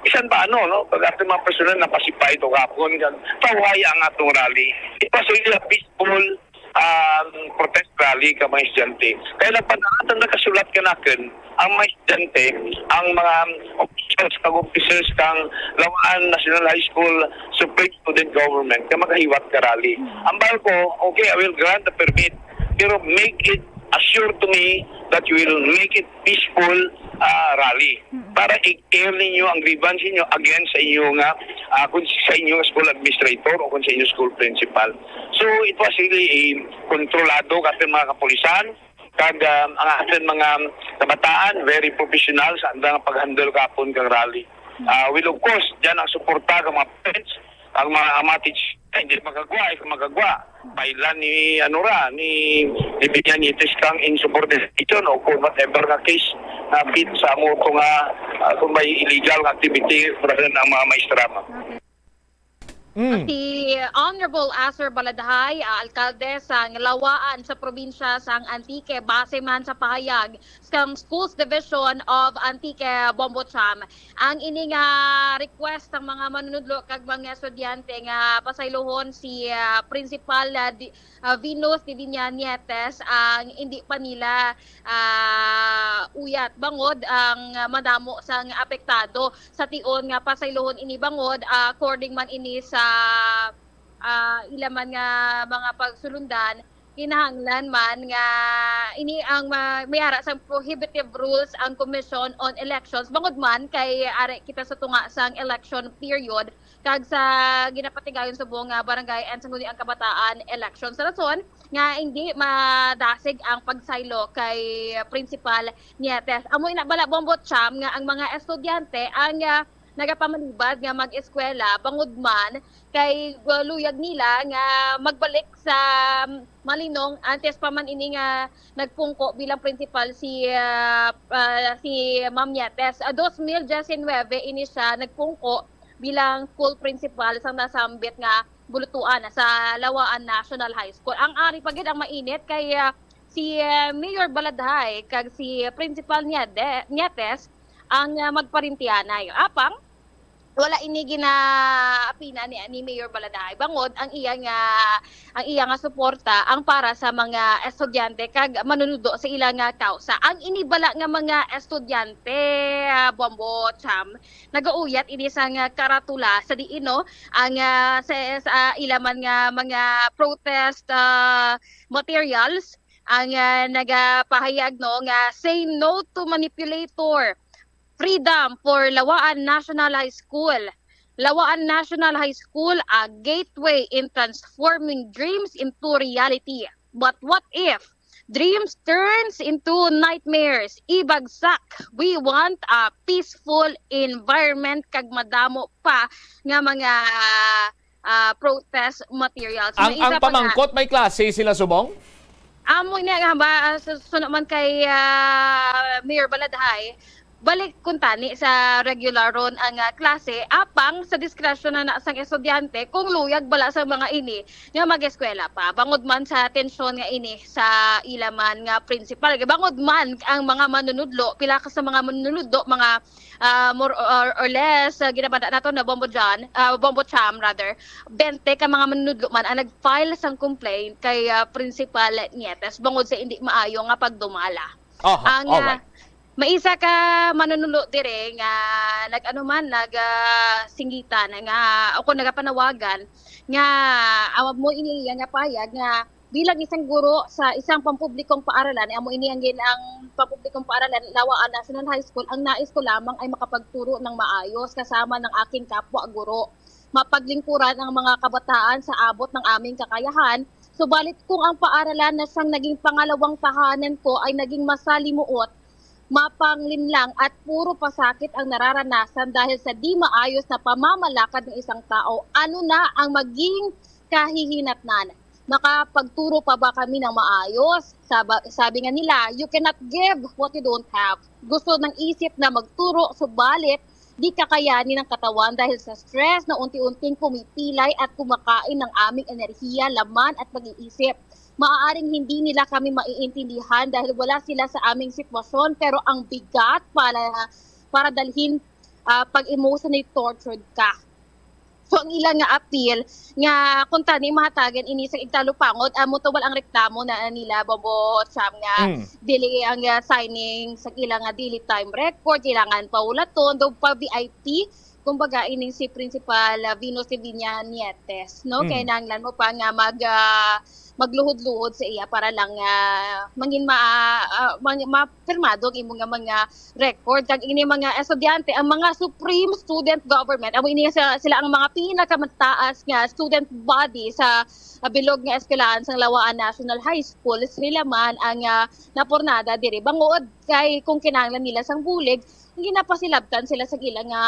bisan pa ano, no? Pag ating mga personal, napasipay to kapon, kag tawhay ang atong rally. It was really a peaceful, um, protest rally ka mga estudyante. Kaya nagpadarat ang nagkasulat kanakin ang mga estudyante, ang mga officials kag officers kang Lawaan National High School Supreme Student Government nga makahiwat ka rally. Ang bahal ko, okay, I will grant the permit, pero make it assure to me that you will make it peaceful, ah, rally. Mm. Para i-air ninyo ang grievance ninyo against sa inyo nga, ah, kung sa inyo nga school administrator o kung sa inyo school principal. So, it was really a kontrolado kasi mga kapulisan, kag, ah, ang ating mga kabataan, very professional sa andang pag-handle kapon kang rally. Ah, well, of course, dyan ang suporta kang mga parents, Ang mga, ang mga teacher, hindi makagwa, hindi makagwa. File-an ni, ano ra, ni, ni Vivian Nietes kang insubordination o kung whatever nga case na fit sa amo to nga, ah, kung may illegal nga activity, para ang mga maestra, ma'am. Mm. Si Honorable Acer Baladhay, ah, alkalde sang Lawaan sa probinsya sang Antique, base man sa pahayag sang Schools Division of Antique, Bombo Cham. Ang ini nga request sang mga manunudlo kag mga estudyante nga pasaylohon si, ah, Principal, ah, Di-, ah, Venus Divina Nietes ang indi pa nila, ah, uyat, bangod ang madamo sang apektado. Sa tion nga pasaylohon ini, bangod, ah, according man ini sa, ah, ila man nga mga pagsulundan, kinahanglan man nga ini ang ma-, may ara sang prohibitive rules ang Commission on Elections, bangod man kay ari kita sa tunga sang election period, kag sa ginapatigayon subong nga barangay and sangguniang kabataan election, sa rason nga hindi madasig ang pagsaylo kay Principal Nietes. Amo ina bala, Bombo Cham, nga ang mga estudyante ang, ah, nagapamalibad nga mag-eskwela, bangod man kay, ah, luyag nila nga magbalik sa Malinong antes pa man ini nga nagpungko bilang principal si, ah, ah, si Ma'am Nietes. Ah, dos mil diecinuebe ini siya nagpungko bilang school principal sang nasambit nga bulutuan sa Lawaan National High School. Ang ari pa gid ang mainit kay, ah, si, ah, Mayor Baladhay kag si Principal Niade-, Nietes ang, ah, magparintianay. Apang wala ini ginaapina ni, ni Mayor Baladhay, bangod ang iya nga, ang iya nga suporta ang para sa mga estudyante kag manunudlo sa ila nga kausa. Ang ini bala nga mga estudyante, ah, Bombo Cham, nagauyat ini sang karatula sa diin, no, ang, ah, sa, sa ila man nga mga protest, ah, materials ang, ah, nagapahayag, no, nga "Say no to manipulator, freedom for Lawaan National High School. Lawaan National High School, a gateway in transforming dreams into reality. But what if dreams turns into nightmares? Ibagsak. We want a peaceful environment," kag madamo pa nga mga, ah, protest materials. Ang, may isa ang pa pamangkot, nga, may klase sila subong? Amo niya nga ba, ah, sa suno man kay, ah, Mayor Baladhay, balik kuntani sa regular ron ang, ah, klase, apang sa diskresyon na, na sang estudyante kung luyag bala sa mga ini nga mag-eskwela pa. Bangod man sa tensyon nga ini sa ila man nga principal. Bangod man ang mga manunudlo, pila ka sa mga manunudlo, mga ah, more or, or less, ah, ginabanda nato na Bombo John, ah, Bombo Cham, rather, bente ka mga manunudlo man ang nag-file sang complaint kay, ah, Principal Nietes bangod sa indi maayo nga pagdumala. Aha, ang, ah, alright. May isa ka manunudlo dire nga nag-ano man, nag, ah, singgitan nga o kung nagapanawagan nga, ah, mo ini iya nga payag nga bilang isang guro sa isang pampublikong paaralan, amo ini ang gin-, ang pampublikong paaralan, Lawaan National High School, ang nais ko lamang ay makapagturo ng maayos kasama ng aking kapwa guro. Mapaglingkuran ang mga kabataan sa abot ng aming kakayahan, subalit kung ang paaralan na siyang naging pangalawang tahanan ko ay naging masalimuot, mapanglinlang at puro pasakit ang nararanasan dahil sa di maayos na pamamalakad ng isang tao, ano na ang maging kahihinatnan? Makapagturo pa ba kami ng maayos? Saba-, sabi nga nila, "You cannot give what you don't have." Gusto ng isip na magturo, subalit di kakayanin ng katawan dahil sa stress na unti-unting pumipilay at kumakain ng aming enerhiya, laman at pag-iisip. Maaaring hindi nila kami maiintindihan dahil wala sila sa aming sitwasyon, pero ang bigat para, para dalhin, ah, pag emotionally tortured ka. So, ang ila nga appeal nga kung tani mahatagan ini sa igtalupangod, amo to wal ang reklamo na nila, Bobo Cham, nga Mm. dili ang, ah, signing sa ila nga daily time record, kailangan paulaton, do pa V I P, kumbaga, ining si Principal, ah, Venus Divina Nietes, no? Mm. Kailangan mo pa nga mag, ah, magluhod-luhod sa iya para lang, ah, mangin ma-, ah, mang-, mapirmado ang imo nga mga record. Kag ini mga estudyante, ang mga Supreme Student Government, amo ini sa, sila ang mga pinakamataas nga student body sa, ah, bilog nga eskwelahan sang Lawaan National High School. Sila man ang, ah, napurnada diri. Bangod kay kung kinahanglan nila sang bulig, ginapasilabtan sila sa ila nga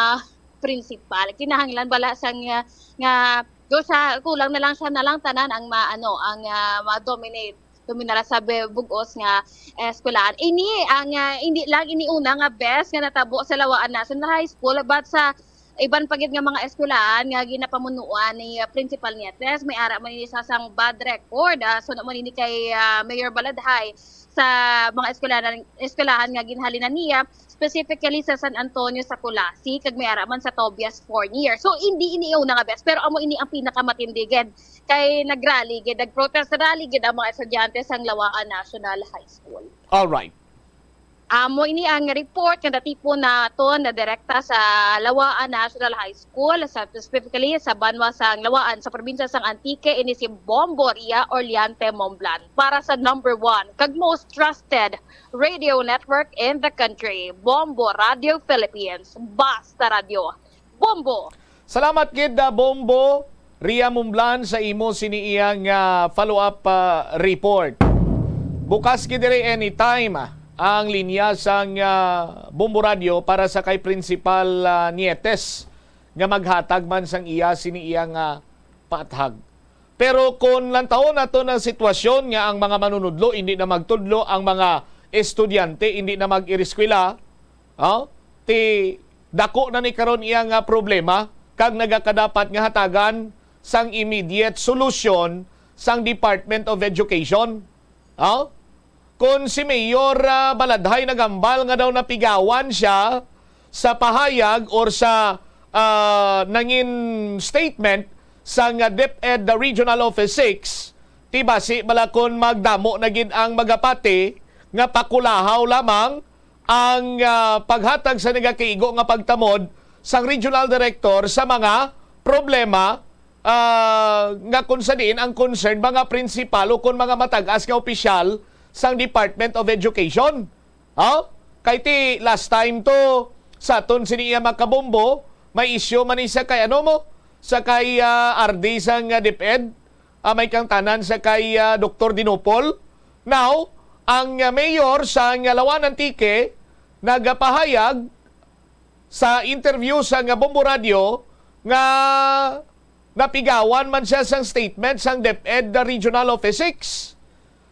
principal. Kinahanglan bala sang, ah, nga do siya, kulang na lang siya na lang tanan ang ma-, ano, ang, ah, ma-dominate, dominar sa be-, bug-os nga, eh, eskwelahan. Ini ang, ah, hindi lang ini una nga best nga natabo sa Lawaan National High School, but sa iban pa gid nga mga eskwelahan nga ginapamunuan ni, ah, Principal Nietes, may ara man ini sa sang bad record, ah, so na man ini kay, ah, Mayor Baladhay sa mga eskwelahan, eskwelahan nga ginhalinan niya, specifically sa San Antonio sa Culasi, kag may ara man sa Tobias Fornier. So, hindi ini una nga best, pero amo ini ang pinakamatindi gid. Kay nag-rally gid, nag-protest rally gid ang mga estudyante sang Lawaan National High School. All right. Amo ini ang report nga natipon naton na direkta sa Lawaan National High School, sa, specifically sa banwa sang Lawaan, sa probinsya sang Antique, ini si Bombo Ria Orleante Momblan para sa number one kag most trusted radio network in the country, Bombo Radio Philippines. Basta Radio, Bombo! Salamat gid, ah, Bombo Ria Mumblan, sa imo sini iyang, ah, follow-up, ah, report. Bukas gid diri anytime ang linya sang, ah, Bombo Radio para sa kay Principal, ah, Nietes nga maghatag man sang iya sini iyang, ah, paathag. Pero kung lantawon naton ang sitwasyon nga ang mga manunudlo hindi na magtudlo, ang mga estudyante hindi na mag-iriskwela, oh, ti dako na ni karon iya nga problema kag nagakadapat nga hatagan sang immediate solusyon sang Department of Education. Oh? Kung si Mayor, ah, Baladhay nagambal nga daw napigawan siya sa pahayag or sa, ah, nangin statement sang, ah, DepEd Regional Office six, ti basi bala kon magdamo na gid ang magapati nga pakulahaw lamang ang, ah, paghatag sa nagakaigo nga pagtamod sang regional director sa mga problema, ah, nga kung sa diin ang concern mga principal o kon mga matag-as nga opisyal sang Department of Education. Ha? Kay ti last time to, sa aton sini iya makabombo, may issue man ni sa kay ano mo, sa kay, ah, R D sang, ah, DepEd, ah, may kangtanan sa kay, ah, Doktor Dinopol. Now, ang, ah, mayor sa, ah, Lawan Antique nagapahayag sa interview sa, ah, Bombo Radio nga napigawan man siya sang statement sang DepEd Regional Office six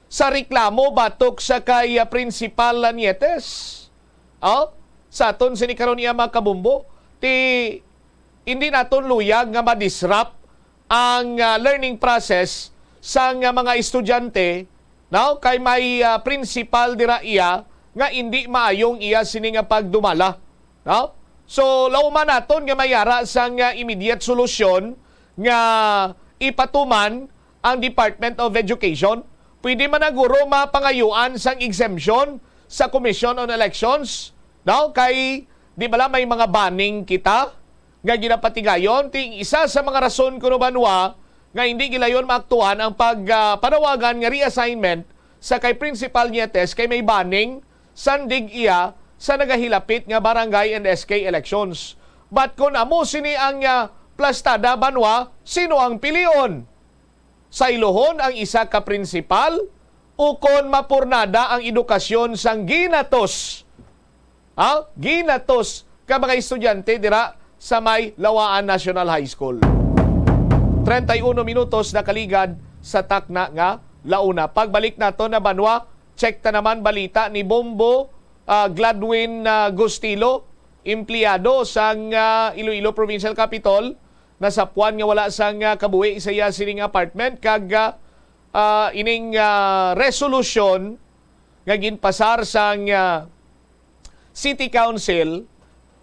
sa reklamo batok sa kay, ah, Principal Nietes. Oh, sa aton sini karon iya makabombo, ti hindi naton luyag nga ma-disrupt ang, ah, learning process sang, ah, mga estudyante, no? Kay may, ah, principal dira iya nga indi maayong iya sini nga pagdumala, no? So, lauman naton nga may ara sang, ah, immediate solusyon nga ipatuman ang Department of Education. Pwede man na guro mapangayuan sang exemption sa Commission on Elections, no? Kay di bala may mga banning kita nga ginapatigayon, ting isa sa mga rason kuno banwa nga hindi gilayon maaktuhan ang pag, ah, panawagan nga reassignment sa kay Principal Nietes kay may banning sandig iya sa nagahilapit nga barangay and S K elections. But kon amo sini ang, ah, plastada banwa, sino ang pilion? Saylohon ang isa ka principal, ukon mapurnada ang edukasyon sang ginatos, ha? Ginatos ka mga estudyante dira sa may Lawaan National High School. Treinta y uno minutos nakaligad sa takna nga launa. Pagbalik nato na banwa, check ta naman balita ni Bombo, ah, Gladwin, ah, Gustilo, empleyado sang, ah, Iloilo Provincial Capitol, nasapwan nga wala sang, ah, kabuhi sa iya sining apartment kag, ah, ah, ining, ah, resolusyon nga ginpasar sang, ah, City Council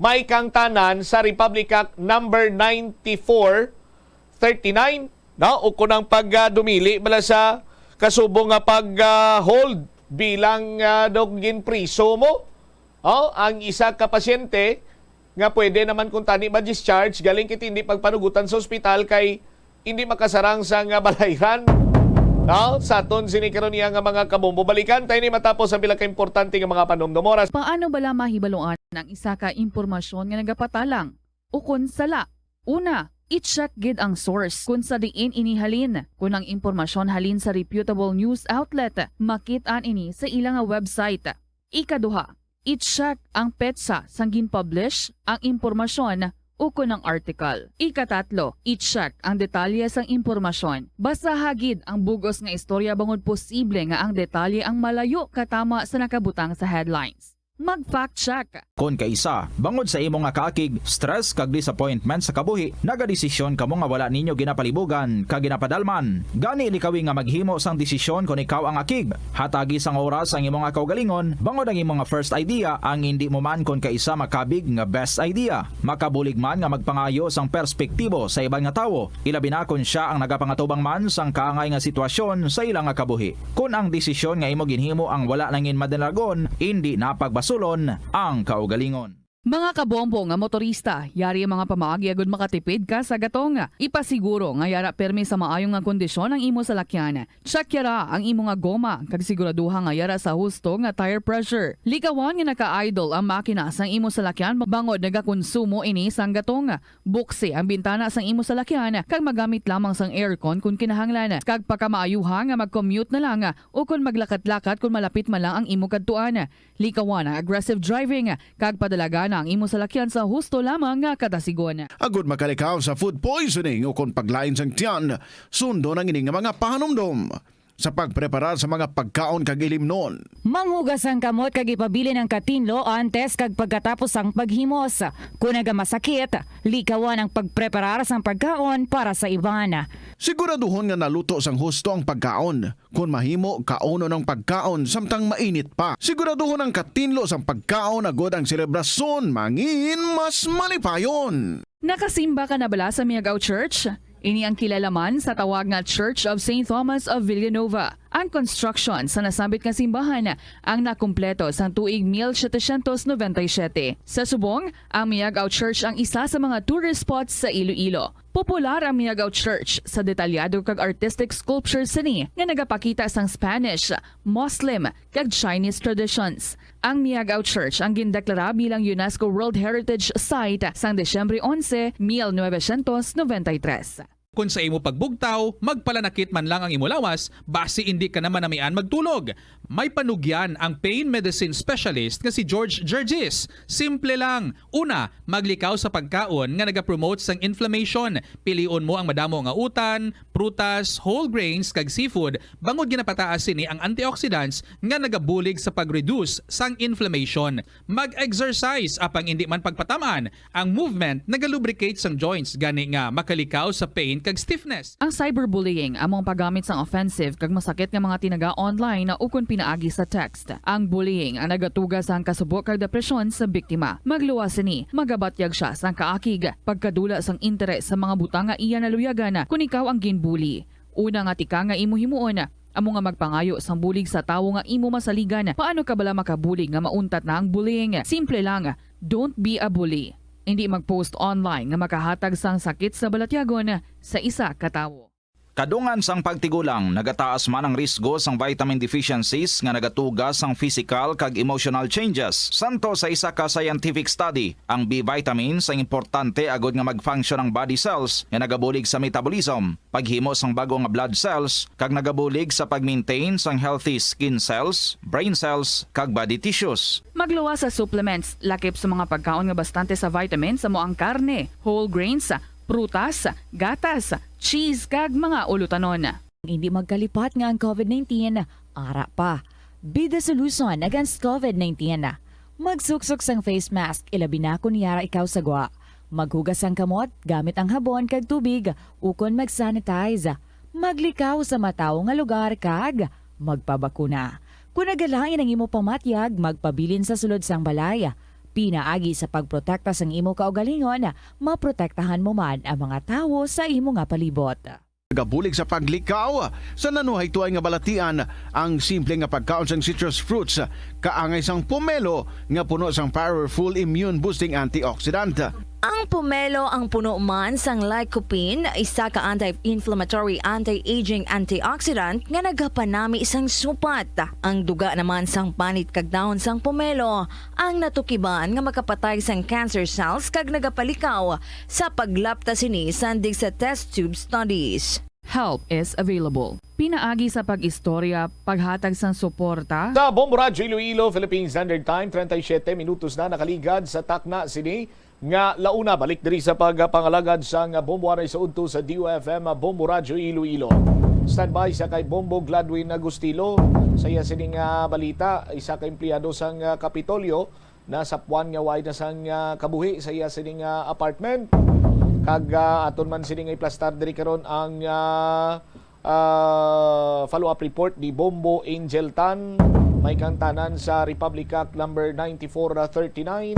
may kangtanan sa Republic Act number ninety-four thirty-nine, no? O kun ang pagdumili bala sa kasubong nga pag, ah, hold bilang, ah, daw ginpriso mo, oh, ang isa ka pasyente nga pwede naman kung tani ma-discharge galing kiti hindi pagpanugutan sa ospital kay hindi makasarang sa nga balayran. No? Sa aton sini karon iya nga mga kabombo. Balikan tayo ni matapos ang pila ka importante nga mga panumdum. Oras. Paano bala mahibaluan ang isa ka impormasyon nga nagapatalang ukon sala? Una, i-check gid ang source kung sa diin ini halin. Kung ang impormasyon halin sa reputable news outlet, makit-an ini sa ila nga website. Ikaduha, i-check ang petsa sang gin-publish ang impormasyon ukon ang article. Ikatatlo, i-check ang detalye sang impormasyon. Basaha gid ang bug-os nga istorya bangod posible nga ang detalye ang malayo katama sa nakabutang sa headlines. Mag-fact check. Kon kaisa, bangod sa imo nga kaakig, stress kag disappointment sa kabuhi, nagadesisyon kamo nga wala ninyo ginapalibugan kag ginapadalman. Gani likawi nga maghimo sang desisyon kon ikaw ang akig. Hatagi sang oras ang imo nga kaugalingon, bangod ang imo nga first idea ang indi mo man kon kaisa makabig nga best idea. Makabulig man nga magpangayo sang perspektibo sa iban nga tawo, ilabi na kon sia ang nagapangatubang man sang kaangay nga sitwasyon sa ila nga kabuhi. Kon ang desisyon nga imo ginhimo ang wala nangin madalagon, indi na pagbasulon ang kaugalingon. Mga kabombo nga motorista, yari ang mga pamaagi agud makatipid ka sa gatong. Ipasiguro nga yara permi sa maayo nga kondisyon ang imo salakyan. Check yara ang imo nga goma, kag siguraduha nga yara sa husto nga tire pressure. Likawan nga naka-idle ang makina sang imo salakyan bangod nagakonsumo ini sang gatong. Buksi ang bintana sang imo salakyan kag magamit lamang sang aircon kon kinahanglan, kag pakamaayuha nga mag-commute na lang o kon maglakat-lakat kon malapit man lang ang imo kadtuan. Likawan ang aggressive driving kag padalagana ang imo salakyan sa husto lamang nga kadasigon. Agud makalikaw sa food poisoning o kon paglain sang tiyan, sundon ang ini nga mga pahanumdom sa pagpreparar sa mga pagkaon kag ilimnon. Manghugas ang kamot kag ipabilin ang katinlo antes kag pagkatapos sang paghimos. Kon nagamasakit, likawan ang pagpreparar sang pagkaon para sa iban. Siguraduhon nga naluto sang husto ang pagkaon. Kon mahimo, kaunon ang pagkaon samtang mainit pa. Siguraduhon ang katinlo sang pagkaon agud ang selebrasyon mangin mas malipayon. Nakasimba ka na bala sa Miagao Church? Ini ang kilala man sa tawag nga Church of Saint Thomas of Villanova. Ang construction sa nasambit nga simbahan ang nakumpleto sang tuig mil setecientos noventa y siete. Sa subong, ang Miagao Church ang isa sa mga tourist spots sa Iloilo. Popular ang Miagao Church sa detalyado kag artistic sculptures sini nga nagapakita sang Spanish, Muslim, kag Chinese traditions. Ang Miagao Church ang gindeklara bilang UNESCO World Heritage Site sang Disyembre onse, mil novecientos noventa y tres. Kon sa imo pagbugtaw, magpalanakit man lang ang imo lawas, basi indi ka na manamian magtulog. May panugyan ang pain medicine specialist nga si George Gergis. Simple lang. Una, maglikaw sa pagkaon nga nagapromote sang inflammation. Pilion mo ang madamo nga utan, prutas, whole grains, kag seafood, bangod ginapataas sini ang antioxidants nga nagabulig sa pag-reduce sang inflammation. Mag-exercise, apang indi man pagpatam-an. Ang movement nagalubricate sang joints, gani nga makalikaw sa pain kag stiffness. Ang cyberbullying amo ang paggamit sang offensive kag masakit nga mga tinaga online ukon pinaagi sa text. Ang bullying ang nagatuga sang kasubo kag depresyon sa biktima. Magluwas sini, magabatyag sia sang kaakig, pagkadula sang interes sa mga butang nga iya naluyagan kon ikaw ang ginbully. Una nga tikang nga imo himuon, amo nga magpangayo sang bulig sa tawo nga imo masaligan. Paano ka bala makabulig nga mauntat na ang bullying? Simple lang, don't be a bully. Indi mag-post online nga makahatag sang sakit sa balatyagon sa isa ka tawo. Kadungan sang pagtigulang, nagataas man ang risgo sang vitamin deficiencies nga nagatuga sang physical kag emotional changes. Santo sa isa ka scientific study, ang B vitamins ang importante agud nga mag-function ang body cells nga nagabulig sa metabolism, paghimo sang bag-o nga blood cells, kag nagabulig sa pag-maintain sang healthy skin cells, brain cells, kag body tissues. Magluwas sa supplements, lakip sa mga pagkaon nga bastante sa vitamins, amo ang karne, whole grains, prutas, gatas, cheese, kag mga ulutonon. Hindi magkalipat nga ang covid nineteen ara pa. Be the solution against covid nineteen. Magsuksok sang face mask, ilabi na kon yara ikaw sa gwa. Maghugas sang kamot gamit ang habon kag tubig, ukon mag-sanitize. Maglikaw sa matawo nga lugar kag magpabakuna. Kon nagalain ang imo pamatyag, magpabilin sa sulod sang balay. Pinaagi sa pagprotekta sang imo kaugalingon, maprotektahan mo man ang mga tawo sa imo nga palibot. Nagabulig sa paglikaw sa nanuhaytoay nga balatian ang simple nga pagkaon sang citrus fruits, kaangay sang pomelo nga puno sang powerful immune-boosting antioxidant. Ang pomelo ang puno man sang lycopene, isa ka anti-inflammatory, anti-aging antioxidant nga nagapanami sang supat. Ang duga naman sang panit kag dahon sang pomelo ang natukiban nga makapatay sang cancer cells kag nagapalikaw sa paglapta sini sandig sa test tube studies. Help is available. Pinaagi sa pag-istorya, paghatag sang suporta. Sa Bombo Radyo Iloilo, Philippine Standard Time, treinta y siete minutos na nakaligad sa takna sini. Nga launa, balik diri sa pagpangalagad sang Bombo Anay sa udto sa D U F M, Bombo Radyo Iloilo. Standby sa kay Bombo Gladwin Agustilo. Sa iya sining, ah, balita, isa ka empleyado sang, ah, Kapitolyo nasapuan nga way na sang, ah, kabuhi sa iya sining, ah, apartment. Kag, ah, aton man sining iplastar diri karon ang, ah, ah, follow-up report ni Bombo Angel Tan, may kangtanan sa Republic Act number ninety-four thirty-nine,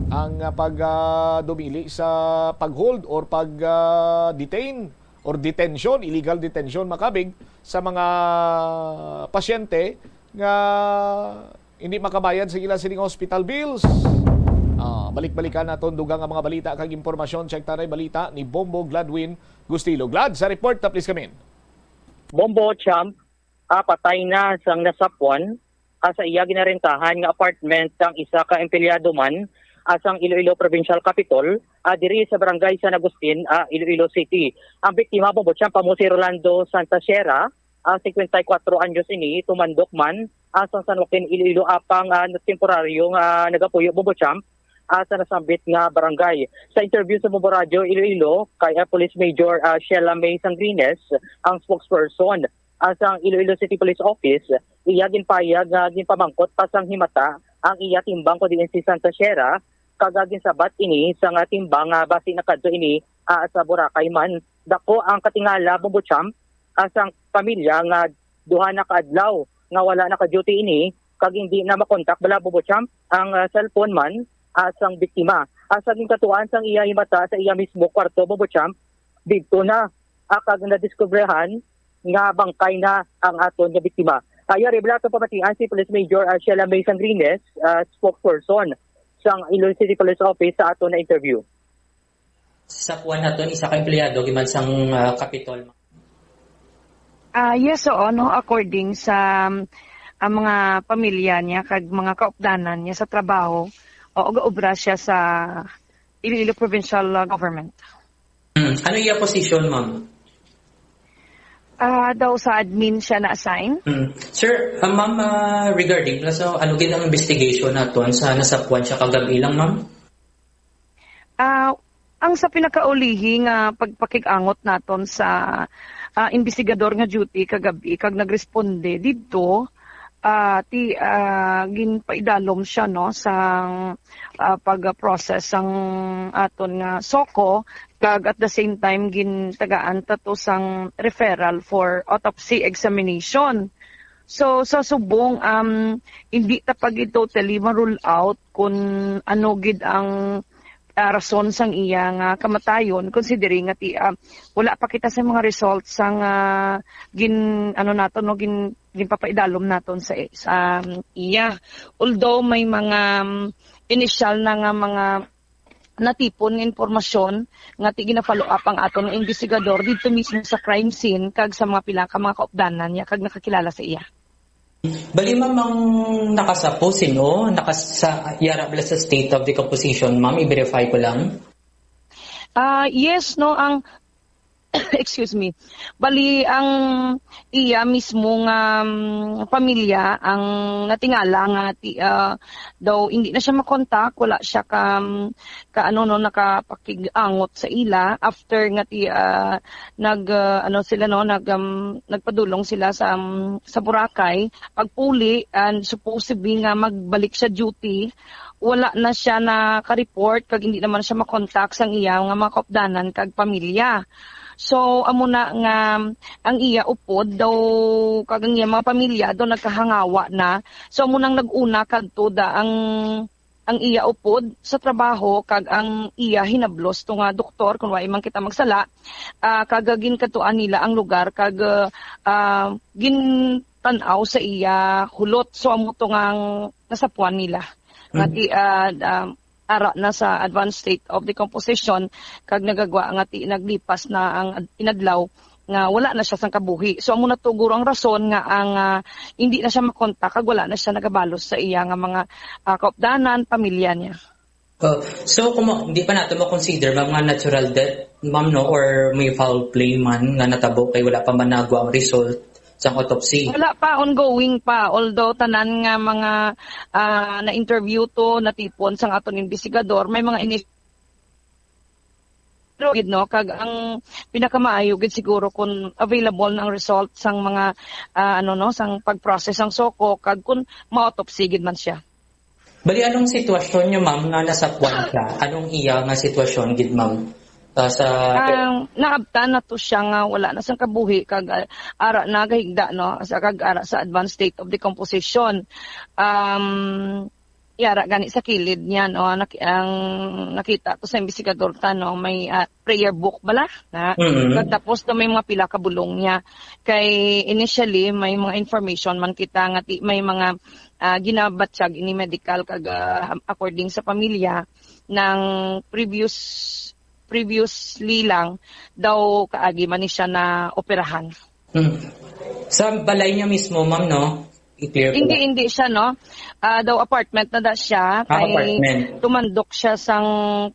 ang, ah, pag, ah, dumili sa pag-hold or pag, ah, detain or detention, illegal detention, makabig sa mga pasyente nga hindi makabayad sa ila sining hospital bills. Ah, balik-balikan naton dugang nga mga balita kag impormasyon. Check tanay balita ni Bombo Gladwin Gustilo. Glad, sa report na, please come in. Bombo Champ, ah, patay na sang nasapuan, ah, sa iya ginarentahan nga apartment sang isa ka empleyado man, ah, sang Iloilo Provincial Capitol, ah, diri sa barangay San Agustin, ah, Iloilo City. Ang biktima, Bombo Champ, amo si Rolando Santa Sierra, ah, singkwenta y kuwatro anyos ini, tumandok man, ah, sa San Joaquin, Iloilo, apang, ah, temporaryo nga nagapuyo, Bombo Champ, ah, sa nasambit nga barangay. Sa interview sa Bombo Radyo Iloilo kay, ah, Police Major, ah, Sheila May Sangrines, ang spokesperson, ah, sang Iloilo City Police Office, iya ginpayag nga ginpamangkot pa sang himata ang iya timbang, kundi si Santa Sierra, kag, ah, ginsabat ini sang, ah, timbang nga basi nakadto ini, ah, sa Boracay man. Dako ang katingala, Bombo Champ, ah, sang pamilya nga duha na ka adlaw nga wala naka-duty ini, kag hindi na makontak bala, Bombo Champ, ang, ah, cellphone man, ah, sang biktima. Ah, sa ginkatuan sang iya himata sa iya mismo kwarto, Bombo Champ, didto na, ah, kag nadiskubrehan nga bangkay na ang aton nga biktima. Ah, yari bala aton pamatian si Police Major, ah, Sheila May Sangrines, ah, spokesperson sang Iloilo City Police Office sa aton na interview. Sa puan naton, isa ka empleyado giman sang, ah, Kapitol. Ah, yes, oo, no, according sa, um, ang mga pamilya niya kag mga kaupdanan niya sa trabaho, oo, gaobra siya sa Iloilo Provincial, ah, Government. Hmm. Ano iya position, ma'am? Ah, daw sa admin siya na-assign. Hmm. Sir, ah, ma'am, ah, regarding na sa ano gid ang investigation naton sa nasapuan siya kagab-i lang, ma'am? Ah, ang sa pinakaulihi nga pagpakig-angot naton sa, ah, investigador nga duty kagab-i kag nagresponde didto, ah, ti, ah, ginpaidalom siya, no, sang, ah, pag-process sang aton nga SOCO, kag at the same time gintagaan ta to sang referral for autopsy examination. So, sa subong, um, hindi ta pa gid totally ma-rule out kung ano gid ang, ah, rason sang iya nga kamatayon, considering nga ti, ah, wala pa kita sa mga results sang, ah, gin-, ano naton, no, gin-, ginpapaidalom naton sa, sa, um, iya. Although may mga, um, initial na nga mga natipon nga impormasyon nga ti gina-follow up ang aton nga investigador didto mismo sa crime scene kag sa mga pila ka mga kaupdanan niya kag nakakilala sa iya. Bali, ma'am, ang nakasapo, sino? Nakasa-, yara bala sa state of decomposition, ma'am, i-verify ko lang. Ah, yes, no, ang, excuse me. Bali, ang iya mismo nga, um, pamilya ang natingala nga ti-, ah, daw hindi na siya makontak, wala siya ka, um, ka ano, no, nakapakig-angot sa ila after nga ti-, ah, nag, ah, ano sila, no, nag, um, nagpadulong sila sa, um, sa Boracay. Pagpuli, and supposedly nga magbalik siya duty, wala na siya naka-report kag hindi naman siya makontak sang iya nga mga kaupdanan kag pamilya. So, amo na nga ang iya upod daw kag ang iya mga pamilya daw nagkahangawa na. So, amo nang nag-una kadto da ang, ang iya upod sa trabaho kag ang iya hinablos to nga doktor, kung wa man kita magsala, ah, kag ginkatuan nila ang lugar kag, ah, gintan-aw sa iya hulot. So, amo to nga ang nasapuan nila. Nga Mm. ti, ah, ah, ara na sa advanced state of decomposition, kag nagagwa nga ti naglipas na ang ad-, inadlaw nga wala na siya sang kabuhi. So, amo na to guro ang rason nga ang, ah, hindi na siya makontak kag wala na siya nagabalos sa iya nga mga, ah, kaupdanan, pamilya niya. Oh, so, kung ma-, di pa nato ma-consider, ma'am, nga natural death, ma'am, no, or may foul play man nga natabo kay wala pa man nagwa ang result, sang autopsy? Wala pa, ongoing pa. Although tanan nga mga, ah, na-interview to, natipon sang aton investigador, may mga ini-, pero gid, no, kag ang pinakamaayo gid siguro kung available na ang result sang mga, ah, ano, no, sang pag-process sang SOCO kag kung ma-autopsy gid man siya. Bali, anong sitwasyon niyo, ma'am, nga nasakwan siya? Anong iya nga sitwasyon gid, ma'am? Ah, sa Ang naabtan na to siya nga wala na sang kabuhi kag, ah, ara na gahigda, no, sa kag ara sa advanced state of decomposition. Um, yara gani sa kilid niya, no, nak-, ang nakita to sa investigador ta, no, may, ah, prayer book bala na. Mm. Tapos to may mga pila ka bulong niya. Kay initially may mga information man kita nga ti-, may mga, ah, ginabatyag ini medical kag, ah, according sa pamilya ng previous, previously lang daw kaagi man ni siya na operahan. Hmm. Sa balay niya mismo, ma'am, no? I-clear ko Hindi, lang. Hindi siya, no? Ah, daw apartment na da siya. Ah, kay apartment. Tumandok siya sang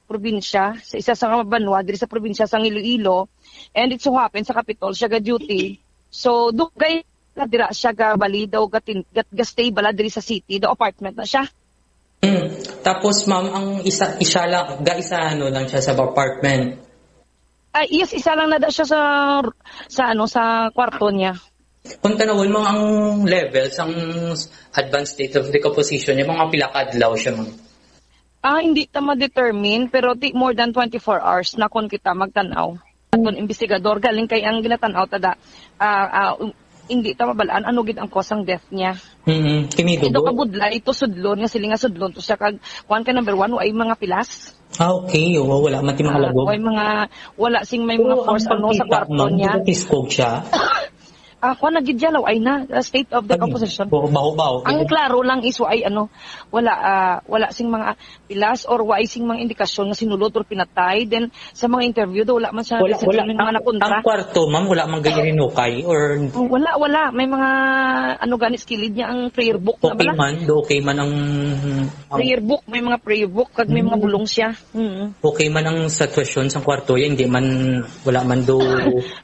probinsya, sa isa sa mga banwa diri sa probinsya sang Iloilo. And it so happen sa Capitol siya ga-duty. So, dugay na dira siya ga bali daw gatin-, gat-, ga-stay bala diri sa city, daw apartment na siya. Hmm. Tapos, ma'am, ang isa, isa lang, ga isa ano lang siya sa apartment. Ah, yes, isa lang na da siya sa, sa ano, sa kwarto niya. Kung tanawon mo ang level sang advanced state of decomposition niya, mga pila ka adlaw siya, ma'am? Ah, hindi ta ma-determine, pero ti more than twenty-four hours na kon kita magtan-aw. Aton investigador, galing kay ang ginatan-aw ta da, ah, ah, um, hindi ta mabalaan ano gid ang cause sang death niya. Mm, kimidugo. Ito kabudlay, ito sudlon, nga siling nga sudlon to siya kag, kuwan ka, number one, ay mga pilas. Ah, okay. Oo, wala man ti mga Ah, lagog. May mga, wala sing may mga Pero ang force, ano, sa pagkita, kwarto ma'am, niya. Di ba tiskog siya? Ah, kuwan na gid siya, law, ay na, ah, state of Ano? decomposition. Oo, baho-baho. Ang Ganyan. Klaro lang is, ay, ano, wala, ah, wala sing mga pilas or wala sing mga indikasyon nga sinulod or pinatay. Then, sa mga interview, do, wala man siya Wala, receipt wala. May mga Ang, nakontra. Ang kwarto, ma'am, wala man gani rinukay or Oh, wala, wala. May mga, ano, gani, kilid niya ang prayer book na Okay bala. Man, do okay man ang, ang Prayer book, may mga prayer book, kag may mga Hmm. bulong siya. Mm. Okay man ang sitwasyon sa kwarto, yan, hindi man, wala man do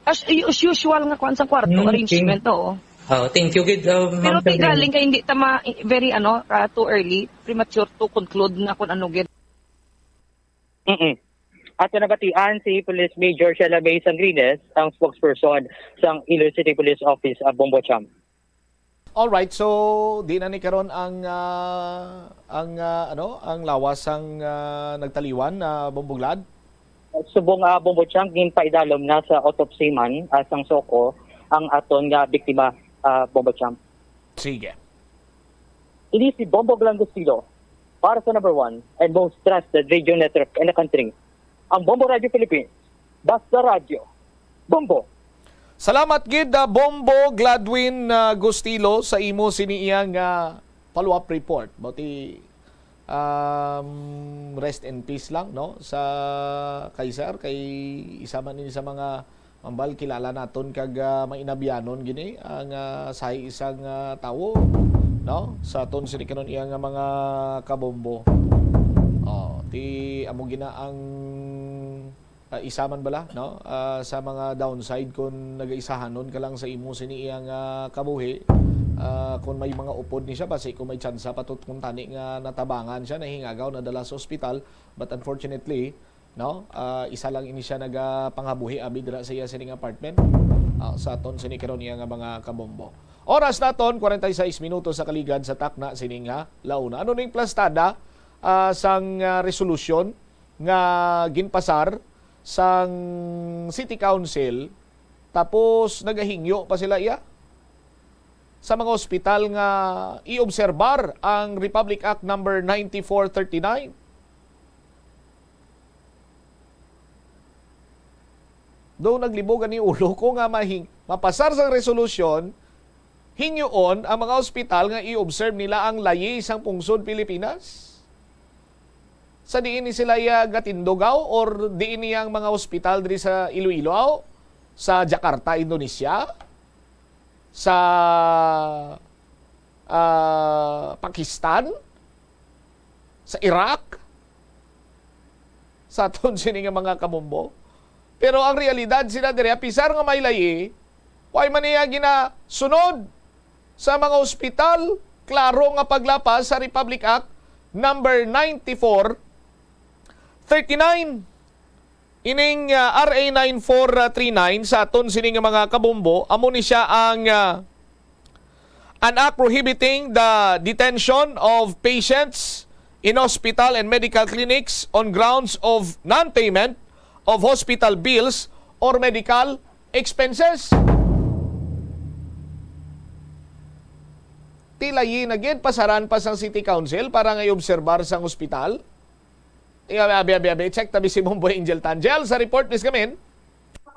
As, as usual nga kwan sa kwarto, Hmm, arrangement, okay. Oo. Oh, thank you, gid, uh, Pero Ma'am ti Catherine. Galing kay hindi ta ma-, very, ano, ah, too early, premature to conclude na kung ano, gid. Mm-mm. Ato nabatian si Police Major Sheila May Sangrines, ang spokesperson sang Iloilo City Police Office, ah, Bombo Cham. Alright, so di na ni karon ang, ah, ang, ah, ano, ang lawas sang, ah, nagtaliwan, ah, Bombo Glad? Subong, ah, Bombo Chang, ginpaidalom na sa autopsy man, ah, sang SOCO ang aton nga biktima, ah, Bombo Chang. Sige. Ini si Bombo Glad Gustilo para sa number one and most trusted radio network in the country, ang Bombo Radio Philippines. Basta radyo, Bombo. Salamat gid, ah, Bombo Gladwin, ah, Gustilo, sa imo sini iya nga follow-up report. Mao ti, um, rest in peace lang, no, sa kay sir, kay isa man ini sa mga mambal kilala naton kag, ah, mainabyanon gini, ang, ah, sahi isang, ah, tawo, no, sa aton sini karon iya nga mga kabombo. Oh, ti amo gina ang ah, isa man bala, no? Ah, sa mga downside, kung nagaisahanon ka lang sa imo sini iya nga kabuhi, ah, kung may mga upod ni siya, basi kung may tsansa pa to, kung tani nga natabangan siya, nahingagaw, nadala sa ospital, but unfortunately, no, ah, isa lang ini siya nagapanghabuhi abi dira sa iya sining apartment, ah, sa aton sini karon iya nga mga kabombo. Oras naton, kwarenta y seis minutos sa kaligad sa takna sining, ah, la una. Ano ning plastada, ah, sang, ah, resolusyon nga ginpasar sang City Council, tapos nagahingyo pa sila iya sa mga ospital nga i-obserbar ang Republic Act Number ninety-four thirty-nine. Daw naglibog ani ulo ko nga mahing-, mapasar sang resolusyon, hingyoon ang mga ospital nga i-observe nila ang layi sang pungsod Pilipinas. Sa diin ni sila iya gatindugaw or diin niya ang mga ospital diri sa Iloilo, aw? Sa Jakarta, Indonesia? Sa, ah, Pakistan? Sa Iraq? Sa aton sini nga mga kabombo? Pero ang realidad sila diri, apisar nga may layi, Why man niya ginasunod sa mga ospital? Klaro nga paglapas sa Republic Act number ninety-four thirty-nine. Ining, ah, R A nine four three nine sa aton sini nga mga kabombo, amo ni siya ang, ah, an act prohibiting the detention of patients in hospital and medical clinics on grounds of non-payment of hospital bills or medical expenses. Ti layi na gid, pasaran pa sang City Council para nga i-obserbar sang ospital. Abi, abi, abi, abi. Check tabi si Bombo Angel Tangel sa report, Miss Gamin.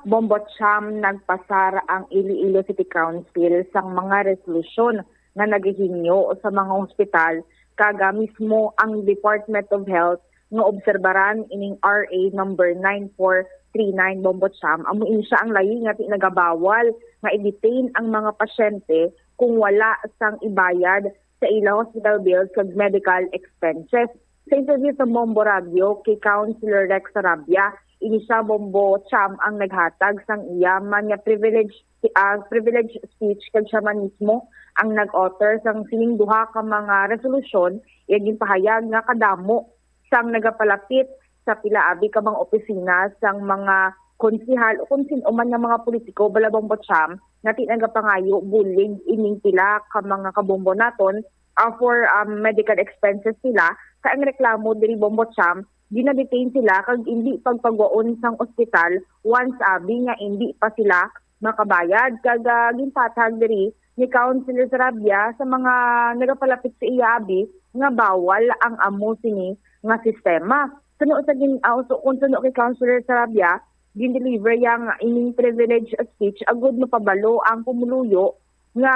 Bombo Cham, nagpasar ang Iloilo City Council sang mga resolusyon nga nagahinyo sa mga hospital, kag, ah, mismo ang Department of Health nga obserbaran ining R A number nine four three nine, Bombo Cham. Amo ini siya ang layi nga ti nagabawal nga i-detain ang mga pasyente kung wala sang ibayad sa ila hospital bills kag medical expenses. Sa interview sa Bombo Radio kay Councilor Rex Sarabia, ini siya, Bombo Cham, ang naghatag sang iya man nga privilege, ah, privilege speech, kag siya man mismo ang nag-author sang sining duha ka mga resolusyon. Iya ginpahayag nga kadamo sang nagapalapit sa pila abi ka mga opisina sang mga konsehal o kung sin-o man nga mga politiko, bala, Bombo Cham, nga ti nagapangayo bulig ining pila ka mga kabombo naton, ah, for, um, medical expenses nila. Kay ang reklamo diri, Bombo Cham, gina-detain sila kag indi pagpagwaon sang ospital once abi nga indi pa sila makabayad. Kag, ah, ginpatag diri ni Councilor Sarabia sa mga nagapalapit sa iya abi nga bawal ang amo sini nga sistema. Suno sa gin-, ah, so, kung suno kay Councilor Sarabia, gin-deliver yang ining privilege speech agud mapabalo ang pumuluyo nga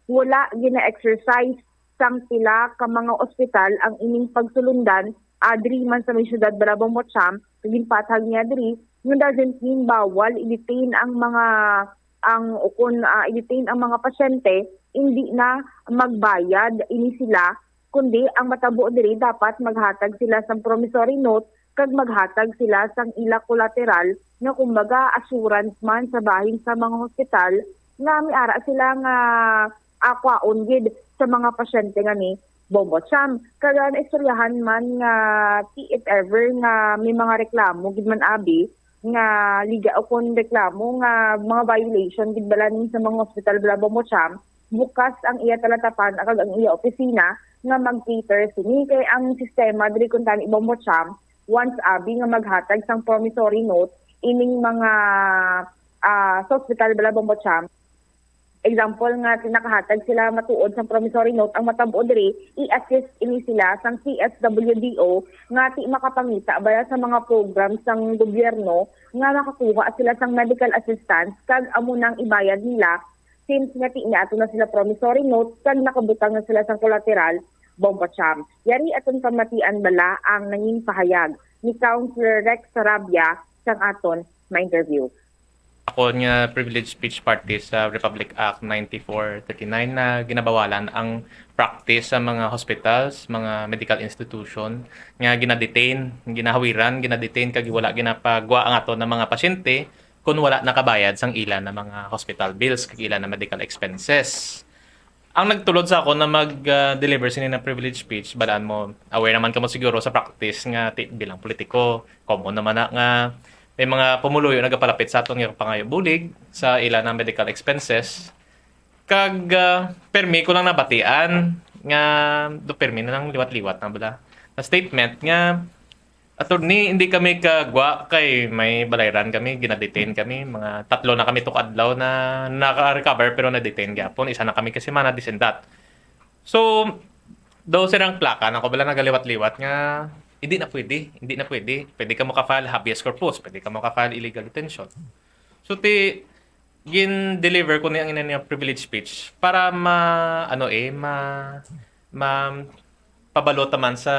wala gina-exercise sang pila ka mga ospital ang ining pagsulundan, ah, diri man sa may siyudad, bala, Bombo Cham. Ginpatag niya diri nga doesn't mean bawal i-detain ang mga, ang, o kun, ah, i-detain ang mga pasyente, hindi na magbayad ini sila, kundi ang matabo diri dapat maghatag sila sang promissory note kag maghatag sila sang ila collateral nga, kumbaga, assurance man sa bahin sa mga hospital nga may ara sila nga, ah, kwaon gid sa mga pasyente nga ni Bombo Cham. Kag naistoryahan man nga ti if ever nga may mga reklamo gid man abi nga liga o kun reklamo nga mga violation gid bala ni sa mga hospital, bala, Bombo Cham, bukas ang iya talatapan kag ang iya opisina nga mag-cater sini. Kay ang sistema diri kuntani, Bombo Cham, once abi nga maghatag sang promissory note ining mga, ah, sa hospital, bala, Bombo Cham, example nga ti nakahatag sila matuod sang promissory note, ang matabo diri, i-assist ini sila sang C S W D O nga ti makapangita bala sa mga program sang gobyerno nga makakuha sila sang medical assistance kag amo nang ibayad nila, since nga ti niadto na sila promissory note kag nakabutang na sila sang collateral, Bombo Cham. Yari aton pamatian bala ang nangin pahayag ni Councilor Rex Sarabia sang aton ma-interview. Ako nga privilege speech party sa Republic Act ninety-four thirty-nine na ginabawalan ang practice sa mga hospitals, mga medical institution nga ginadetain, ginahawiran, ginadetain kag wala ginapagwa ang ato na mga pasyente kung wala nakabayad sang ila na mga hospital bills kag ila na medical expenses. Ang nagtulod sa ako na mag-deliver sini na privilege speech, balaan mo, aware naman kamo siguro sa practice nga ti, bilang politiko, common naman na nga may mga pumuluyo nagapalapit sa aton nga pangayo bulig sa ila na medical expenses. Kag, ah, permi ko lang nabatian nga, do permi na lang liwat-liwat na bala, na statement nga, "Attorney, hindi kami kagwa kay may balayran kami, ginadetain kami. Mga tatlo na kami to ka adlaw na naka-recover pero na-detain gyapon. Isa na kami ka semana, this and that." So, daw sirang plaka na ko bala nagaliwat-liwat nga, "Hindi na pwede, hindi na pwede. Pwede ka mo ka-file habeas corpus, pwede ka mo ka-file illegal detention." So, ti, gin-deliver ko ni ang ina niya privilege speech para ma, ano eh, ma, ma, pabalo ta man sa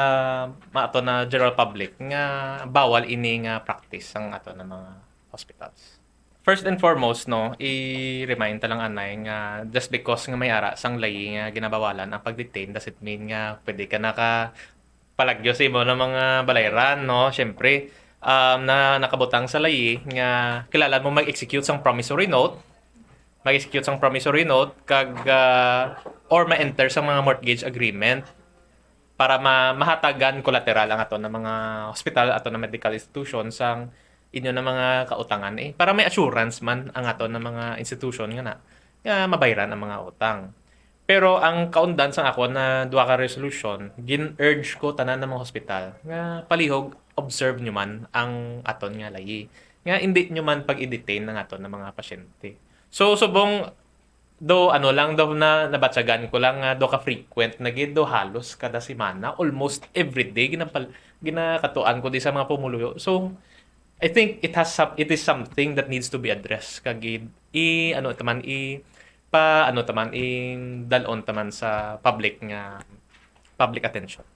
maato na general public nga bawal ini nga practice sang ato na mga hospitals. First and foremost, no, i-remind ta lang anay nga just because nga may ara sang layi nga ginabawalan ang pag-detain doesn't mean nga pwede ka naka palagyo sa imo na mga balayran, no? Siyempre, um, na nakabutang sa layi nga kilala mo mag-execute sang promissory note, mag-execute sang promissory note kag, ah, or ma-enter sa mga mortgage agreement para ma-, mahatagan collateral ang ato na mga hospital, ato na medical institution sang inyo na mga kautangan, eh, para may assurance man ang ato na mga institution nga na, nga mabayran ang mga utang. Pero ang kaundan sang ako na duha ka resolution, gin-urge ko tanan ng mga hospital nga palihog observe nyo man ang aton nga layi, nga hindi nyo man pag-i-detain ang aton na mga pasyente. So, subong do ano lang do na nabatyagan ko lang nga do ka frequent na gid do, halos kada semana, almost every day ginapal-, ginakatuan ko di sa mga pumuluyo. So, I think it has some, it is something that needs to be addressed kag i, i ano taman i pa ano taman i dalon taman sa public nga public attention.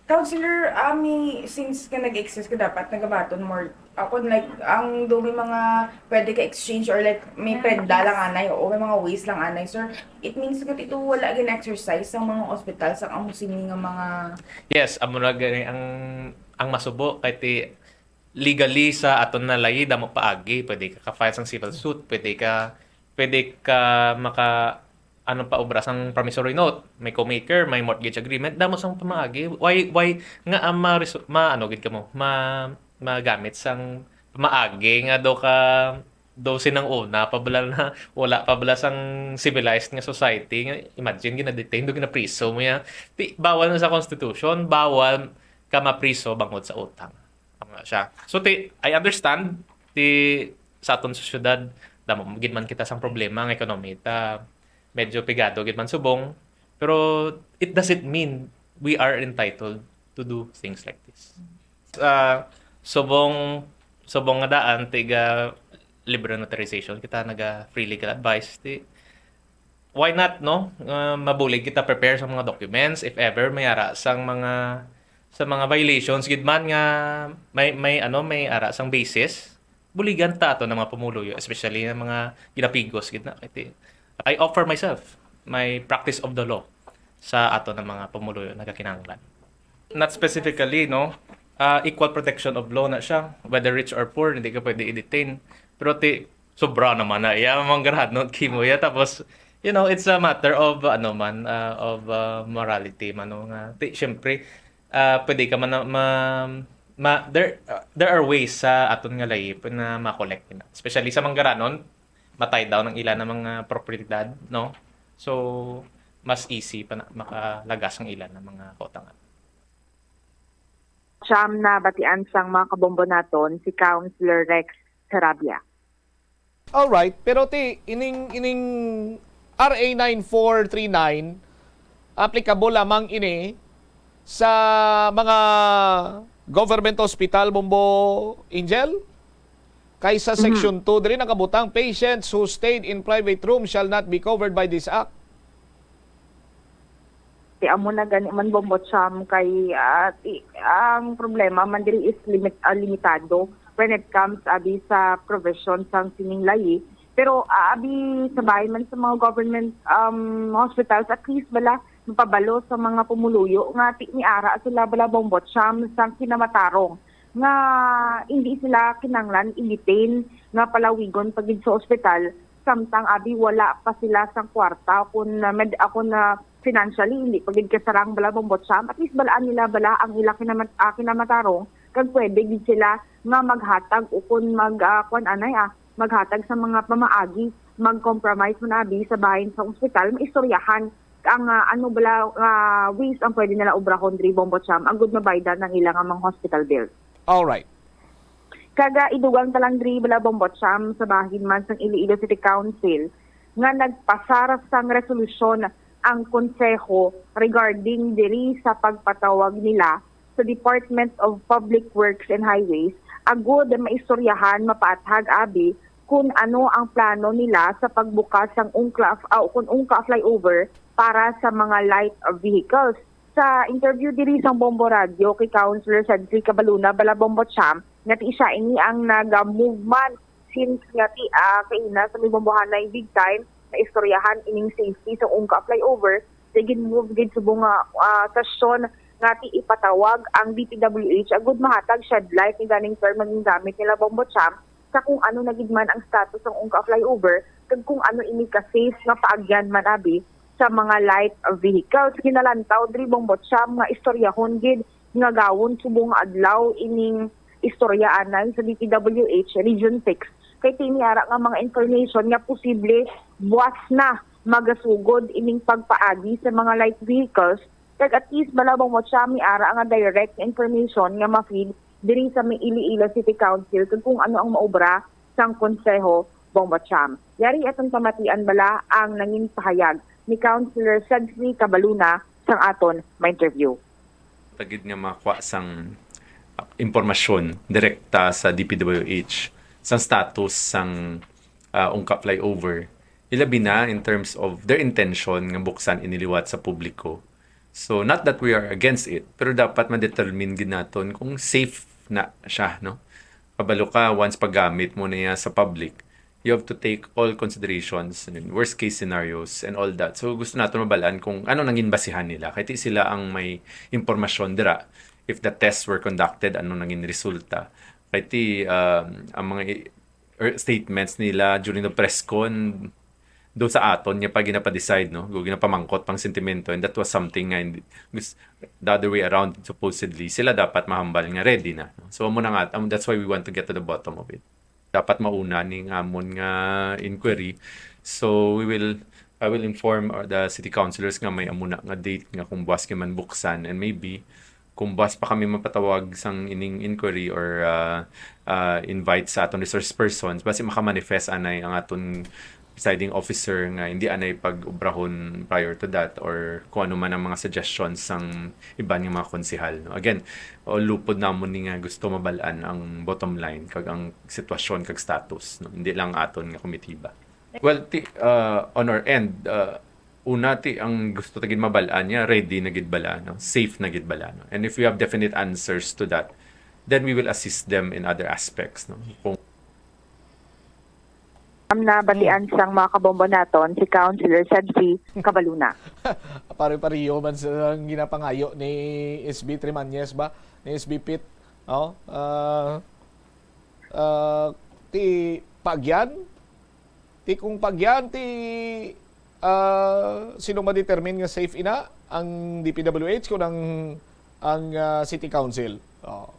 Counselor, ami, since nga nag-exist ka, dapat nagabaton more. Ako, like, ang do may mga pwede ka exchange or, like, may prenda lang anay, o may mga ways lang anay, sir. It means nga ito wala gin-exercise sa mga ospital sa amo sini nga mga Yes, amo na gani ang, ang masubo kay ti legally sa aton na layi damo paagi, pwede ka ka-file sang civil suit, pwede ka, pwede ka maka ano pa obra sang promissory note, may co-maker, may mortgage agreement, damo sang pamaagi. Why, why nga ang ma, ma ano gid kamo, ma, magamit sang pamaagi nga do ka do sinang una pa bala na wala pa bala sang civilized nga society nga imagine gina-detain do ginapriso mo ya. Ti bawal na sa constitution, bawal ka mapriso bangod sa utang. Tama siya. So ti I understand ti sa aton sosyedad damo gid man kita sang problema nga ekonomi ta medyo pigado gid man subong, pero it doesn't mean we are entitled to do things like this. Ah, subong subong nga daan tiga libre notarization kita naga free legal advice ti why not, no? Ah, mabulig kita prepare sa mga documents if ever may ara sang mga sa mga violations gid man nga may may ano may ara sang basis, buligan ta ato ng mga pumuluyo, especially ng mga ginapigos gid na. Iti, I offer myself my practice of the law sa ato ng mga pumuluyo nagakinahanglan. Not specifically, no? Ah, equal protection of law na siya, whether rich or poor, hindi ka pwede i-detain. Pero ti sobra naman na iya manggarhadnot kimo ya, tapos you know, it's a matter of ano man, ah, of ah, morality man, no, nga ti syempre ah, pwede ka man na- ma, ma there ah, there are ways sa aton nga layip na ma-collect na, especially sa manggaranon, matay down ang ila na mga propiedad, no? So mas easy pa na makalagas ang ila na mga kautangan. Siyam na batian sang mga kabombo naton si Councilor Rex Sarabia. Alright, pero ti ining ining R A nine four three nine applicable lamang ini sa mga government hospital, Bombo Angel? Kay sa section two diri nakabutang, patients who stayed in private room shall not be covered by this act. Kay amo na gani man, Bombo Cham, kay ah, ti- ang problema man diri is limit ah, limitado when it comes abi sa provision sang sining layi. Pero ah, abi sa bahin man sa mga government um, hospitals, at least bala mapabalo sa mga pumuluyo nga ti ni ara sila bala, Bombo Cham, sang kinamatarong nga hindi sila kinanglan i-detain nga palawigon pa gid sa ospital samtang abi wala pa sila sang kwarta, kun ah, med ako na financially hindi pa gid kasarang bala, Bombo Cham, at least balaan nila bala ang ila kinamat ah, kinamatarong kag pwede gid sila nga maghatag o kun mag ah, kwan anay ah, maghatag sa mga pamaagi, mag-compromise man abi sa bahin sa ospital, maistoryahan ang ah, ano bala nga ways ang pwede nila obrahon diri, Bombo Cham, agud mabaydan ang ila nga mga hospital bills. Alright. Kag ah, idugang ta lang diri bala, Bombo Cham, sa bahin man sang Iloilo City Council nga nagpasar sang resolusyon ang konseho regarding diri sa pagpatawag nila sa Department of Public Works and Highways agud maistoryahan mapaathag abi kun ano ang plano nila sa pagbukas sang Ungkla ah, kun Ungka flyover para sa mga light vehicles. Sa interview diri sang Bombo Radio kay Councilor Cedric Cabaluna bala, Bombo Cham, nga ti siya ini ang nag-move man since nga ti ah, kaina sa may Bombohanay big time na istoryahan ining safety sa Ungka flyover, sa gin-move gid subong nga ah, sesyon nga ti ipatawag ang D P W H agud mahatag shed light ni ganing term nga gingamit nila, Bombo Cham, sa kung ano na gid man ang status sang Ungka flyover kung ano ini ka-safe nga paagyan man abi sa mga light vehicles. Ginalantaw diri, Bombo Cham, nga istoryahon gid nga gawon subong adlaw ining istorya anay sa D P W H Region six. Kay ti ini ara nga mga information nga posible buwas na magasugod ining pagpaagi sa mga light vehicles, kag at least bala, Bombo Cham, may ara nga direct nga information nga ma-feed diri sa may Iloilo City Council kag kung ano ang maobra sang konseho, Bombo Cham. Yari aton pamatian bala ang nangin pahayag ni Councilor Sedfrey Cabaluna sang aton ma-interview. Tagid nga makuha sang, ah, impormasyon direkta sa D P W H sang status sang, ah, Ungka flyover. Ilabi na in terms of their intention nga buksan ini liwat sa publiko. So, not that we are against it, pero dapat ma-determine gid naton kung safe na siya, no? Kabalo ka, once paggamit mo na iya sa public, you have to take all considerations, I mean, worst case scenarios and all that. So, gusto naton mabalaan kung ano nangin basihan nila. Kay ti sila ang may impormasyon dira. If the tests were conducted, ano nangin resulta. Kay ti, um, ang mga i- er, statements nila during the press con, do sa aton nga pa ginapa-decide, no? Go ginapamangkot pang sentimento, and that was something nga hindi, gus- the other way around, supposedly, sila dapat mahambal nga ready na, no? So, amo na nga, um, that's why we want to get to the bottom of it. Dapat mauna ning amon nga inquiry. So, we will, I will inform, uh, the city councilors nga may amo na nga date nga kung buwas kay man buksan, and maybe kung buwas pa kami mapatawag sang ining inquiry or, uh, uh, invite sa aton resource persons, basi maka-manifest anay ang aton presiding officer nga hindi anay pag-obrahon prior to that, or kung ano man ang mga suggestions sang iban nga mga konsehal, no? Again, all lupod namon ni nga gusto mabal-an ang bottom line kag ang sitwasyon kag status, no? Hindi lang aton nga komitiba. Well, ti, uh, on our end, uh, una, ti, ang gusto ta gid mabal-an niya, ready na gid bala, no? Safe na gid bala, no? And if we have definite answers to that, then we will assist them in other aspects, no? Kung Ang nabatian sang mga kabombo naton, si Councilor Sedfrey Cabaluna. Pare-pareho man sa ang ginapangayo ni S B Trimañez ba? Ni S B Pit, no? Ah, ah, ti paagyan, ti kung paagyan, ti, ah, sino ma-determine nga safe ina, ang D P W H kun ang, ang, ah, City Council? Oh.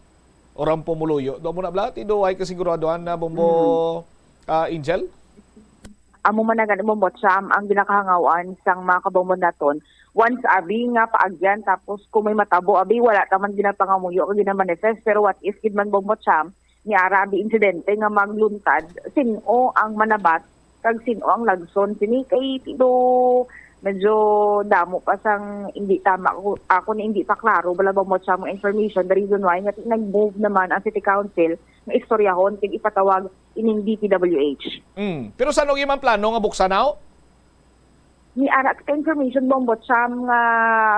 Or ang pumuluyo? Do mo na bla, ti do ay kasiguraduhan na bombo, ah, Angel? Amo man na gani, Bombo Cham, ang ginakahangawan sang mga kabombo naton. Once abi nga paagyan, tapos kung may matabo abi, wala ta man ginapangamuyo o ginamanifest. Pero what if gid man, Bombo Cham, ni ara abi insidente nga magluntad, sin-o ang manabat kag sin-o ang lagson sini? Kay ti do medyo damo pa sang hindi tama ko, ako ni hindi pa klaro bala, Bombo Cham, nga information. The reason why nga ti nag-move naman ang City Council nga istoryahon kag ipatawag ining D P W H. Mm. Pero san-o gid man plano nga buksan, aw? Ni ara kita information, Bombo Cham, nga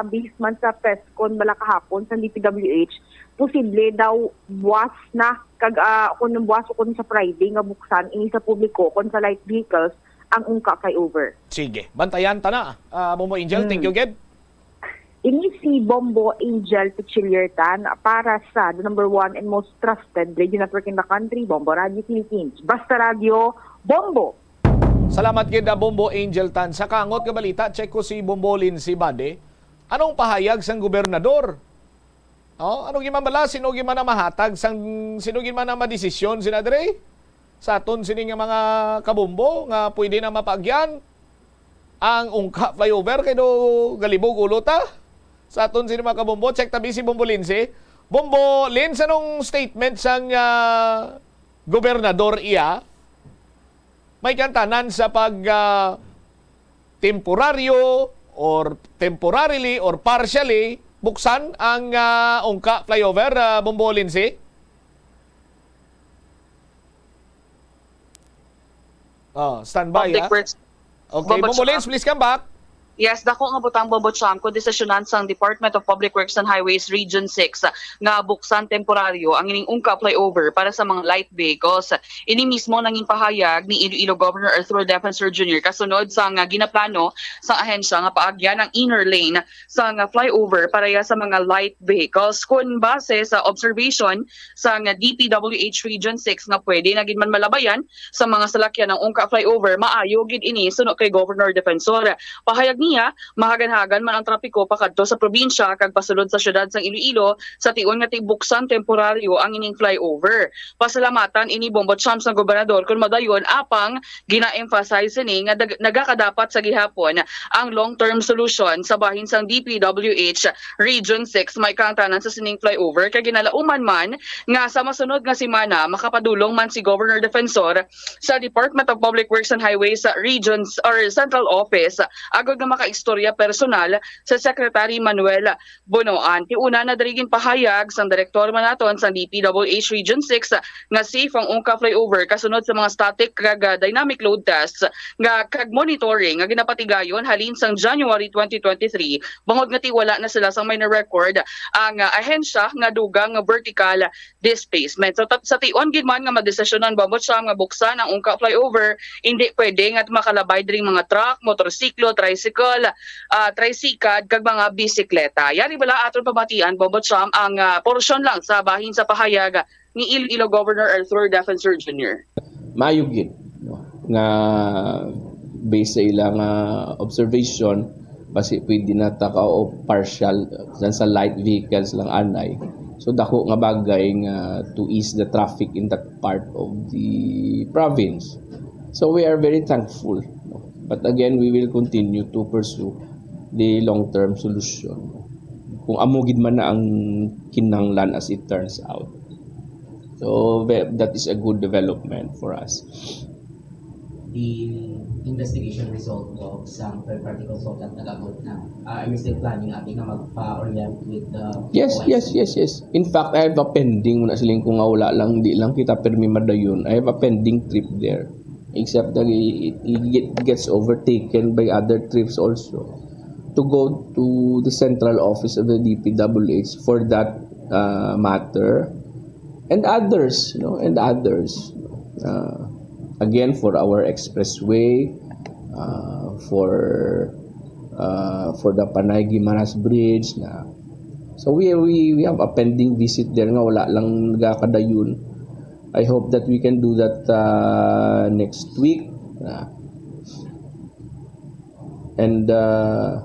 based man sa press con bala kahapon sa D P W H, posible daw buwas na kag, ah, kung buwas o kung sa Friday nga buksan ini sa publiko, kung sa light vehicles ang Ungka flyover. Sige, bantayan ta na. Ah, Bombo Angel, thank you gid. Ini si Bombo Angel Pichiliertan para sa the number one and most trusted radio network in the country, Bombo Radio Philippines. Basta Radio, Bombo! Salamat gid, ah, Bombo Angel Tan. Sa kangot nga balita, check ko si Bombo Lindsay Bade. Anong pahayag sang gobernador? Oh, ano gid man bala? Sino gid man ang mahatag sang, sino gid man ang madesisyon sina dre? Sa aton sini nga mga kabombo nga pwede na mapaagyan ang Ungka flyover kay do galibog ulo ta. Sa aton sini mga kabombo, check tabi si Bombo Lindsay. Bombo Lindsay, anong statement sang, ah, gobernador iya? May kantanan sa pag, ah, temporaryo or temporarily or partially buksan ang, ah, Ungka flyover, ah, Bombo Lindsay? Oh, standby, Public ah. Works. Okay, Bombo Bombo Cham. Lens, please come back. Yes, dako nga butang, Bombo Cham, kung desisyonan sang Department of Public Works and Highways Region six nga buksan temporaryo ang ining Ungka flyover para sa mga light vehicles. Ini mismo nangin pahayag ni Iloilo Governor Arthur Defensor Junior kasunod sa nga ginaplano sa ahensya nga paagyan ang inner lane sa nga flyover para ya sa mga light vehicles. Kun base sa observation sa nga D P W H Region six nga pwede na gid man malabayan sa mga salakyan ang Ungka flyover, maayo gid ini suno kay Governor Defensor. Pahayag niya, mahaganhagan man ang trapiko pakadto sa probinsya kag pasulod sa siyudad sang Iloilo sa tion nga tibuksan temporaryo ang ining flyover. Pasalamatan ini, Bombo Cham, sang gobernador kon madayon, apang gina-emphasize ini nga dag- nagakadapat sa gihapon ang long-term solution sa bahin sang D P W H Region six, may kaangtanan sa sining flyover kay ginalauman man nga sa masunod nga semana makapadulong man si Governor Defensor sa Department of Public Works and Highways sa Regions or Central Office agod nga makaistorya personal sa Secretary Manuel Bonoan. Ti una na diri ginpahayag sang direktor man naton sang D P W H Region six nga safe ang Ungka flyover kasunod sa mga static kag, ah, dynamic load tests nga kag monitoring nga ginapatigayon halin sang January twenty twenty-three, bangod nga ti wala na sila sang may na-record ang, ah, ahensya nga dugang nga vertical displacement. So, tat- sa tion gid man nga madesisyonan, Bombo Cham, nga buksan ang Ungka flyover, hindi pwede nga makalabay diri mga truck, motorsiklo, tricycle, ah, tricycad, kag mga bisikleta. Yari bala aton pamatian, Bombo Cham, ang, ah, porsyon lang sa bahin sa pahayag ni Iloilo Governor Arthur Defensor Junior. Maayo gid, no, nga based sa ilang, ah, observation, basi pwede na ta ka o partial sa, sa light vehicles lang anay. So, dako nga bagay nga to ease the traffic in that part of the province. So, we are very thankful, no? But again, we will continue to pursue the long-term solution, kung amo gid man na ang kinahanglan as it turns out. So, ve- that is a good development for us. The investigation result of some third-party consultant nag-abot na. Uh, are you still planning, abi, nga magpa-orient with the Yes, O I C? yes, yes, yes. In fact, I have a pending, muna siling ko nga wala lang, di lang kita permi madayon. I have a pending trip there. Except that it, it gets overtaken by other trips also. To go to the central office of the D P W H for that uh, matter. And others, you know, and others. Uh, again, for our expressway, uh, for uh, for the Panay Guimaras Bridge na. So we, we we have a pending visit there nga wala lang nagakadayon. I hope that we can do that uh, next week. Uh, and uh,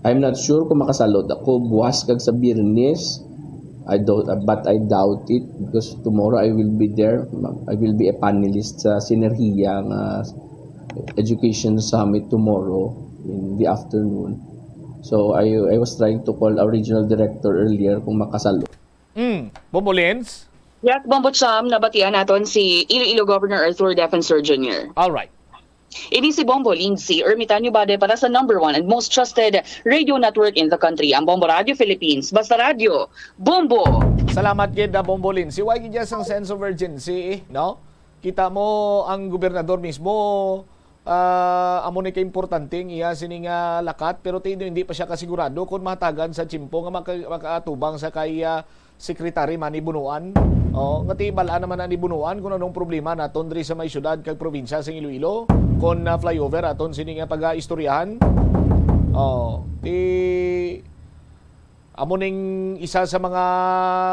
I'm not sure kung makasalod ako buwas kag sa Biyernes. I don't, but I doubt it because tomorrow I will be there. I will be a panelist sa Sinerhiya nga Education Summit tomorrow in the afternoon. So I I was trying to call our regional director earlier kung makasalo. Mm. Bombo Lens? Yes, Bombo Cham, nabatian naton si Iloilo Governor Arthur Defensor Junior. All right. Ini si Bombo Lindsay Ermitanio Bade para sa number one and most trusted radio network in the country, ang Bombo Radio Philippines. Basta Radio, Bombo! Salamat gid na Bombo Lens. Si Wagi dyan sang sense of urgency, no? Kita mo ang gobernador mismo, ah, amo ni kaimportante ang iya sini nga lakat, pero ti-, hindi pa siya kasigurado kung mahatagan sa tiyempo nga maka- makaatubang sa kay ah, Secretary Manny Bonoan. Oh, nga tibal-an naman na ni Bonoan kung anong problema naton diri sa may syudad kag probinsya sa Iloilo, kung na flyover aton sini nga pag-aistoryahan. Oh, ti amo ning isa sa mga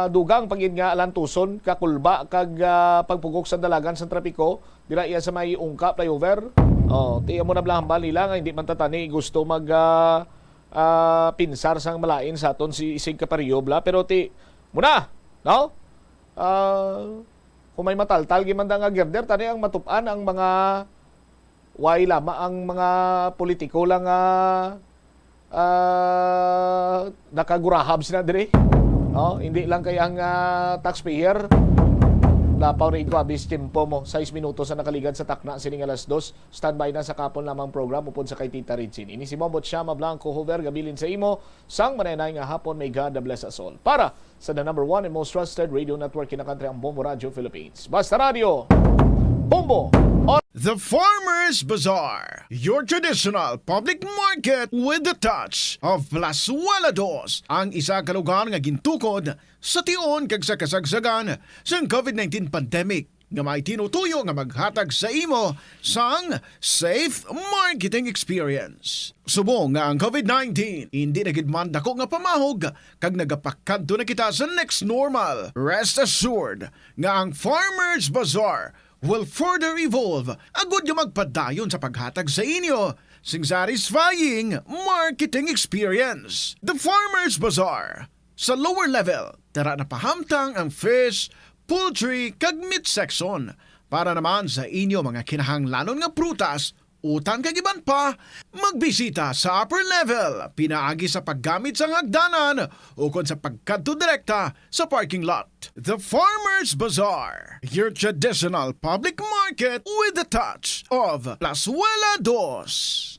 dugang pagid nga alantuson, kakulba kag ah, pagpugok sa dalagan sa trapiko dira iya sa may Ungka flyover. Oh, ti amo na bala hambal nila nga hindi man tatani gusto mag ah, ah, pinsar sang malain sa aton si isig kapareho bala, pero ti muna, no? Ah, kung may mataltal gimanda nga girder, tani ang matup-an ang mga way lama ang mga politiko lang nga ah, nakagurahab sila diri. No? Hindi lang kay ang ah, taxpayer. Lapaw na igwabis tempo mo. Sais minutos na nakaligad sa takna sining alas dos. Standby na sa kapon lamang program upod sa kay Tita Regine. Ini si Bombot Shama Blanco Hover, gabilin sa imo sang manenay nga hapon. May God bless us all. Para sa the number one and most trusted radio network in the country, ang Bombo Radio Philippines. Basta Radio, Bombo! The Farmers Bazaar, your traditional public market with the touch of Plazuela Dos, ang isa ka lugar nga gintukod sa tion kag sa kasagsagan sang COVID nineteen pandemic, nga may tinutuyo nga maghatag sa imo sang safe marketing experience. Subong nga ang COVID nineteen hindi na gid man dako nga pamahog kag nagapakadto na kita sa next normal, rest assured nga ang Farmers Bazaar will further evolve agud nga magpadayon sa paghatag sa inyo sing satisfying marketing experience. The Farmers Bazaar, sa lower level, tara na pahamtang ang fish, poultry, kag meat section. Para naman sa inyo mga kinahanglanon nga prutas, utan kag iban pa, magbisita sa upper level pinaagi sa paggamit sang hagdanan ukon sa pagkadto direkta sa parking lot. The Farmers Bazaar, your traditional public market with the touch of Plazuela Dos.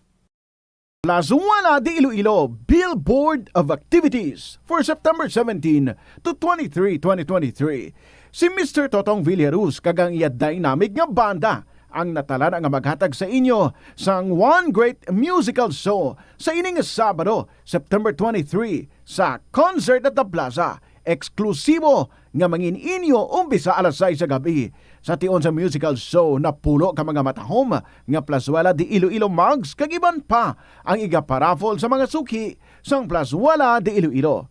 Plazuela de Iloilo Billboard of Activities for September seventeen to twenty-three, twenty twenty-three. Si Mister Totong Villaruz kag ang iya dynamic nga banda ang natalana nga maghatag sa inyo sang one great musical show sa ining Sabado, September twenty-three, sa Concert at the Plaza. Eksklusibo nga mangin-inyo umpisa alas sais sa gab-i. Sa tion sa musical show, napulo ka mga matahom nga Plazuela de Iloilo mugs kag iban pa ang igaparaffle sa mga suki sang Plazuela de Iloilo.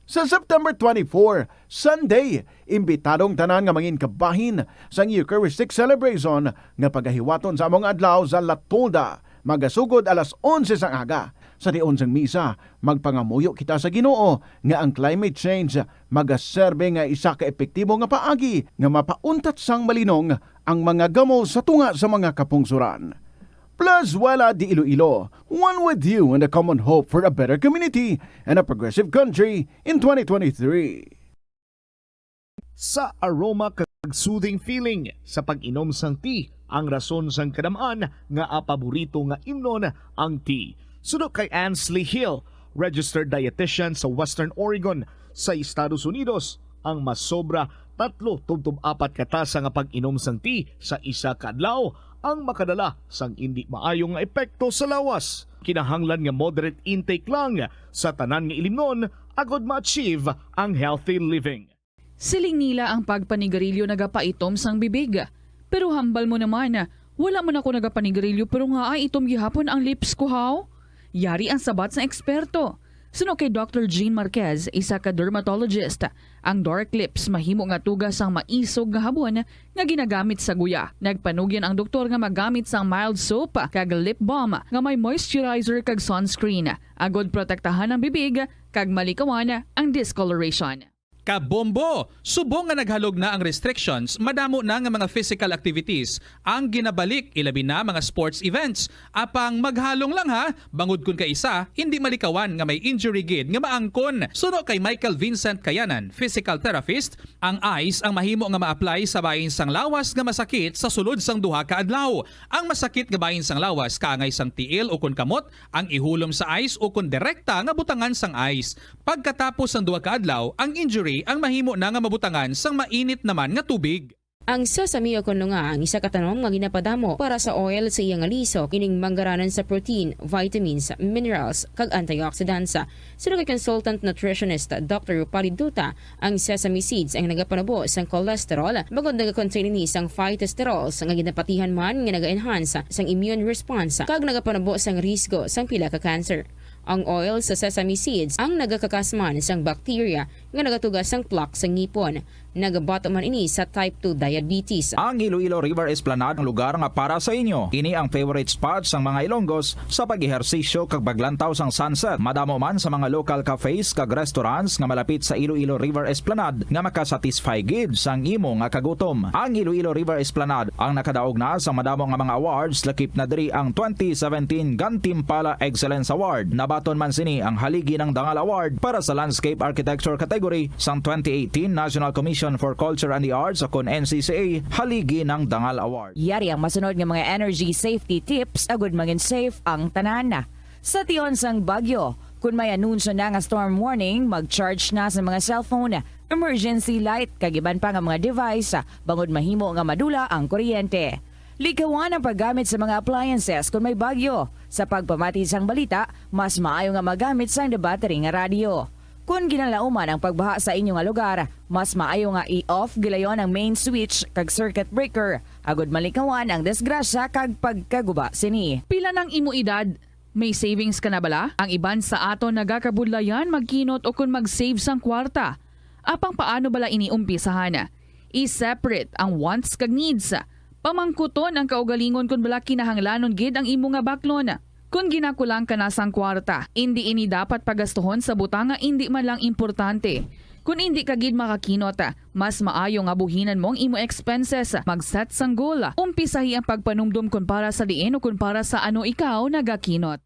Sa September twenty-four, Sunday, imbitado ang tanan nga mangin kabahin sang Eucharistic Celebration nga pagahiwaton sa among adlaw sa La Tolda, magasugod alas onse sang aga. Sa tion sang misa, magpangamuyo kita sa Ginoo nga ang climate change magaserbe nga isa ka epektibo nga paagi nga mapauntat sang malinong ang mga gamo sa tunga sa mga kapungsoran. Plazuela de Iloilo, one with you in the common hope for a better community and a progressive country in twenty twenty-three. Sa aroma kag soothing feeling sa pag-inom sang tea ang rason sang kadam-an nga paborito nga imnon ang tea. Suno kay Ansley Hill, registered dietitian sa Western Oregon sa Estados Unidos, ang masobra tatlo tubtob apat ka tasa nga pag-inom sang tea sa isa ka adlaw ang makadala sang indi maayo nga epekto sa lawas. Kinahanglan nga moderate intake lang sa tanan nga ilimnon agod ma-achieve ang healthy living. Siling nila ang pagpanigarilyo nagapaitom sang bibig. Pero hambal mo naman, wala man ako nagapanigarilyo pero ngaa itom gihapon ang lips ko, haw? Yari ang sabat sang eksperto. Suno kay Doctor Jean Marquez, isa ka dermatologist, ang dark lips mahimo nga tuga sang maisog nga habon nga ginagamit sa guya. Nagpanugyan ang doktor nga magamit sang mild soap kag lip balm nga may moisturizer kag sunscreen, agod protektahan ang bibig kag malikawan ang discoloration. Kabombo! Subong nga naghalog na ang restrictions, madamo na nga mga physical activities ang ginabalik, ilabi na mga sports events. Apang maghalong lang ha, bangod kun kaisa hindi malikawan nga may injury gid nga maangkon. Suno kay Michael Vincent Kayanan, physical therapist, ang ice ang mahimo nga ma-apply sa bahin sang lawas nga masakit sa sulod sang duha ka adlaw. Ang masakit nga bahin sang lawas kaangay sang tiil ukon kamot ang ihulom sa ice ukon direkta nga butangan sang ice. Pagkatapos sang duha ka adlaw, ang injury ang mahimo na nga mabutangan sang mainit naman nga tubig. Ang sesame o kon nga ang isa ka tanom nga ginapadamo para sa oil sa iya nga lisok, ining manggaranon sa protein, vitamins, minerals, kag antioxidants. Suno kay consultant nutritionist Doctor Rupali Duta, ang sesame seeds ang nagapanubo sang cholesterol, bangod nagakontain ini sang phytosterols nga ginapatihan man nga naga-enhance sang immune response kag nagapanubo sang risgo sang pila ka cancer. Ang oil sa sesame seeds ang nagakakasman sang bacteria nga nagatuga sang plaque sa ngipon. Nagabato man ini sa type two diabetes. Ang Iloilo River Esplanade ang lugar nga para sa inyo. Ini ang favorite spot sang mga Ilonggos sa pag-ehersisyo kag paglantaw sang sunset. Madamo man sa mga local cafes kag restaurants nga malapit sa Iloilo River Esplanade nga makasatisfy gid sang imo nga kagutom. Ang Iloilo River Esplanade ang nakadaog na sa madamo nga mga awards, lakip na diri ang twenty seventeen Gantimpala Excellence Award. Nabaton man sini ang Haligi ng Dangal Award para sa Landscape Architecture category sang twenty eighteen National Commission for Culture and the Arts, o kon N C C A, Haligi ng Dangal Award. Yari ang masunod nga mga energy safety tips agud mangin safe ang tanan. Sa tion sang bagyo, kun may anunsyo na nga storm warning, mag-charge na sa mga cellphone, emergency light, kag iban pa nga mga device, bangod mahimo nga madula ang kuryente. Likawan ang paggamit sa mga appliances kon may bagyo. Sa pagpamati sang balita, mas maayo nga magamit sang battery nga radyo. Kon ginalauman ang pagbaha sa inyo nga lugar, mas maayo nga i-off gilayon ang main switch kag circuit breaker, agod malikawan ang disgrasya kag pagkaguba sini. Pila nang imo edad? May savings ka na bala? Ang iban sa aton nagakabudlayan magkinot o kon mag-save sang kwarta. Apang paano bala ini umpisahan? I-separate ang wants kag needs. Pamangkuton ang kaugalingon kon bala kinahanglanon gid ang imo nga baklon. Kon ginakulang ka na sang kwarta, indi ini dapat pagastuhon sa butang nga indi man lang importante. Kon indi ka gid makakinot, mas maayo nga buhinan mo ang imo expenses. Mag-set sang goal. Umpisahi ang pagpanumdom kon para sa diin o kon para sa ano ikaw nagakinot.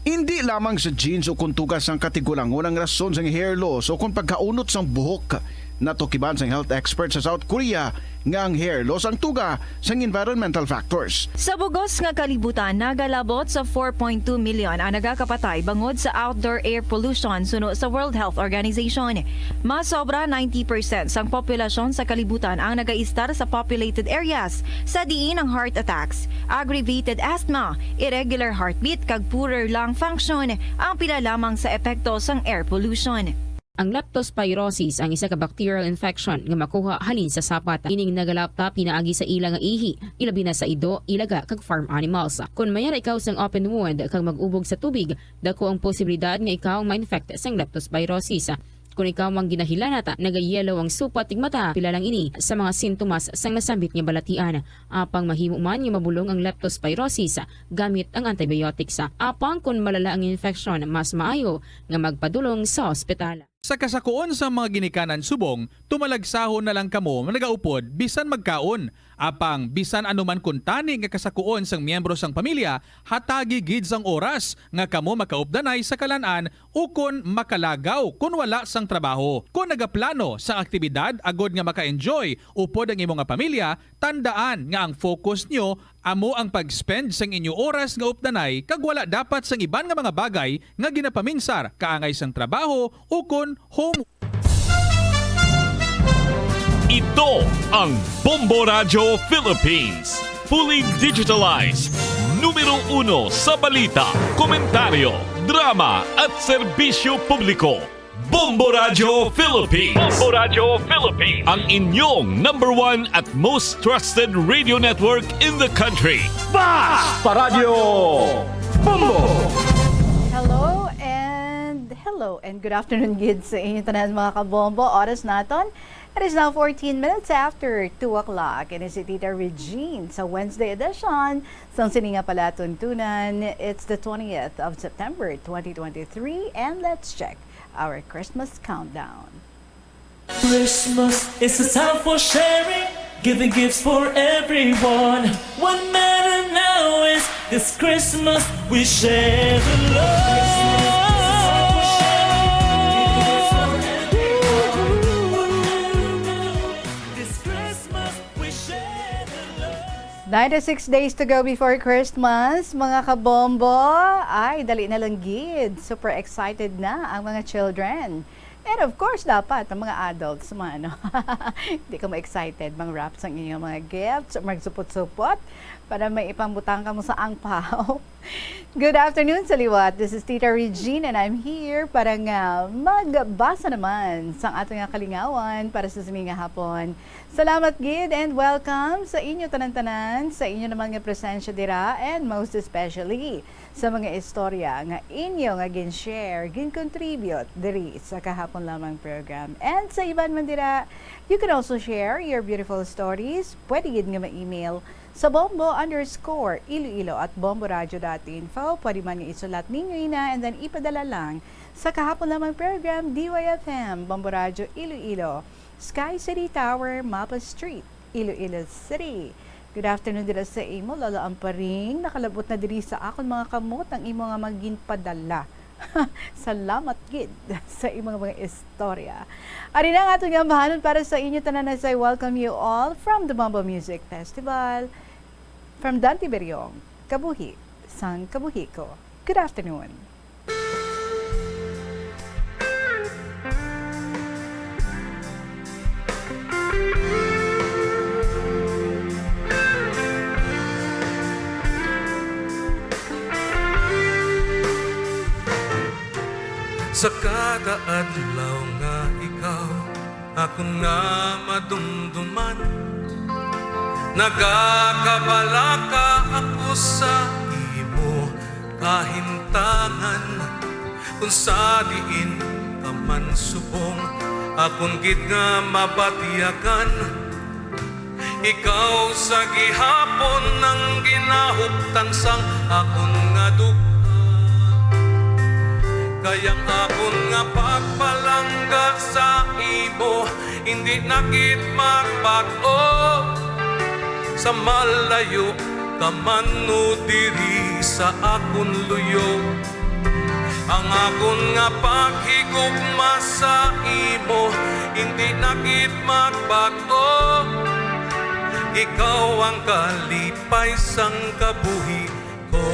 Indi lamang sa genes o kon tuga sang katigulangon ang rason sang hair loss o kon pagkaunot sang buhok. Natukiban sang health expert sa South Korea nga ang hair loss ang tuga sang environmental factors. Sa bug-os nga kalibutan, nagalabot sa four point two million ang nagakapatay bangod sa outdoor air pollution, suno sa World Health Organization. Mas sobra ninety percent sang populasyon sa kalibutan ang nagaistar sa populated areas, sa diin ang heart attacks, aggravated asthma, irregular heartbeat, kag poorer lung function ang pila lamang sa epekto sang air pollution. Ang leptospirosis ang isa ka bacterial infection nga makuha halin sa sapat. Ining nagalaptap pinaagi sa ila nga ihi, ilabi na sa ido, ilaga, kag farm animals. Kon mayara ikaw sang open wound kag mag-ubog sa tubig, dako ang posibilidad nga ikaw ma-infect sang leptospirosis. Kon ikaw ang ginahilanat, nagayellow ang supat ning mata, pila lang ini sa mga sintomas sang nasambit nga balatian. Apang mahimo man nga mabulong ang leptospirosis gamit ang antibiotics. Apang kon malala ang infeksyon, mas maayo nga magpadulong sa ospital. Sa kasakuon sang mga ginikanan subong, tumalagsahon na lang kamo nagaupod bisan magkaon. Apang bisan ano man kuntani nga kasakuon sang miyembro sang pamilya, hatagi gid sang oras nga kamo makaupdanay sa kalan-an ukon makalagaw kon wala sang trabaho. Kon nagaplano sang aktibidad agod nga maka-enjoy upod ang imo nga pamilya, tandaan nga ang focus nyo amo ang pag-spend sang inyo oras nga updanay kag wala dapat sang iban nga mga bagay nga ginapaminsar kaangay sang trabaho ukon home. Ito ang Bombo Radyo Philippines, fully digitalized, numero uno sa balita, komentaryo, drama at serbisyo publiko. Bombo Radyo Philippines. Bombo Radyo Philippines. Ang inyong number one at most trusted radio network in the country. Basta Radyo Bombo! Hello and hello and good afternoon gid sa inyo tanan, mga kabombo. Oras naton, it is now fourteen minutes after two o'clock. Ini si Tita Regine sa Wednesday edition sang sini nga palatuntunan. It's the twentieth of September, twenty twenty-three, and let's check our Christmas countdown. Christmas is a time for sharing, giving gifts for everyone. What matter now is this Christmas we share the love. This Christmas we share the love. Ninety-six days to go before Christmas, mga kabombo. Ay, dali na lang gid. Super excited na ang mga children. And of course, dapat ang mga adults man, no? Hindi ka mo excited mang-wrap sang inyong mga gifts, magsupot-supot para may ipambutang ka mo sa angpaw. Good afternoon sa liwat. This is Tita Regine and I'm here para nga magbasa naman sang ato nga kalingawan para sa sini nga hapon. Salamat gid and welcome sa inyo tanan-tanan, sa inyo naman nga presensya dira, and most especially sa mga istorya nga inyo nga gin-share, gin-contribute diri sa Kahapon Lamang program. And sa iban man dira, you can also share your beautiful stories. Pwede gid nga ma-email sa bombo underscore iloilo at bomboradio dot info. Pwede man nga isulat ninyo ina and then ipadala lang sa Kahapon Lamang program, D Y F M, Bombo Radyo Iloilo, Sky City Tower, Mapa Street, Iloilo City. Good afternoon dira sa imo, Lolo Amparing. Nakalabot na diri sa akon mga kamot ang imo nga mga ginpadala. Salamat gid sa imo nga mga istorya. Ari na ang aton nga ambahanon para sa inyo tanan as I welcome you all from the Mambo Music Festival, from Dante Beriong, kabuhi sang kabuhi ko. Good afternoon. Sa kada adlaw nga ikaw akon nga madumduman, nagakabalaka ako sa imo kahimtangan. Kung sa diin ka man subong, akon gid nga mabatyagan. Ikaw sa gihapon ang ginahuptan sang akon nga duga. Kay ang akon nga pagpalangga sa imo, hindi na gid magbag-o. Sa malayo ka man o diri sa akon luyo, ang akon nga paghigugma sa imo, hindi na gid magbag-o. Ikaw ang kalipay sang kabuhi ko.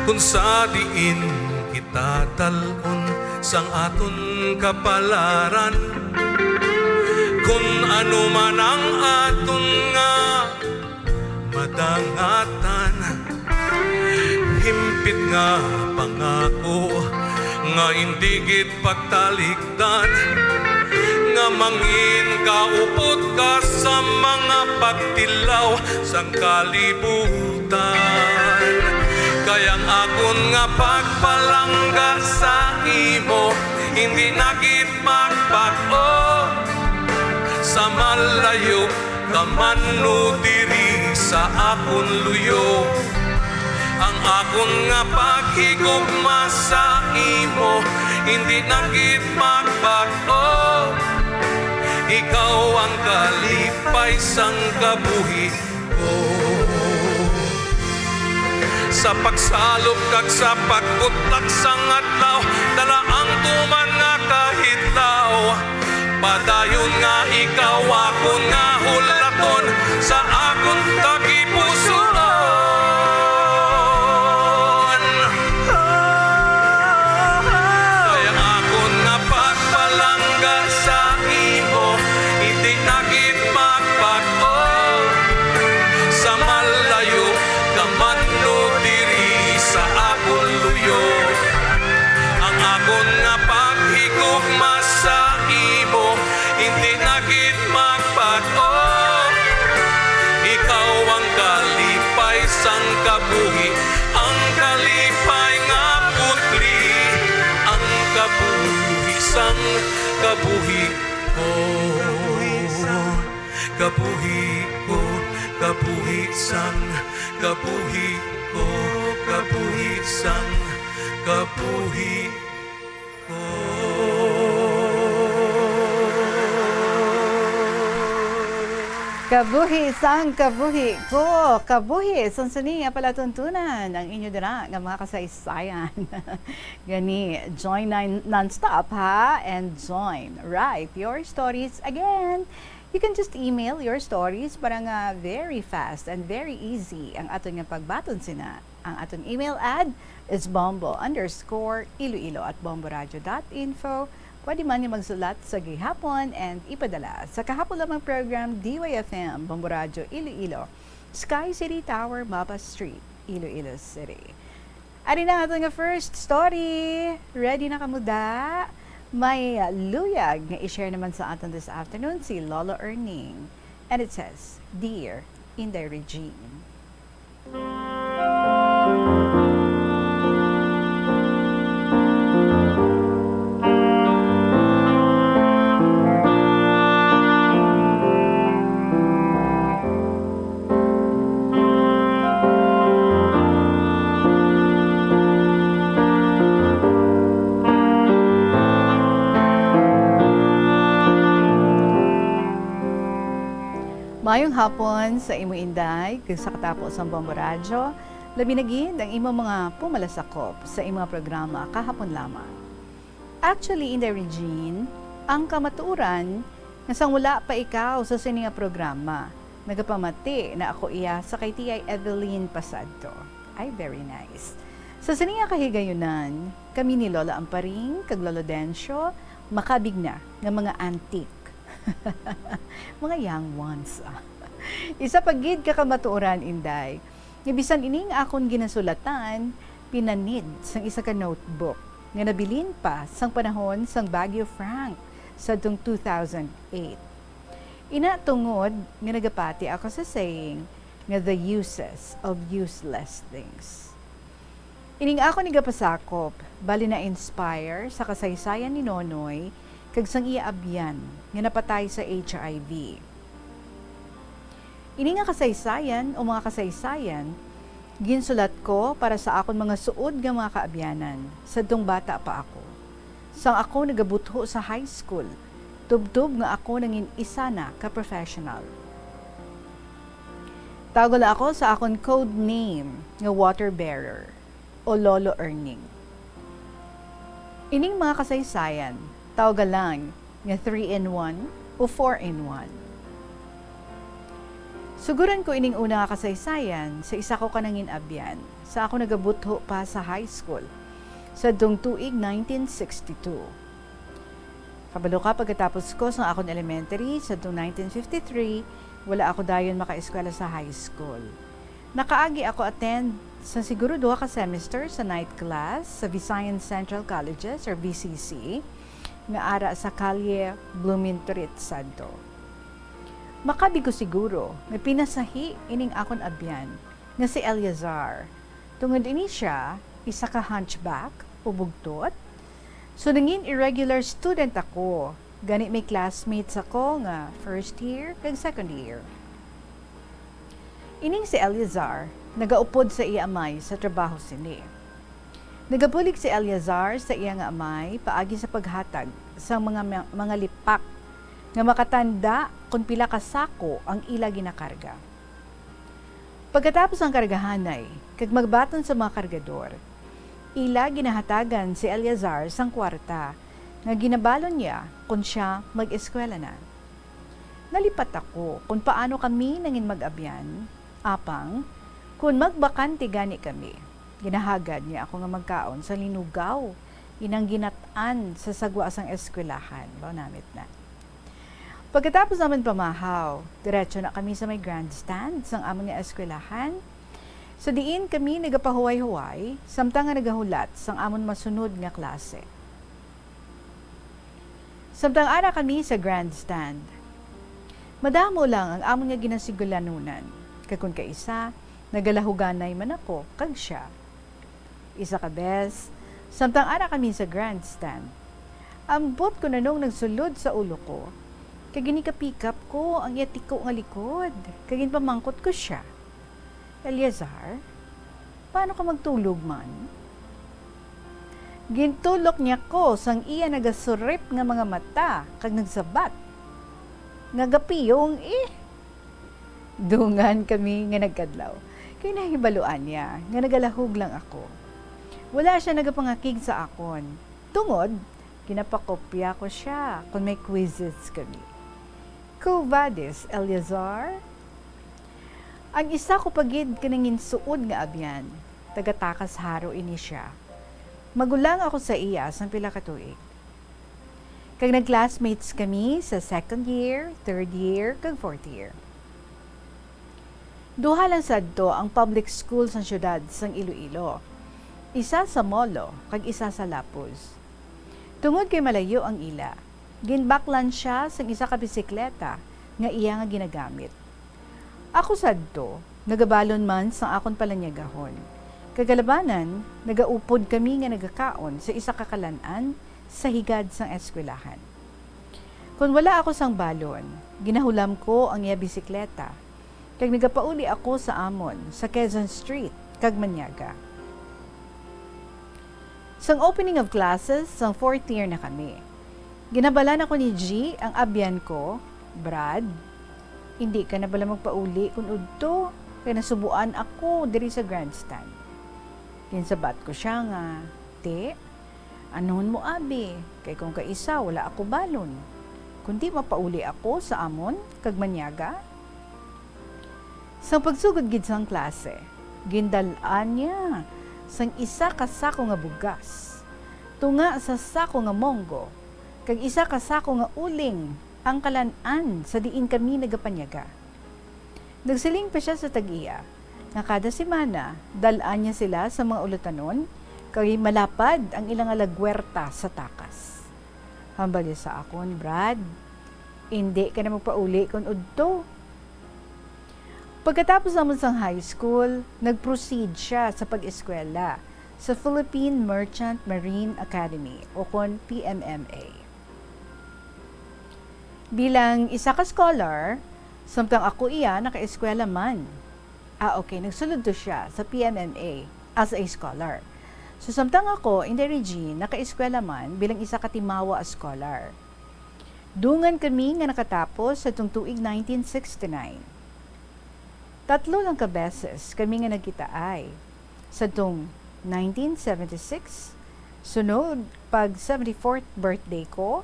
Kung sa diin kita dal-on sang aton kapalaran, kung ano man ang aton nga madangatan, himpit nga pangako nga indi gid pagtalikdan, nga mangin kaupod ka sa mga pagtilaw sang kalibutan. Kay ang akon nga pagpalangga sa imo, hindi na gid magbag-o. Sa malayo ka man o diri sa akon luyo, ang akon nga paghigugma sa imo, hindi na gid magbag-o. Ikaw ang kalipay sang kabuhi ko. Sa pagsalop kag sa pagkutak sang adlaw, dala ang tuman nga kahitlaw. Padayon nga ikaw akon nga hulaton sa akon tagipusoon. Kay ang akon nga pagpalangga sa imo, hindi na gid magbag-o. Sa malayo ka man o diri sa akon luyo, ang akon nga paghigugma sa imo, hindi na gid magbag-o. Ikaw ang kalipay sang kabuhi, ang kalipay nga putli, ang kabuhi sang kabuhi ko. Kabuhi ko, kabuhi sang kabuhi ko, kabuhi sang kabuhi ko. Kabuhi sang kabuhi ko, kabuhi sang sini nga palatuntunan ang inyo dira nga mga kasaysayan. Gani, join na non-stop, ha? And join, write your stories again. You can just email your stories para nga very fast and very easy ang aton nga pagbaton sina. Ang aton email ad is bombo underscore iloilo at bomboradio dot info. Pwede man nga magsulat sa gihapon and ipadala sa kahapon lamang program, D Y F M, Bombo Radio Iloilo, Sky City Tower, Mapa Street, Iloilo City. Ari na ang aton nga first story. Ready na kamo da? May luyag nga i-share naman sa aton this afternoon si Lolo Erning. And it says, "Dear Inday Regine." Maayong hapon sa imo, Inday, kag sa katapo sang Bombo Radyo, labi na gid ang imo mga pumalasakop sa imo nga programa kahapon lamang. Actually, Inday Regine, ang kamatuoran nga sang wala pa ikaw sa sini nga programa, nagapamati na ako iya sa kay T I Evelyn Pasadto. Ay, very nice. Sa sini nga kahigayunan, kami ni Lola Amparing kag Lolo Dencio makabig na nga mga antique. Mga young ones, ah. Isa pa gid ka kamatuoran, Inday, Nga bisan ining akon ginasulatan pinanid sang isa ka notebook nga nabilin pa sang panahon sang Bagyo Frank sadtong two thousand eight. Ina tungod nga nagapati ako sa saying nga the uses of useless things. Ining akon igapasakop, bali na-inspire sa kasaysayan ni Nonoy kag sang iya abyan nga napatay sa H I V. Ini nga kasaysayan o mga kasaysayan, ginsulat ko para sa akon mga suod nga mga kaabyanan sadtong bata pa ako. Sang ako nagabutho sa high school, tubtob nga ako nangin isa na ka professional. Tawga lang ako sa akon code name nga water bearer o Lolo Erning. Ining mga kasaysayan, tawga lang nga three in one o four in one. Suguran ko ining una nga kasaysayan sa isa ko ka nangin-abyan sa ako nagabutho pa sa high school sadtong tuig nineteen sixty-two. Kabalo ka, pagkatapos ko sang akon elementary sadtong nineteen fifty-three, wala ako dayon makaeskwela sa high school. Nakaagi ako attend sa siguro duha ka semester sa night class sa Visayan Central Colleges or V C C nga ara sa Kalye Blumentritt sadto. Makabi ko siguro nga pinasahi ining akon abyan nga si Eleazar, tungod ini sia isa ka hunchback o bugtot. So, nangin irregular student ako, gani may classmates ako nga first year kag second year. Ining si Eleazar nagaupod sa iya amay sa trabaho sini. Nagabulig si Eleazar sa iya nga amay paagi sa paghatag sa mga, mga lipak nga makatanda kon pila ka sako ang ila ginakarga. Pagkatapos ang kargahanay kag magbaton sa mga kargador, ila ginahatagan si Eleazar sang kwarta nga ginabalon niya kon sia mag-eskwela na. Nalipat ako kon paano kami nangin mag-abyan, apang kon magbakante gani kami, ginahagad niya ako nga magkaon sa linugaw, inang ginat-an sa sagwa sang eskwelahan. Baw namit na. Pagkatapos naman pamahaw, diretso na kami sa may grandstand sang amon nga eskwelahan. Sa diin kami nagapahuway-huway, samtang nga nagahulat sang amon masunod nga klase. Samtang ara kami sa grandstand, madamo lang ang amon nga ginasigulanunan, kag kon kaisa, nagalahuganay man ako kag sia. Isa ka bes, samtang ara kami sa grandstand, ambot kon anong nagsulod sa ulo ko, kag ginikapikap ko ang iya tiko nga likod, kag ginpamangkot ko sia, "Eleazar, paano ka magtulog man?" Gintulok niya ko sang iya nagasurip nga mga mata kag nagsabat, "Nagapiyong, eh." Dungan kami nga nagkadlaw, kay nahibaluan niya nga nagalahog lang ako. Wala sia nagapangakig sa akon, tungod ginapakopya ko sia kon may quizzes kami. Quo vadis, Eleazar? Ang isa ko pa gid ka nanginsuod nga abyan, taga Takas Jaro ini sia. Magulang ako sa iya sang pila ka tuig. Kag nag-classmates kami sa second year, third year, kag fourth year. Duha lang sadto ang public school sang siyudad sang Iloilo. Isa sa Molo, kag isa sa Lapuz. Tungod kay malayo ang ila, ginbaklan sia sang isa ka bisikleta nga iya nga ginagamit. Ako sadto, nagabalon man sang akon palanyagahon. Kag kalabanan, nagaupod kami nga nagakaon sa isa ka kalan-an sa higad sang eskwelahan. Kon wala ako sang balon, ginahulam ko ang iya bisikleta, kag nagapauli ako sa amon sa Quezon Street kag Maniaga. Sang opening of classes, sang fourth year na kami. Ginabalan ako ni G, ang abyan ko, "Brad, indi ka na bala magpauli kon udto, kay nasubuan ako diri sa grandstand." Ginsabat ko sia nga, "Ti, anuhon mo abi, kay kon kaisa wala ako balon, kundi mapauli ako sa amon kag Maniaga." Sang pagsugod gid sang klase, gindal-an niya sang isa ka sako nga bugas, tunga sa sako nga monggo, kag isa ka sako nga uling ang kalan-an sa diin kami nagapanyaga. Nagsiling pa sia sa tag-iya, nga kada semana dal-an niya sila sa mga ulutanon, kay malapad ang ila nga lagwerta sa takas. Hambal niya sa akon, "Brad, indi ka na magpauli kon udto." Pagkatapos namon sang high school, nag-proceed siya sa pag-eskwela sa Philippine Merchant Marine Academy, o kon P M M A. Bilang isa ka scholar, samtang ako iya nakaeskwela man. Ah, okay, nagsulod to siya sa P M M A as a scholar. So, samtang ako, Inday Regine, nakaeskwela man bilang isa ka Timawa scholar. Dungan kami nga nakatapos sa tuig nineteen sixty-nine. Tatlo lang ka beses kami nga nagkitaay, sadtong nineteen seventy-six, sunod pag seventy-fourth birthday ko,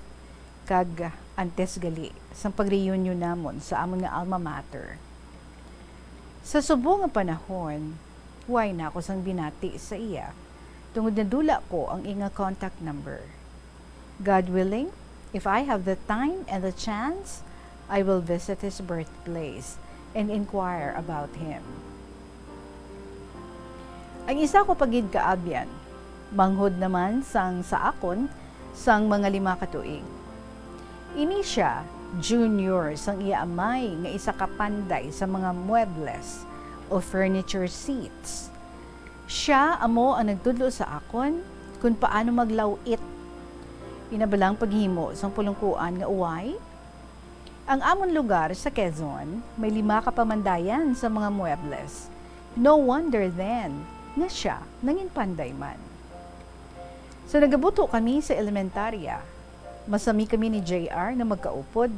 kag antes gali sang pag-reunion namon sa amon nga alma mater. Sa subong nga panahon, way na ako sang binati sa iya, tungod nadula ko ang iya nga contact number. God willing, if I have the time and the chance, I will visit his birthplace and inquire about him. Ang isa ko pa gid ka abyan, manghod naman sang sa akon sang mga lima ka tuig. Ini sia, junior sang iya amay nga isa ka panday sa mga muebles o furniture seats. Sia amo ang nagtudlo sa akon kon paano maglaw-it. Ina bala ang paghimo sang pulungkuan nga uway? Ang amon lugar sa Quezon may lima ka pamandayan sa mga muebles. No wonder then nga sia nangin panday man. Sa nagabuto kami sa elementarya, masami kami ni J R nga magkaupod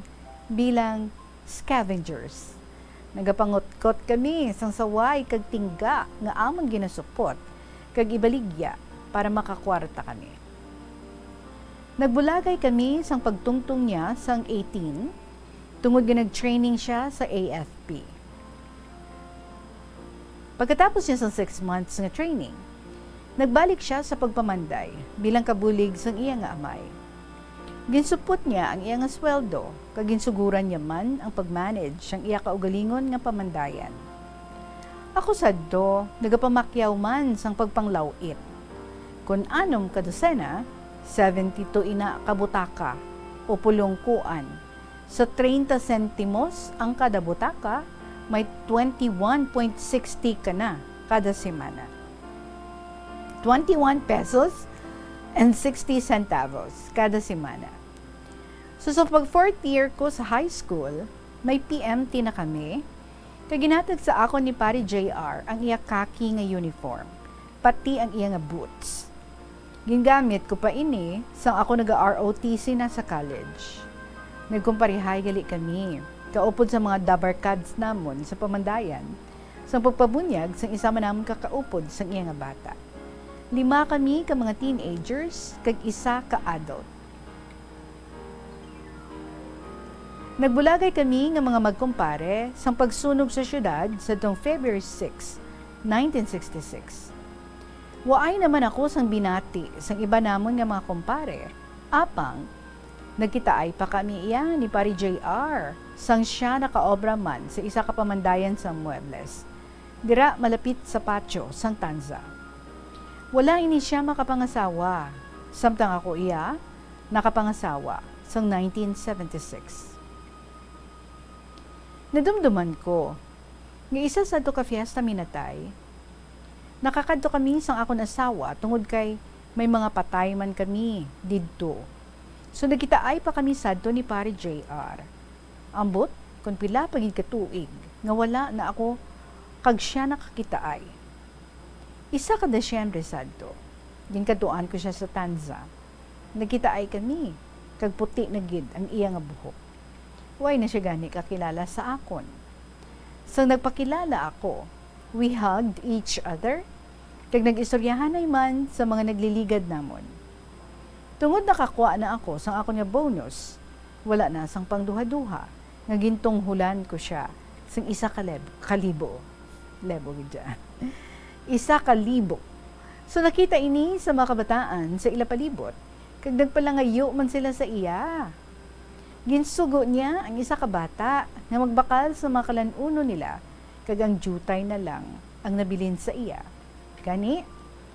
bilang scavengers. Nagapangutkot kami sang saway kag tingga nga amon ginasupot kag ibaligya para makakwarta kami. Nagbulagay kami sang pagtungtong niya sang eighteen, tungod nga nag-training sia sa A F P. Pagkatapos niya sang six months nga training, nagbalik sia sa pagpamanday bilang kabulig sang iya nga amay. Ginsupot niya ang iya nga sweldo, kag ginsuguran niya man ang pag-manage sang iya kaugalingon nga pamandayan. Ako sadto nagapamakyaw man sang pagpanglaw-it. Kon anom ka dosena, seventy-two ina ka butaka o pulongkuan. Sa treinta sentimos ang kada butaka, may twenty-one point sixty ka na kada semana. Twenty-one pesos and sixty centavos kada semana. So, sa pag fourth year ko sa high school, may P M T na kami, kag ginhatag sa akon ni Pare J R ang iya khaki nga uniform, pati ang iya nga boots. Gingamit ko pa ini sang ako naga-R O T C na sa college. Nagkumparehay gali kami, kaupod sa mga dabarkads namon sa pamandayan, sang pagpabunyag sang isa man namon ka kaupod sang iya nga bata. Lima kami ka mga teenagers kag isa ka adult. Nagbulagay kami nga mga magkumpare sang pagsunog sa siyudad sadtong February six, nineteen sixty-six. Waay naman ako sang binati sang iba namon nga mga kumpare, apang nagkitaay pa kami iya ni Pare J R sang sia nakaobra man sa isa ka pamandayan sang muebles, dira malapit sa patio sang Tanza. Wala ini sia makapangasawa, samtang ako iya nakapangasawa sang nineteen seventy-six. Nadumduman ko nga isa sadto ka fiesta minatay, nakakadto kami sang akon asawa tungod kay may mga patay man kami didto. So, nagkitaay pa kami sadto ni Pare J R. Ambot kon pila pa gid ka tuig nga wala na ako kag sia nakakitaay. Isa ka Disyembre sadto, ginkadtuan ko sia sa Tanza. Nagkitaay kami, kag puti na gid ang iya nga buhok. Way na sia gani kakilala sa akon. Sang nagpakilala ako, we hugged each other, kag nag-istoryahanay man sa mga nagliligad namon. Tungod nakakwa na ako sang akon nga bonus, wala na sang pangduhaduha nga gintunghulan ko sia sing isa ka leb-, ka libo. Lebo gid dyan. Isa ka libo. So, nakita ini sa mga kabataan sa ila palibot, kag nagpalangayo man sila sa iya. Ginsugo niya ang isa ka bata nga magbakal sa mga kalan-unon nila, kag ang diutay na lang ang nabilin sa iya. Gani,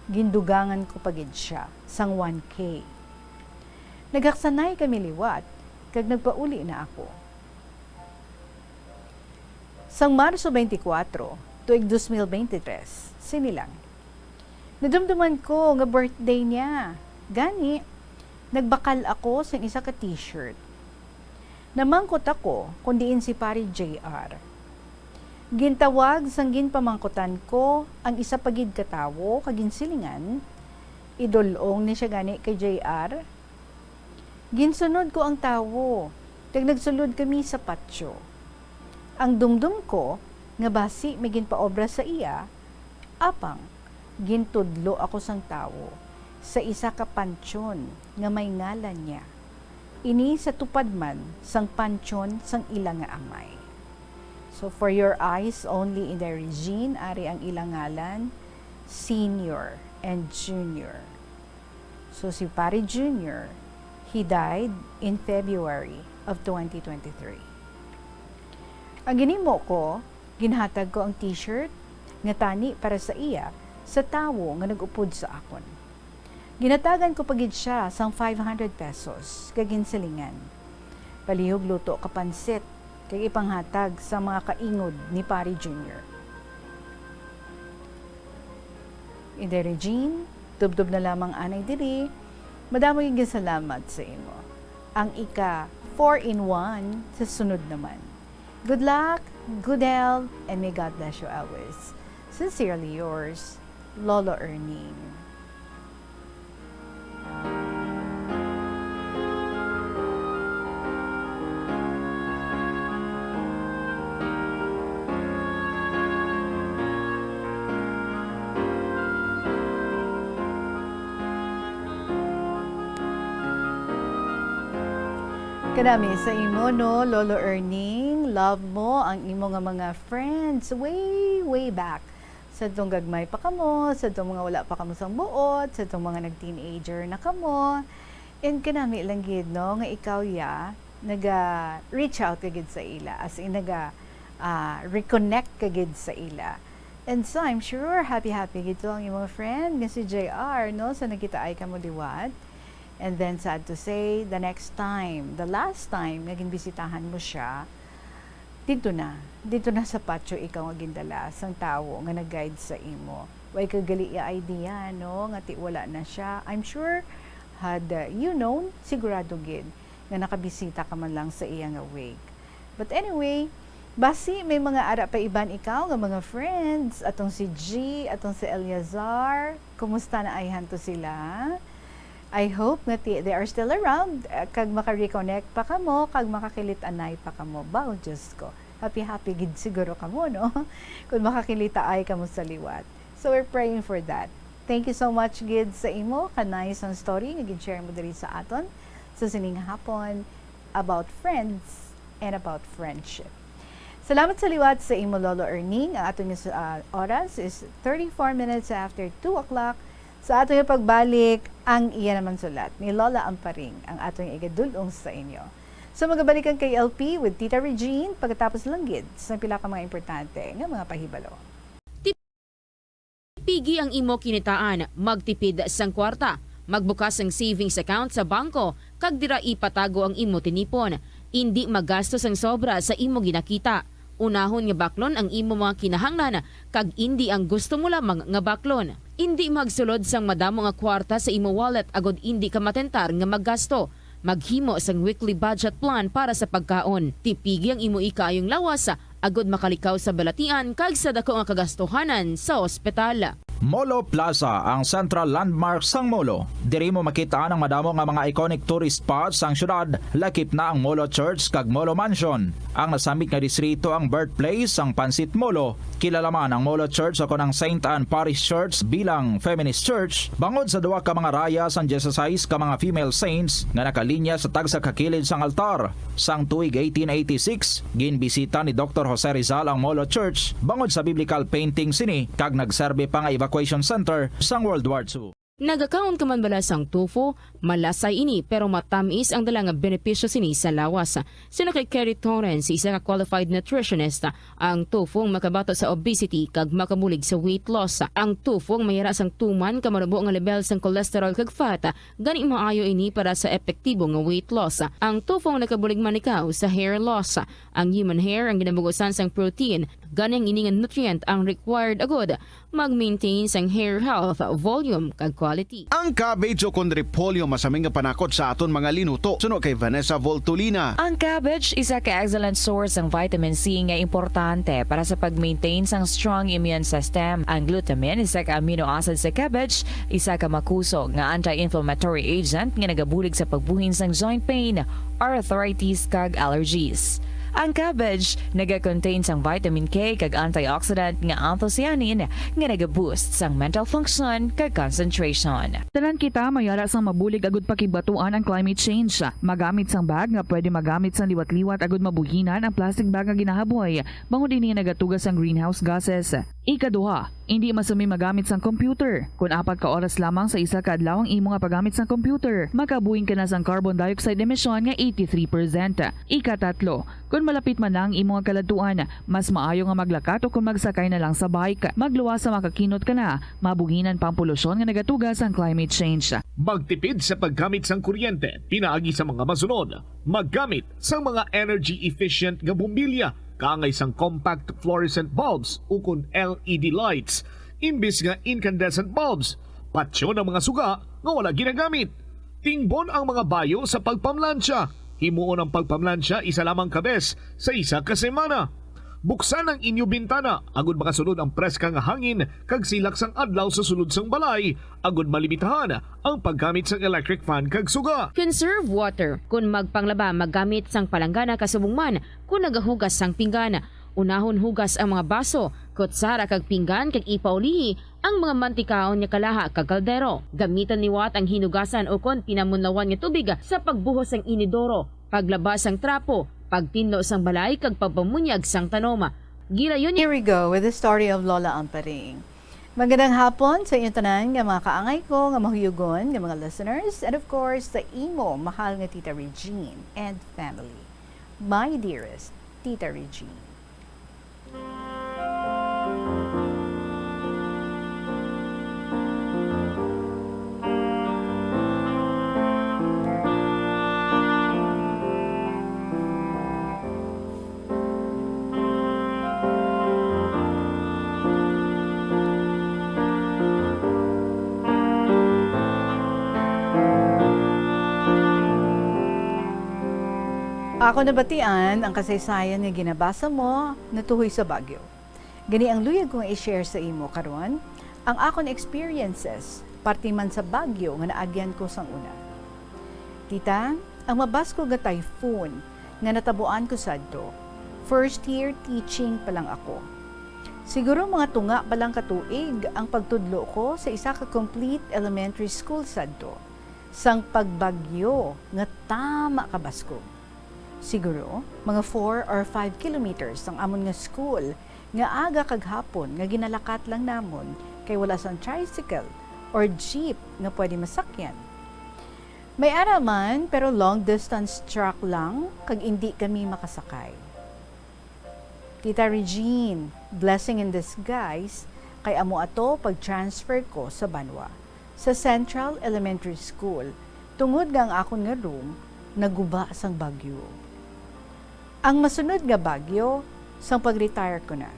gindugangan ko pa gid sia sang one K. Naghaksanay kami liwat, kag nagpauli na ako. Sang Marso twenty-four, tuig dos mil bente tres, sini lang. Nadumduman ko nga birthday niya. Gani, nagbakal ako sing isa ka t-shirt. Namangkot ako kon diin si Pari J R. Gintawag sang ginpamangkutan ko ang isa pa gid ka tawo kag ginsilingan, "Idul-ong ni sia gani kay J R?" Ginsunod ko ang tawo, kag nagsulod kami sa patio. Ang dumdom ko nga basi may ginpaobra sa iya, apang gintudlo ako sang tawo sa isa ka pantyon nga may ngalan niya. Ini sa tupad man sang pantyon sang ila nga amay. So, for your eyes only, Inday Regine, ari ang ilang ngalan, Senior and Junior. So, si Pari Junior, he died in February of twenty twenty-three. Ang ginimo ko, ginhatag ko ang t-shirt nga tani para sa iya sa tawo nga nag-upod sa akon. Ginhatagan ko pa gid sia sang five hundred pesos, kag ginsilingan, "Palihog luto ka pansit, kag ipanghatag sa mga kaingod ni Pari Junior." Inday Regine, tubtob na lamang anay diri. Madamo gid nga salamat sa imo. Ang ika four in one sa sunod naman. Good luck, good health, and may God bless you always. Sincerely yours, Lolo Erning. Kanami sa imo, no, Lolo Erning, love mo ang imo nga mga friends way, way back. Sa tong gagmay pa kamo, sa tong mga wala pa kamo sang buot, sa tong mga nag-teenager na kamo. And kanami lang gid, no, nga ikaw, ya, naga-reach out ka gid sa ila, as in, naga, ah, reconnect ka gid sa ila. And so, I'm sure, happy-happy gid to ang imong friend nga si J R, no, sa nagkitaay kamo liwat. And then, sad to say, the next time, the last time nga ginbisitahan mo siya, didto na, didto na sa patio ikaw nga gindala sang tawo nga nag-guide sa imo. Way ka gali idea, no, nga ti wala na siya. I'm sure, had, uh, you known, sigurado gid nga nakabisita ka man lang sa iya nga wake. But anyway, basi may mga ara pa iban ikaw nga mga friends, atong si G, atong si Eleazar. Kumusta na ayhan to sila? I hope nga ti-, they are still around, uh, kag maka-reconnect pa kamo, kag makakilit-anay pa kamo. Baw, Diyos ko. Happy-happy gid siguro kamo, no? Kung makakilitaay kamo sa liwat. So, we're praying for that. Thank you so much gid sa imo, kanay sang story nga gin-share mo diri sa aton sa sining hapon about friends and about friendship. Salamat sa liwat sa imo, Lolo Erning. Ang aton nga, ah, oras is thirty-four minutes after two o'clock. Sa aton nga pagbalik, ang iya naman sulat ni Lola Amparing ang aton nga igadul-ong sa inyo. So, magabalik ang K L P with Tita Regine pagkatapos lang gid sa pila ka mga importante nga mga pahibalo. Tipigi ang imo kinitaan, magtipid sang kwarta, magbukas sang savings account sa bangko, kag dira ipatago ang imo tinipon. Indi magasto sang sobra sa imo ginakita. Unahon nga baklon ang imo mga kinahanglan, kag indi ang gusto mo lamang nga baklon. Indi magsulod sang madamo nga kwarta sa imo wallet agod indi ka matentar nga maggasto. Maghimo sang weekly budget plan para sa pagkaon. Tipigi ang imo ikaayong lawas, agod makalikaw sa balatian kag sa daku nga kagastuhanan sa ospital. Molo Plaza, ang central landmark sang Molo. Diri mo makit-an ang madamo nga mga iconic tourist spots sang syudad, lakip na ang Molo Church kag Molo Mansion. Ang nasambit nga distrito ang birthplace sang Pansit Molo. Kilala man ang Molo Church o kon ang Saint Anne Parish Church bilang feminist church, bangod sa duha ka mga raya sang dieciséis ka mga female saints nga nakalinya sa tagsa ka kilid sang altar. Sang tuig eighteen eighty-six, ginbisita ni Doktor Jose Rizal ang Molo Church bangod sa biblical painting sini kag nagserbi pa nga evacuation center sang World War Two. Nagakaon ka man bala sang tofu? Malasay ini, pero matamis ang dala nga benepisyo sini sa lawas. Suno kay Kerry Torrens, isa ka qualified nutritionist, ang tofu ang makabato sa obesity kag makabulig sa weight loss. Ang tofu ang mayara sang tuman ka manubo nga level sang cholesterol kag fat, gani maayo ini para sa epektibo nga weight loss. Ang tofu ang nakabulig man ikaw sa hair loss. Ang human hair ang ginabugusan sang protein, gani ang ini nga nutrient ang required agud mag-maintain sang hair health, volume, kag quality. Ang cabbage o kon repolyo masami nga panakot sa aton mga linuto, suno kay Vanessa Voltolina. Ang cabbage isa ka excellent source sang vitamin C nga importante para sa pag-maintain sang strong immune system. Ang glutamine, isa ka amino acid sa cabbage, isa ka makusog nga anti-inflammatory agent nga nagabulig sa pagbuhin sang joint pain, arthritis, kag allergies. Ang cabbage naga-contain sang vitamin K kag antioxidant nga anthocyanin nga naga-boost sang mental function kag concentration. Tanan kita mayara sang mabulig agud pakigbatuan ang climate change. Magamit sang bag nga pwede magamit sang liwat-liwat agud mabuhinan ang plastic bag nga ginahaboy, bangod ini nagatuga sang greenhouse gases. Ikaduha, indi masami magamit sang computer. Kon apat ka oras lamang sa isa ka adlaw ang imo nga paggamit sang computer, makabuhin ka na sang carbon dioxide emission nga eighty-three percent. Ikatatlo, kon malapit man na ang imo nga kaladtuan, mas maayo nga maglakat o kon magsakay na lang sa bike. Magluwas sa makakinot ka na, mabuhinan pa ang polusyon nga nagatuga sang climate change. Magtipid sa paggamit sang kuryente pinaagi sa mga masunod. Maggamit sang mga energy efficient nga bombilya, kaangay sang compact fluorescent bulbs ukon L E D lights, imbis nga incandescent bulbs. Patyon ang mga suga nga wala ginagamit. Tingbon ang mga bayo sa pagpamlansya. Himuon ang pagpamlansya isa lamang ka bes sa isa ka semana. Buksan ang inyo bintana agud makasulod ang preska nga hangin kag silak sang adlaw sa sulod sang balay, agud malimitahan ang paggamit sang electric fan kag suga. Conserve water. Kon magpanglaba, maggamit sang palanggana kasubong man kon nagahugas sang pinggan. Unahon hugas ang mga baso, kutsara kag pinggan kag ipaulihi ang mga mantikaon nga kalaha kag kaldero. Gamiton liwat ang hinugasan ukon pinamunlawan nga tubig sa pagbuhos sang inidoro, paglaba sang trapo, pagtinlo sang balay kag pagpamunyag sang tanom. Gilayon ni Here we go with the story of Lola Amparing. Magandang hapon sa inyo tanan nga mga kaangay ko, nga mahuyugon, nga mga listeners, and of course, sa imo mahal nga Tita Regine and family. My dearest Tita Regine. Ako nabatian ang kasaysayan nga ginabasa mo natuhoy sa Baguio. Gani ang luyag ko nga i-share sa imo karon ang akon experiences parte man sa Baguio nga naagyan ko sang una. Tita, ang mabaskog nga typhoon nga natabuan ko sadto, first year teaching pa lang ako. Siguro mga tunga pa lang ka tuig ang pagtudlo ko sa isa ka complete elementary school sadto, sang pagbagyo nga tama ka baskog. Siguro, mga four or five kilometers ang amon nga school nga aga kag hapon nga ginalakat lang namon kay wala sang tricycle or jeep nga pwede masakyan. May ara man, pero long distance truck lang kag indi kami makasakay. Tita Regine, blessing in disguise, kay amo ato pag-transfer ko sa banwa, sa Central Elementary School, tungod nga ang akon nga room naguba sang bagyo. Ang masunod nga bagyo, sang pag-retire ko na.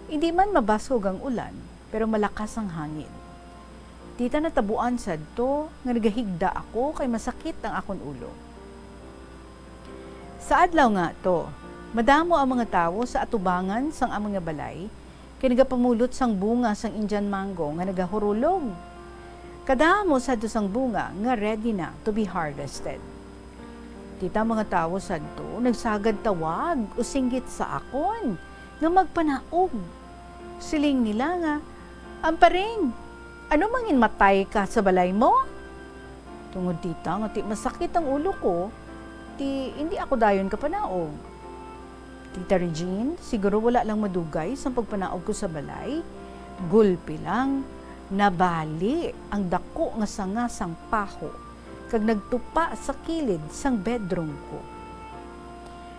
Indi man mabaskog ang ulan, pero malakas ang hangin. Tita, natabuan sadto nga nagahigda ako kay masakit ang akon ulo. Sa adlaw nga to, madamo ang mga tawo sa atubangan sang amon nga balay kay nagapamulot sang bunga sang Indian mango nga nagahurulog. Kadamo sadto sang bunga nga ready na to be harvested. Kita mga tawo sadto nagsagad tawag o singgit sa akon nga magpanaog. Siling nila nga, "Amparing, ano mangin matay ka sa balay mo?" Tungod tita nga ti masakit ang ulo ko, ti indi ako dayon kapanaog. Tita Regine, siguro wala lang madugay sang pagpanaog ko sa balay. Gulpi lang, Nabali ang daku nga sanga sang paho kag nagtupa sa kilid sang bedroom ko.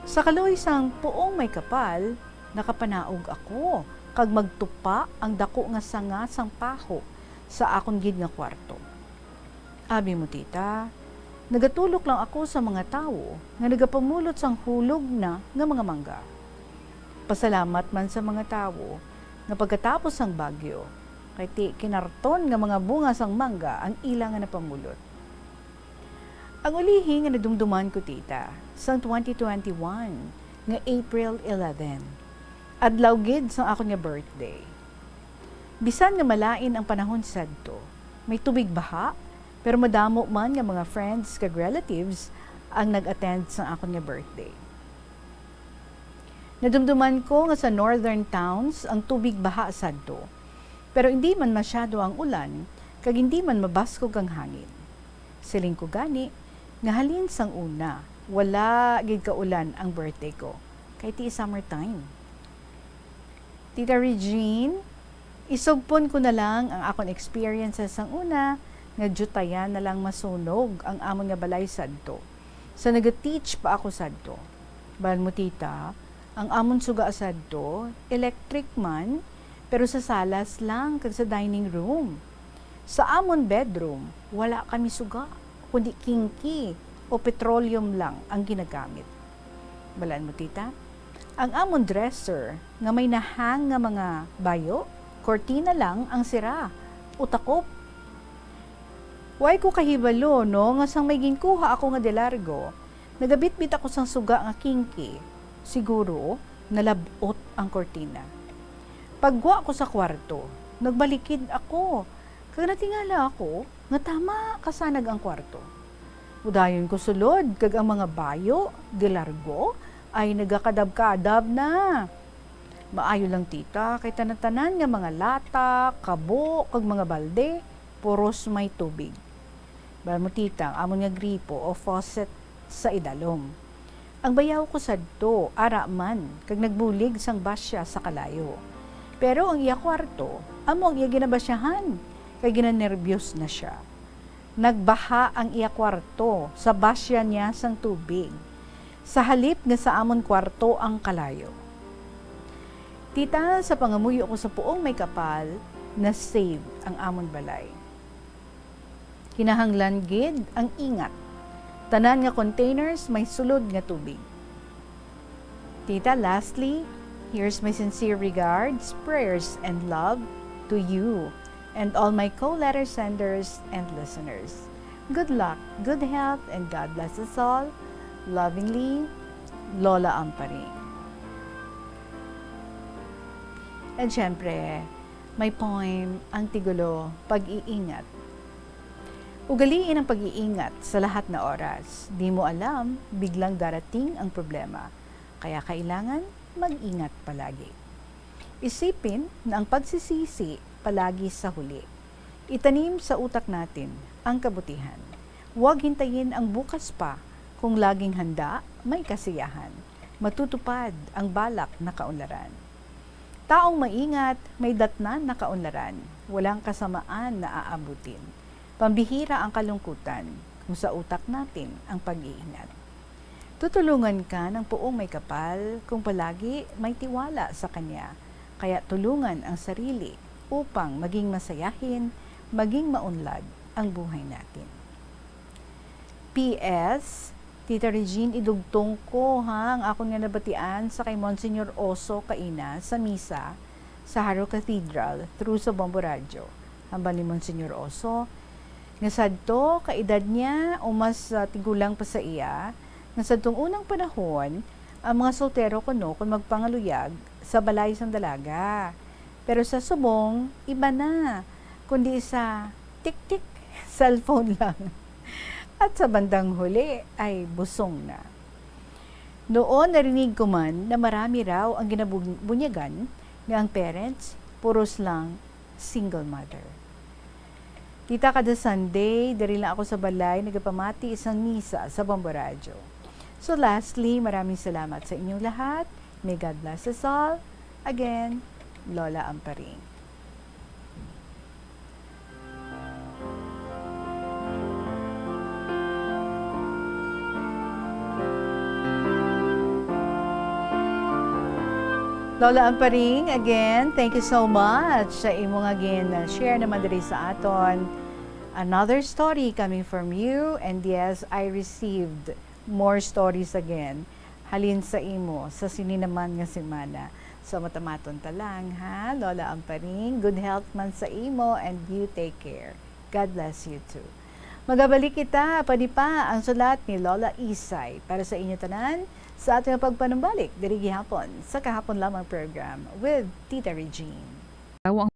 Sa kaluoy sang puong may kapal, nakapanaog ako kag magtupa ang daku nga sanga sang paho sa akon gid nga kwarto. Abi mo, tita, nagatulok lang ako sa mga tawo nga nagapamulot sang hulog na nga mga mangga. Pasalamat man sa mga tawo nga pagkatapos sang bagyo, kay ti kinarton nga mga bunga sang mangga ang ila nga napamulot. Ang ulihi nga nadumduman ko, tita, sang twenty twenty-one nga April eleven, adlaw gid sang akon nga birthday. Bisan nga malain ang panahon sadto, may tubig baha, pero madamo man nga mga friends kag relatives ang nag-attend sang akon nga birthday. Nadumduman ko nga sa northern towns ang tubig baha sadto, pero indi man masyado ang ulan kag indi man mabaskog ang hangin. Siling ko gani nga halin sang una, wala gid kaulan ang birthday ko, kay ti summertime. Tita Regine, isugpon ko na lang ang akon experiences sang una, nga diutayan na lang masunog ang amon nga balay sadto. Sa naga-teach pa ako sadto. Balan mo, tita, ang amon suga sadto, electric man, pero sa salas lang kag sa dining room. Sa amon bedroom, wala kami suga, kundi kingki o petroleum lang ang ginagamit. Balan mo, tita? Ang amon dresser nga may nahang nga mga bayo, kortina lang ang sira o takop. Way ko kahibalo, no, nga sang may ginkuha ako nga de largo, nagabitbit ako sang suga nga kingki. Siguro, nalab-ot ang kortina. Paggwa ko sa kwarto, nagbalikid ako, kag natingala ako nga tama kasanag ang kwarto. Udayon ko sulod, kag ang mga bayo, de largo, ay nagakadab-kadab na. Maayo lang, tita, kay tanan-tanan nga mga lata, kabo, kag mga balde, puros may tubig. Balan mo, tita, ang amon nga gripo o faucet sa idalom. Ang bayaw ko sadto, ara man, kag nagbulig sang basya sa kalayo. Pero ang iya kwarto, amo ang iya ginabasyahan, kay ginanerbyos na sia. Nagbaha ang iya kwarto sa basya niya sang tubig, sa halip nga sa amon kwarto ang kalayo. Tita, sa pangamuyo ko sa puong may kapal, na-save ang amon balay. Kinahanglan gid ang ingat. Tanan nga containers may sulod nga tubig. Tita, lastly, here's my sincere regards, prayers, and love to you and all my co-letter senders and listeners. Good luck, good health, and God bless us all. Lovingly, Lola Amparing. And syempre, my poem, ang tigulo, pag-iingat. Ugaliin ang pag-iingat sa lahat na oras. Di mo alam, biglang darating ang problema. Kaya kailangan mag-ingat palagi. Isipin na ang pagsisisi palagi sa huli. Itanim sa utak natin ang kabutihan. Huwag hintayin ang bukas pa. Kung laging handa, may kasiyahan. Matutupad ang balak na kaunlaran. Taong maingat, may datnan na kaunlaran. Walang kasamaan na aabutin. Pambihira ang kalungkutan kung sa utak natin ang pag-iingat. Tutulungan ka ng puong may kapal kung palagi may tiwala sa kanya. Kaya tulungan ang sarili upang maging masayahin, maging maunlad ang buhay natin. P S, Tita Regine, idugtong ko, ha, ang akon nga nabatian sa kay Monsignor Oso kaina sa misa sa Jaro Cathedral through sa Bombo Radyo. Hambal ni Monsignor Oso, nga sadto ka edad niya o mas, ah, tigulang pa sa iya, nga sadtong unang panahon, ang mga soltero kuno kon magpangaluyag sa balay sang dalaga. Pero sa subong, iba na, kundi sa tik-tik, cellphone lang. At sa bandang huli ay busong na. Noon, narinig ko man na marami raw ang ginabunyagan nga ang parents, puros lang single mother. Tita, kada Sunday, diri lang ako sa balay nagapamati sang misa sa Bombo Radyo. So lastly, maraming salamat sa inyong lahat. May God bless us all. Again, Lola Amparing. Lola Amparing, again, thank you so much sa imo nga gin-share naman diri sa aton. Another story coming from you, and yes, I received more stories again halin sa imo sa sini naman nga semana. So, matamaton ta lang, ha, Lola Amparing? Good health man sa imo, and you take care. God bless you too. Magabalik kita, pwede pa ang sulat ni Lola Isay para sa inyo tanan sa ating pagpanumbalik diri gihapon sa Kahapon Lamang program with Tita Regine. Tawo ang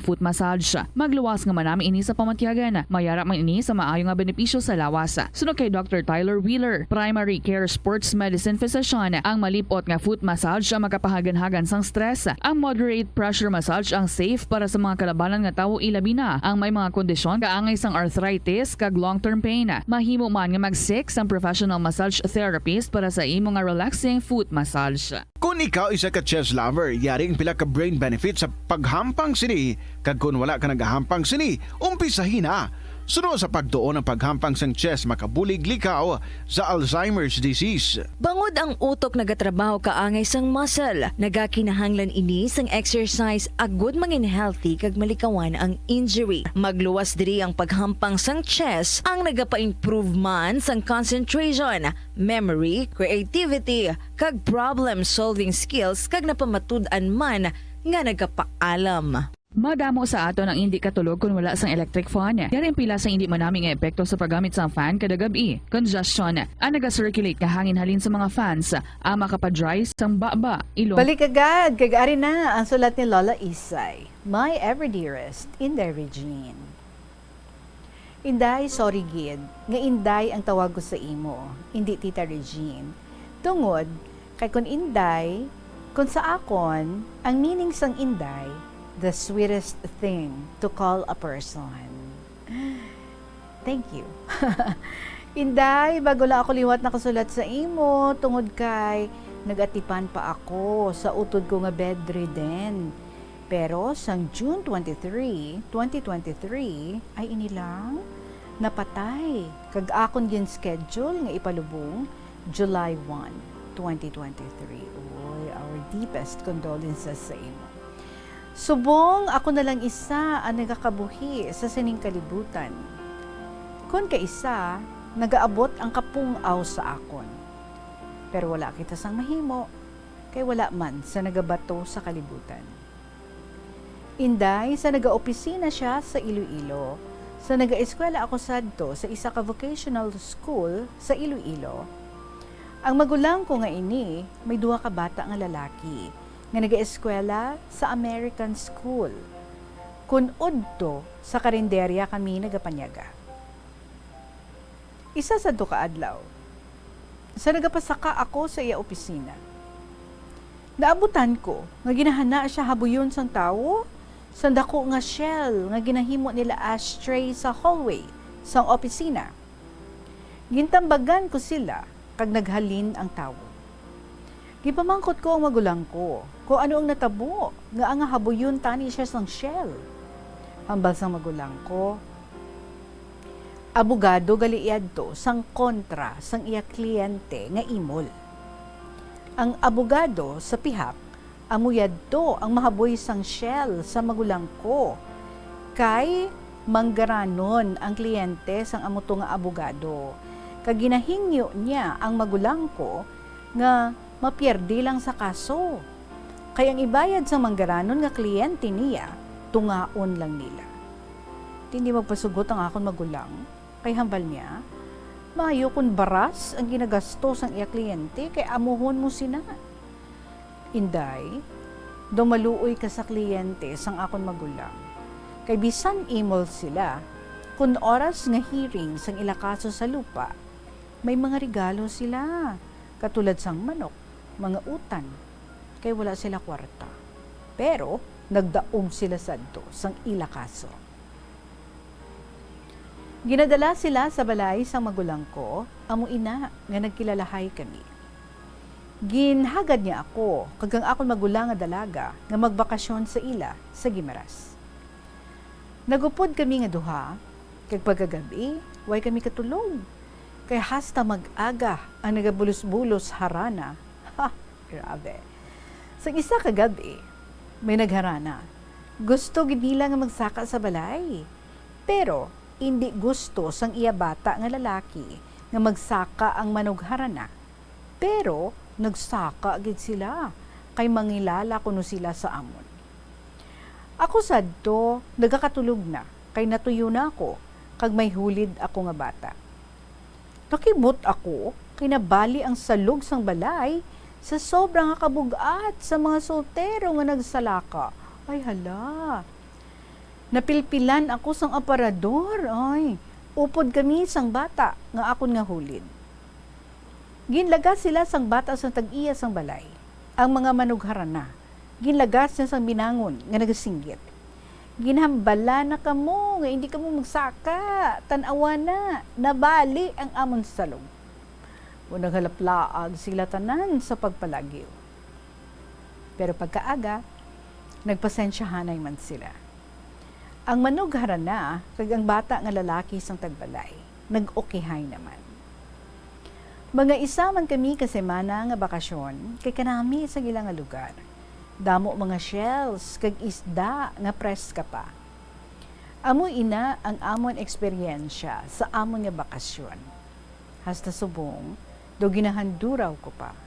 foot massage. Magluwas nga manami ini sa pamatyagan. Mayara man ini sa maayo nga benepisyo sa lawas. Suno kay Doctor Tyler Wheeler, primary care sports medicine physician, ang malip-ot nga foot massage ang makapahaganhagan sang stress. Ang moderate pressure massage ang safe para sa mga kalabanan nga tawo, ilabi na ang may mga kondisyon kaangay sang arthritis kag long-term pain. Mahimo man nga mag-seek sang professional massage therapist para sa imo nga relaxing foot massage. Kon ikaw isa ka chess lover, yari ang pila ka brain benefits sa paghampang sini, kag kon wala ka nagahampang sini, umpisahi na. Suno sa pagtuon, ang paghampang sang chess makabulig likaw sa Alzheimer's disease. Bangod ang utok nagatrabaho kaangay sang muscle, nagakinahanglan ini sang exercise agud mangin healthy kag malikawan ang injury. Magluwas diri ang paghampang sang chess, ang nagapa-improve man sang concentration, memory, creativity, kag problem-solving skills, kag napamatud-an man nga nagapaalam. Madamo sa aton ang indi katulog kon wala sang electric fan. Yari ang pila sang indi manami nga epekto sa paggamit sang fan kada gab-i. Congestion, ang naga-circulate nga hangin halin sa mga fans, ang makapa-dry sang baba, ilong. Balik agad, kag ari na ang sulat ni Lola Isay, My Ever Dearest, Inday Regine. Inday, sorry gid nga Inday ang tawag ko sa imo, indi Tita Regine. Tungod kay kon Inday, kon sa akon, ang meaning sang Inday, the sweetest thing to call a person. Thank you. Inday, bago lang ako liwat nakasulat sa imo, tungod kay nagatipan pa ako sa utod ko nga bedridden. Pero sang June twenty-three, twenty twenty-three, ay ini lang, napatay, kag akon gin-schedule nga ipalubong July one, twenty twenty-three. Uy, our deepest condolences sa imo. Subong ako na lang isa ang nagakabuhi sa sining kalibutan. Kon kaisa, nagaabot ang kapung-aw sa akon. Pero wala kita sang mahimo, kay wala man sa nagabato sa kalibutan. Inday, sa nagaopisina sia sa Iloilo, sa nagaeskwela ako sadto sa isa ka vocational school sa Iloilo, ang magulang ko nga ini may duha ka bata nga lalaki nga nagaeskwela sa American School, kun udto sa karinderya kami nagapanyaga. Isa sadto ka adlaw, sa nagapasaka ako sa iya opisina, naabutan ko nga ginahana sia habuyon sang tawo sang daku nga shell nga ginahimo nila ashtray sa hallway sang opisina. Gintambagan ko sila kag naghalin ang tawo. Gipamangkot ko ang magulang ko kon ano ang natabo nga ang habuyon tani sia sang shell. Hambal sang magulang ko, abogado gali yadto sang kontra sang iya kliyente nga imol. Ang abogado sa pihak amo yadto ang mahaboy sang shell sa magulang ko, kay manggaranon ang kliyente sang amo to nga abogado, kag ginahingyo niya ang magulang ko nga mapierde lang sa kaso, kay ang ibayad sang manggaranon nga kliyente niya tungaon lang nila. Hindi magpasugot ang akon magulang, kay hambal niya, maayo kon baras ang ginagasto sang iya kliyente, kay amuhon mo sina. Inday, daw maluoy ka sa kliyente sang akon magulang, kay bisan imol sila, kun oras nga hearing sang ila kaso sa lupa, may mga regalo sila, katulad sang manok, mga utan, kay wala sila kwarta. Pero nagdaog sila sadto sang ila kaso. Ginadala sila sa balay sang magulang ko, amo ina nga nagkilalahay kami. Ginhagad niya ako kag ang akon magulang nga dalaga nga magbakasyon sa ila sa Guimaras. Nagupod kami nga duha, kag pagkagab-i, way kami katulog, kay hasta mag-aga ang nagabulos-bulos harana. Ha! Grabe. Sa isa ka gab-i, may nagharana. Gusto gid nila nga magsaka sa balay. Pero indi gusto sang iya bata nga lalaki nga magsaka ang manugharana. Pero nagsaka gid sila, kay mangilala kuno sila sa amon. Ako sadto nagakatulog na, kay natuyo na ako, kag may hulid ako nga bata. Nakibot ako kay nabali ang salog sang balay sa sobra nga kabug-at sa mga soltero nga nagsalaka. Ay hala! Napilpilan ako sang aparador. Ay, upod kami sang bata nga akon nga hulid. Ginlagas sila sang bata sa tag-iya sang balay. Ang mga manugharana, ginlagas niya sang binangon nga nagasinggit, "Ginhambala na kamo nga indi kamo magsaka. Tan-awa na, nabali ang amon salog." O naghalaplaag sila tanan sa pagpalagyo. Pero pagkaaga, nagpasensyahanay man sila. Ang manugharana kag ang bata nga lalaki sang tagbalay nag-okehay naman. Mga isa man kami ka semana nga bakasyon kay kanami sa ila nga lugar. Damo mga shells kag isda nga preska pa. Amo ina ang amon eksperyensya sa amon nga bakasyon. Hasta subong, daw ginahanduraw ko pa.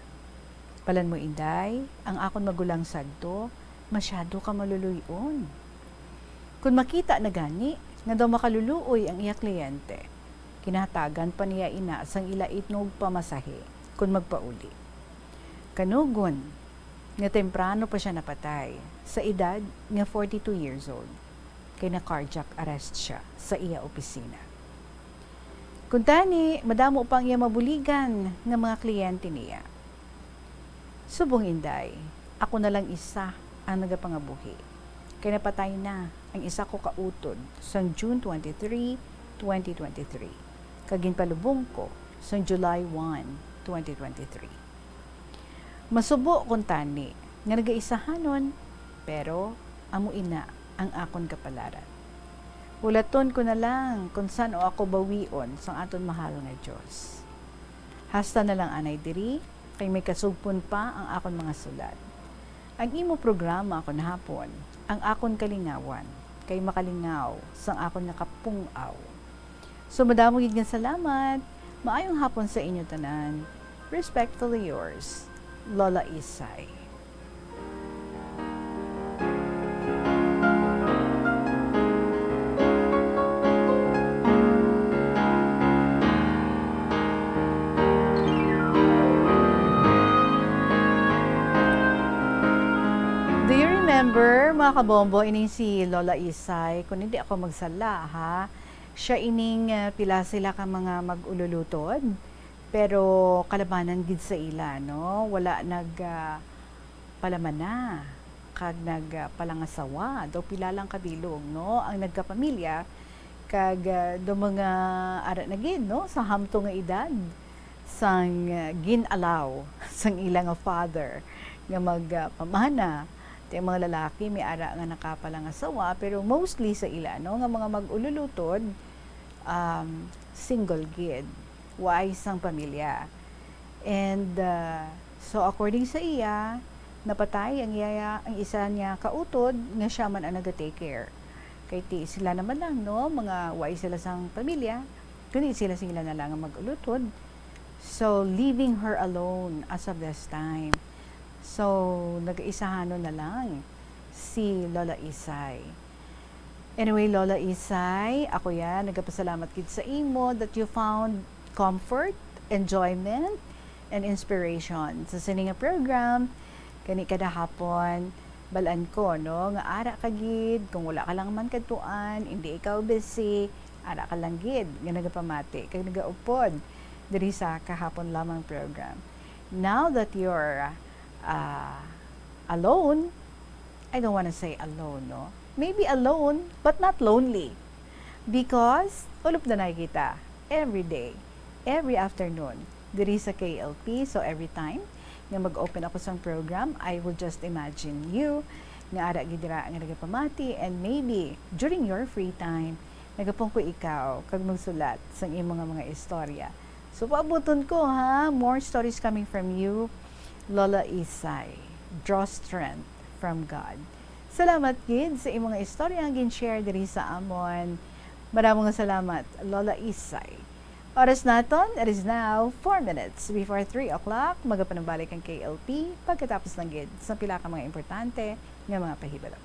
Balan mo, Inday, ang akon magulang sadto, masyado ka maluluy-on. Kon makita na gani nga daw makaluluoy ang iya kliyente, ginahatagan pa niya ina sang ila itnog pamasahe kon magpauli. Kanugon nga temprano pa sia napatay, sa edad nga forty-two years old, kay na-cardiac arrest sia sa iya opisina. Kuntani, madamo pa ang iya mabuligan nga mga kliyente niya. Subong, Inday, ako na lang isa ang nagapangabuhi, kay napatay na ang isa ko ka utod sang June twenty-three, twenty twenty-three, kag ginpalubong ko sang July one, twenty twenty-three. Masubo kuntani nga nagaisahanon, pero amo ina ang akon kapalaran. Hulaton ko na lang kon san-o ako bawion sang aton mahal nga Dios. Hasta na lang anay diri, kay may kasugpon pa ang akon mga sulat. Ang imo programa kon hapon, ang akon kalingawan, kay makalingaw sang akon nga kapung-aw. So, madamo gid nga salamat. Maayong hapon sa inyo tanan. Respectfully yours, Lola Isay. Do you remember, mga kabombo, ining si Lola Isay? Kung hindi ako magsala, ha? Siya ining, ah, pila sila ka mga mag-ululutod, pero kalabanan gid sa ila, no? Wala nag, ah, palamana kag nag, ah, palangasawa. Daw pila lang ka bilog, no? Ang nagkapamilya, kag, ah, daw mga ara na gid, no? Sa hamtong nga edad, sang, ah, gin-allow sang ila nga father nga mag, ah, pamana. Ti ang mga lalaki may ara nga nakapalangasawa, pero mostly sa ila, no, nga mga mag-ululutod, um, single gid, waay sang pamilya. And, ah, so according sa iya, napatay ang iya, ang isa niya kautod nga siya man ang naga-take care. Kay ti sila naman lang, no, mga waay sila sang pamilya, kundi sila, sila na lang ang mag-ulutod. So, leaving her alone as of this time. So, nagaisahanon na lang si Lola Isay. Anyway, Lola Isay, ako yan, nagapasalamat gid sa imo that you found comfort, enjoyment, and inspiration sa sini nga program. Kani kada hapon, balan ko, no, nga ara ka gid, kung wala ka lang man kadtuan, hindi ikaw busy, ara ka lang gid nga nagapamati kag nagaupod diri sa Kahapon Lamang program. Now that you're, ah, alone, I don't wanna say alone, no? Maybe alone, but not lonely. Because, hulop na na kita, every day, every afternoon, diri sa K L P. So, every time nga mag-open ako sang program, I will just imagine you nga ara gid dira nga nagapamati, and maybe during your free time, nagapungko ikaw kag magsulat sang imo nga mga istorya. So, paabuton ko, ha, more stories coming from you, Lola Isay. Draw strength from God. Salamat gid sa imong mga istorya nga gin-share diri sa amon. Madamo nga salamat, Lola Isay. Oras naton, it is now four minutes before three o'clock. Magapanumbalik ang K L P pagkatapos lang gid sa pila ka mga importante nga mga pahibalo.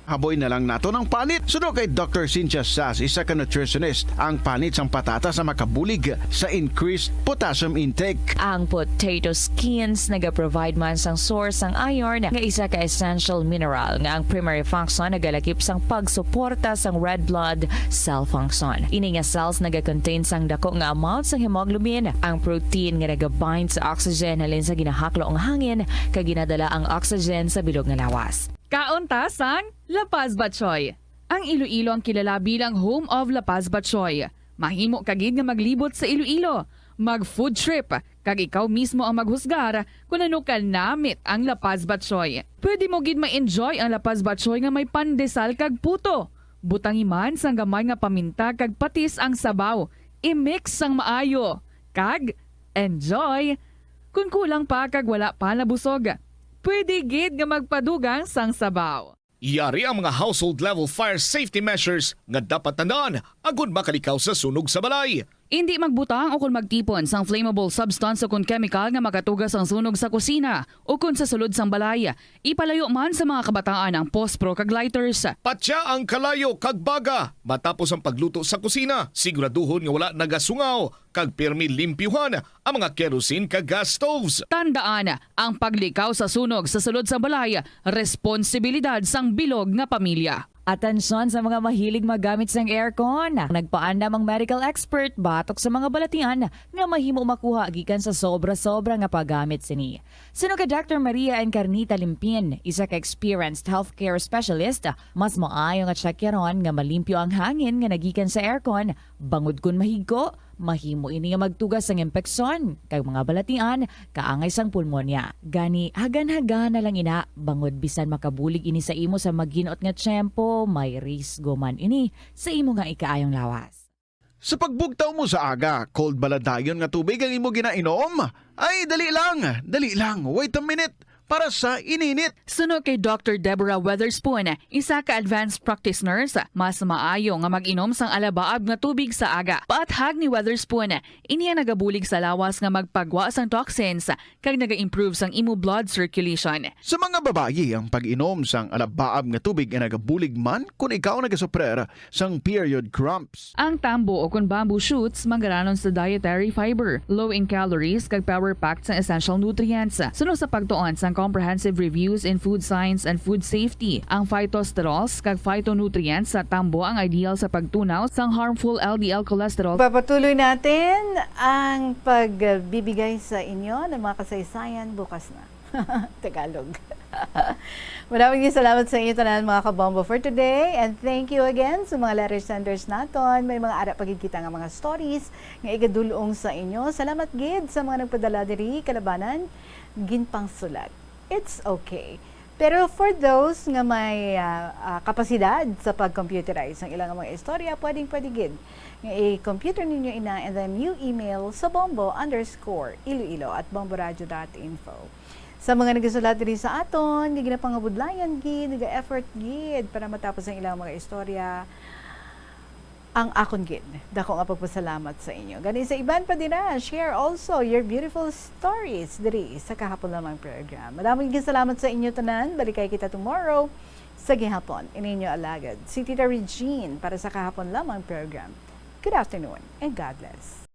Haboy na lang naton ang panit. Suno kay Doctor Cynthia Sass, isa ka nutritionist, ang panit sang patatas ang makabulig sa increased potassium intake. Ang potato skins nagaprovide man sang source sang iron, nga isa ka essential mineral nga ang primary function nagalakip sang pagsuporta sang red blood cell function. Ini nga cells nagakontain sang dako nga amount sang hemoglobin, ang protein nga nagabind sa oxygen halin sa ginahaklo nga hangin kag ginadala ang oxygen sa bilog nga lawas. Kaon ta sang La Paz Batchoy. Ang Iloilo ang kilala bilang home of La Paz Batchoy. Mahimo ka gid nga maglibot sa Iloilo, mag-food trip, kag ikaw mismo ang maghusgar kon ano ka namit ang La Paz Batchoy. Pwede mo gid ma-enjoy ang La Paz Batchoy nga may pandesal kag puto. Butangi man sang gamay nga paminta kag patis ang sabaw. I-mix sang maayo. Kag enjoy! Kon kulang pa kag wala pa nabusog, pwede gid nga magpadugang sang sabaw. Yari ang mga household level fire safety measures nga dapat tandaan agud makalikaw sa sunog sa balay. Indi magbutang o kon magtipon sang flammable substance o kon chemical nga makatuga sang sunog sa kusina o kon sa sulod sang balay. Ipalayo man sa mga kabataan ang pospro kag lighters. Patya ang kalayo kag baga matapos ang pagluto sa kusina. Siguraduhon nga wala nagasungaw kag pirmi limpyuhan ang mga kerosene kag gas stoves. Tandaan, ang paglikaw sa sunog sa sulod sang balay, responsibilidad sang bilog nga pamilya. Atensyon sa mga mahilig maggamit sang aircon. Nagpaandam ang medical expert batok sa mga balatian nga mahimo makuha gikan sa sobra-sobra nga paggamit sini. Suno kay Doctor Maria Encarnita Limpin, isa ka experienced healthcare specialist, mas maayo nga tsakyaron nga malimpyo ang hangin nga nagikan sa aircon, bangod kon mahigko, mahimo ini nga magtuga sang impeksyon kag mga balatian kaangay sang pulmonya. Gani, hagan-hagana lang ina, bangod bisan makabulig ini sa imo sa maginot nga tiyempo, may risgo man ini sa imo nga ikaayong lawas. Sa pagbugtaw mo sa aga, cold bala dayon nga tubig ang imo ginainom? Ay, dali lang, dali lang, wait a minute. Para sa ininit. Suno kay Doctor Deborah Weatherspoon, isa ka advanced practice nurse, mas maayo nga mag-inom sang alabaab nga tubig sa aga. Paathag ni Weatherspoon, ini ang nagabulig sa lawas nga magpagwa sang toxins kag naga-improve sang imo blood circulation. Sa mga babayi, ang pag-inom sang alabaab nga tubig ay nagabulig man kon ikaw nagasuprer sang period cramps. Ang tambo o kon bamboo shoots manggaranon sa dietary fiber, low in calories, kag power-packed sang essential nutrients. Suno sa pagtuon sang Comprehensive Reviews in Food Science and Food Safety, ang phytosterols kag phytonutrients sa tambo ang ideal sa pagtunaw sang harmful L D L cholesterol. Papatuloy natin ang pagbibigay sa inyo ng mga kasaysayan bukas na. Tagalog. Maraming salamat sa inyo tanan, mga kabombo, for today. And thank you again sa mga letter senders naton. May mga ara pa gid kita nga mga stories nga igadulong sa inyo. Salamat gid sa mga nagpadala diri, kalabanan, ginpangsulat. It's okay. Pero for those nga may, ah, ah, kapasidad sa pag-computerize ang ilang mga istorya, pwedeng-pwede gid nga i-computer ninyo ina and then you email sa bombo underscore iloilo at bomboradio dot info. Sa mga nagasulat diri sa aton, nga ginapangabudlayan gid, naga-effort gid para matapos ang ilang mga istorya, ang akon gid dako nga pagpasalamat sa inyo. Gani sa iban pa dira, share also your beautiful stories diri sa Kahapon Lamang program. Madamo gid salamat sa inyo tanan. Balikay kita tomorrow sa gihapon. Ini inyo alagad, si Tita Regine para sa Kahapon Lamang program. Good afternoon and God bless.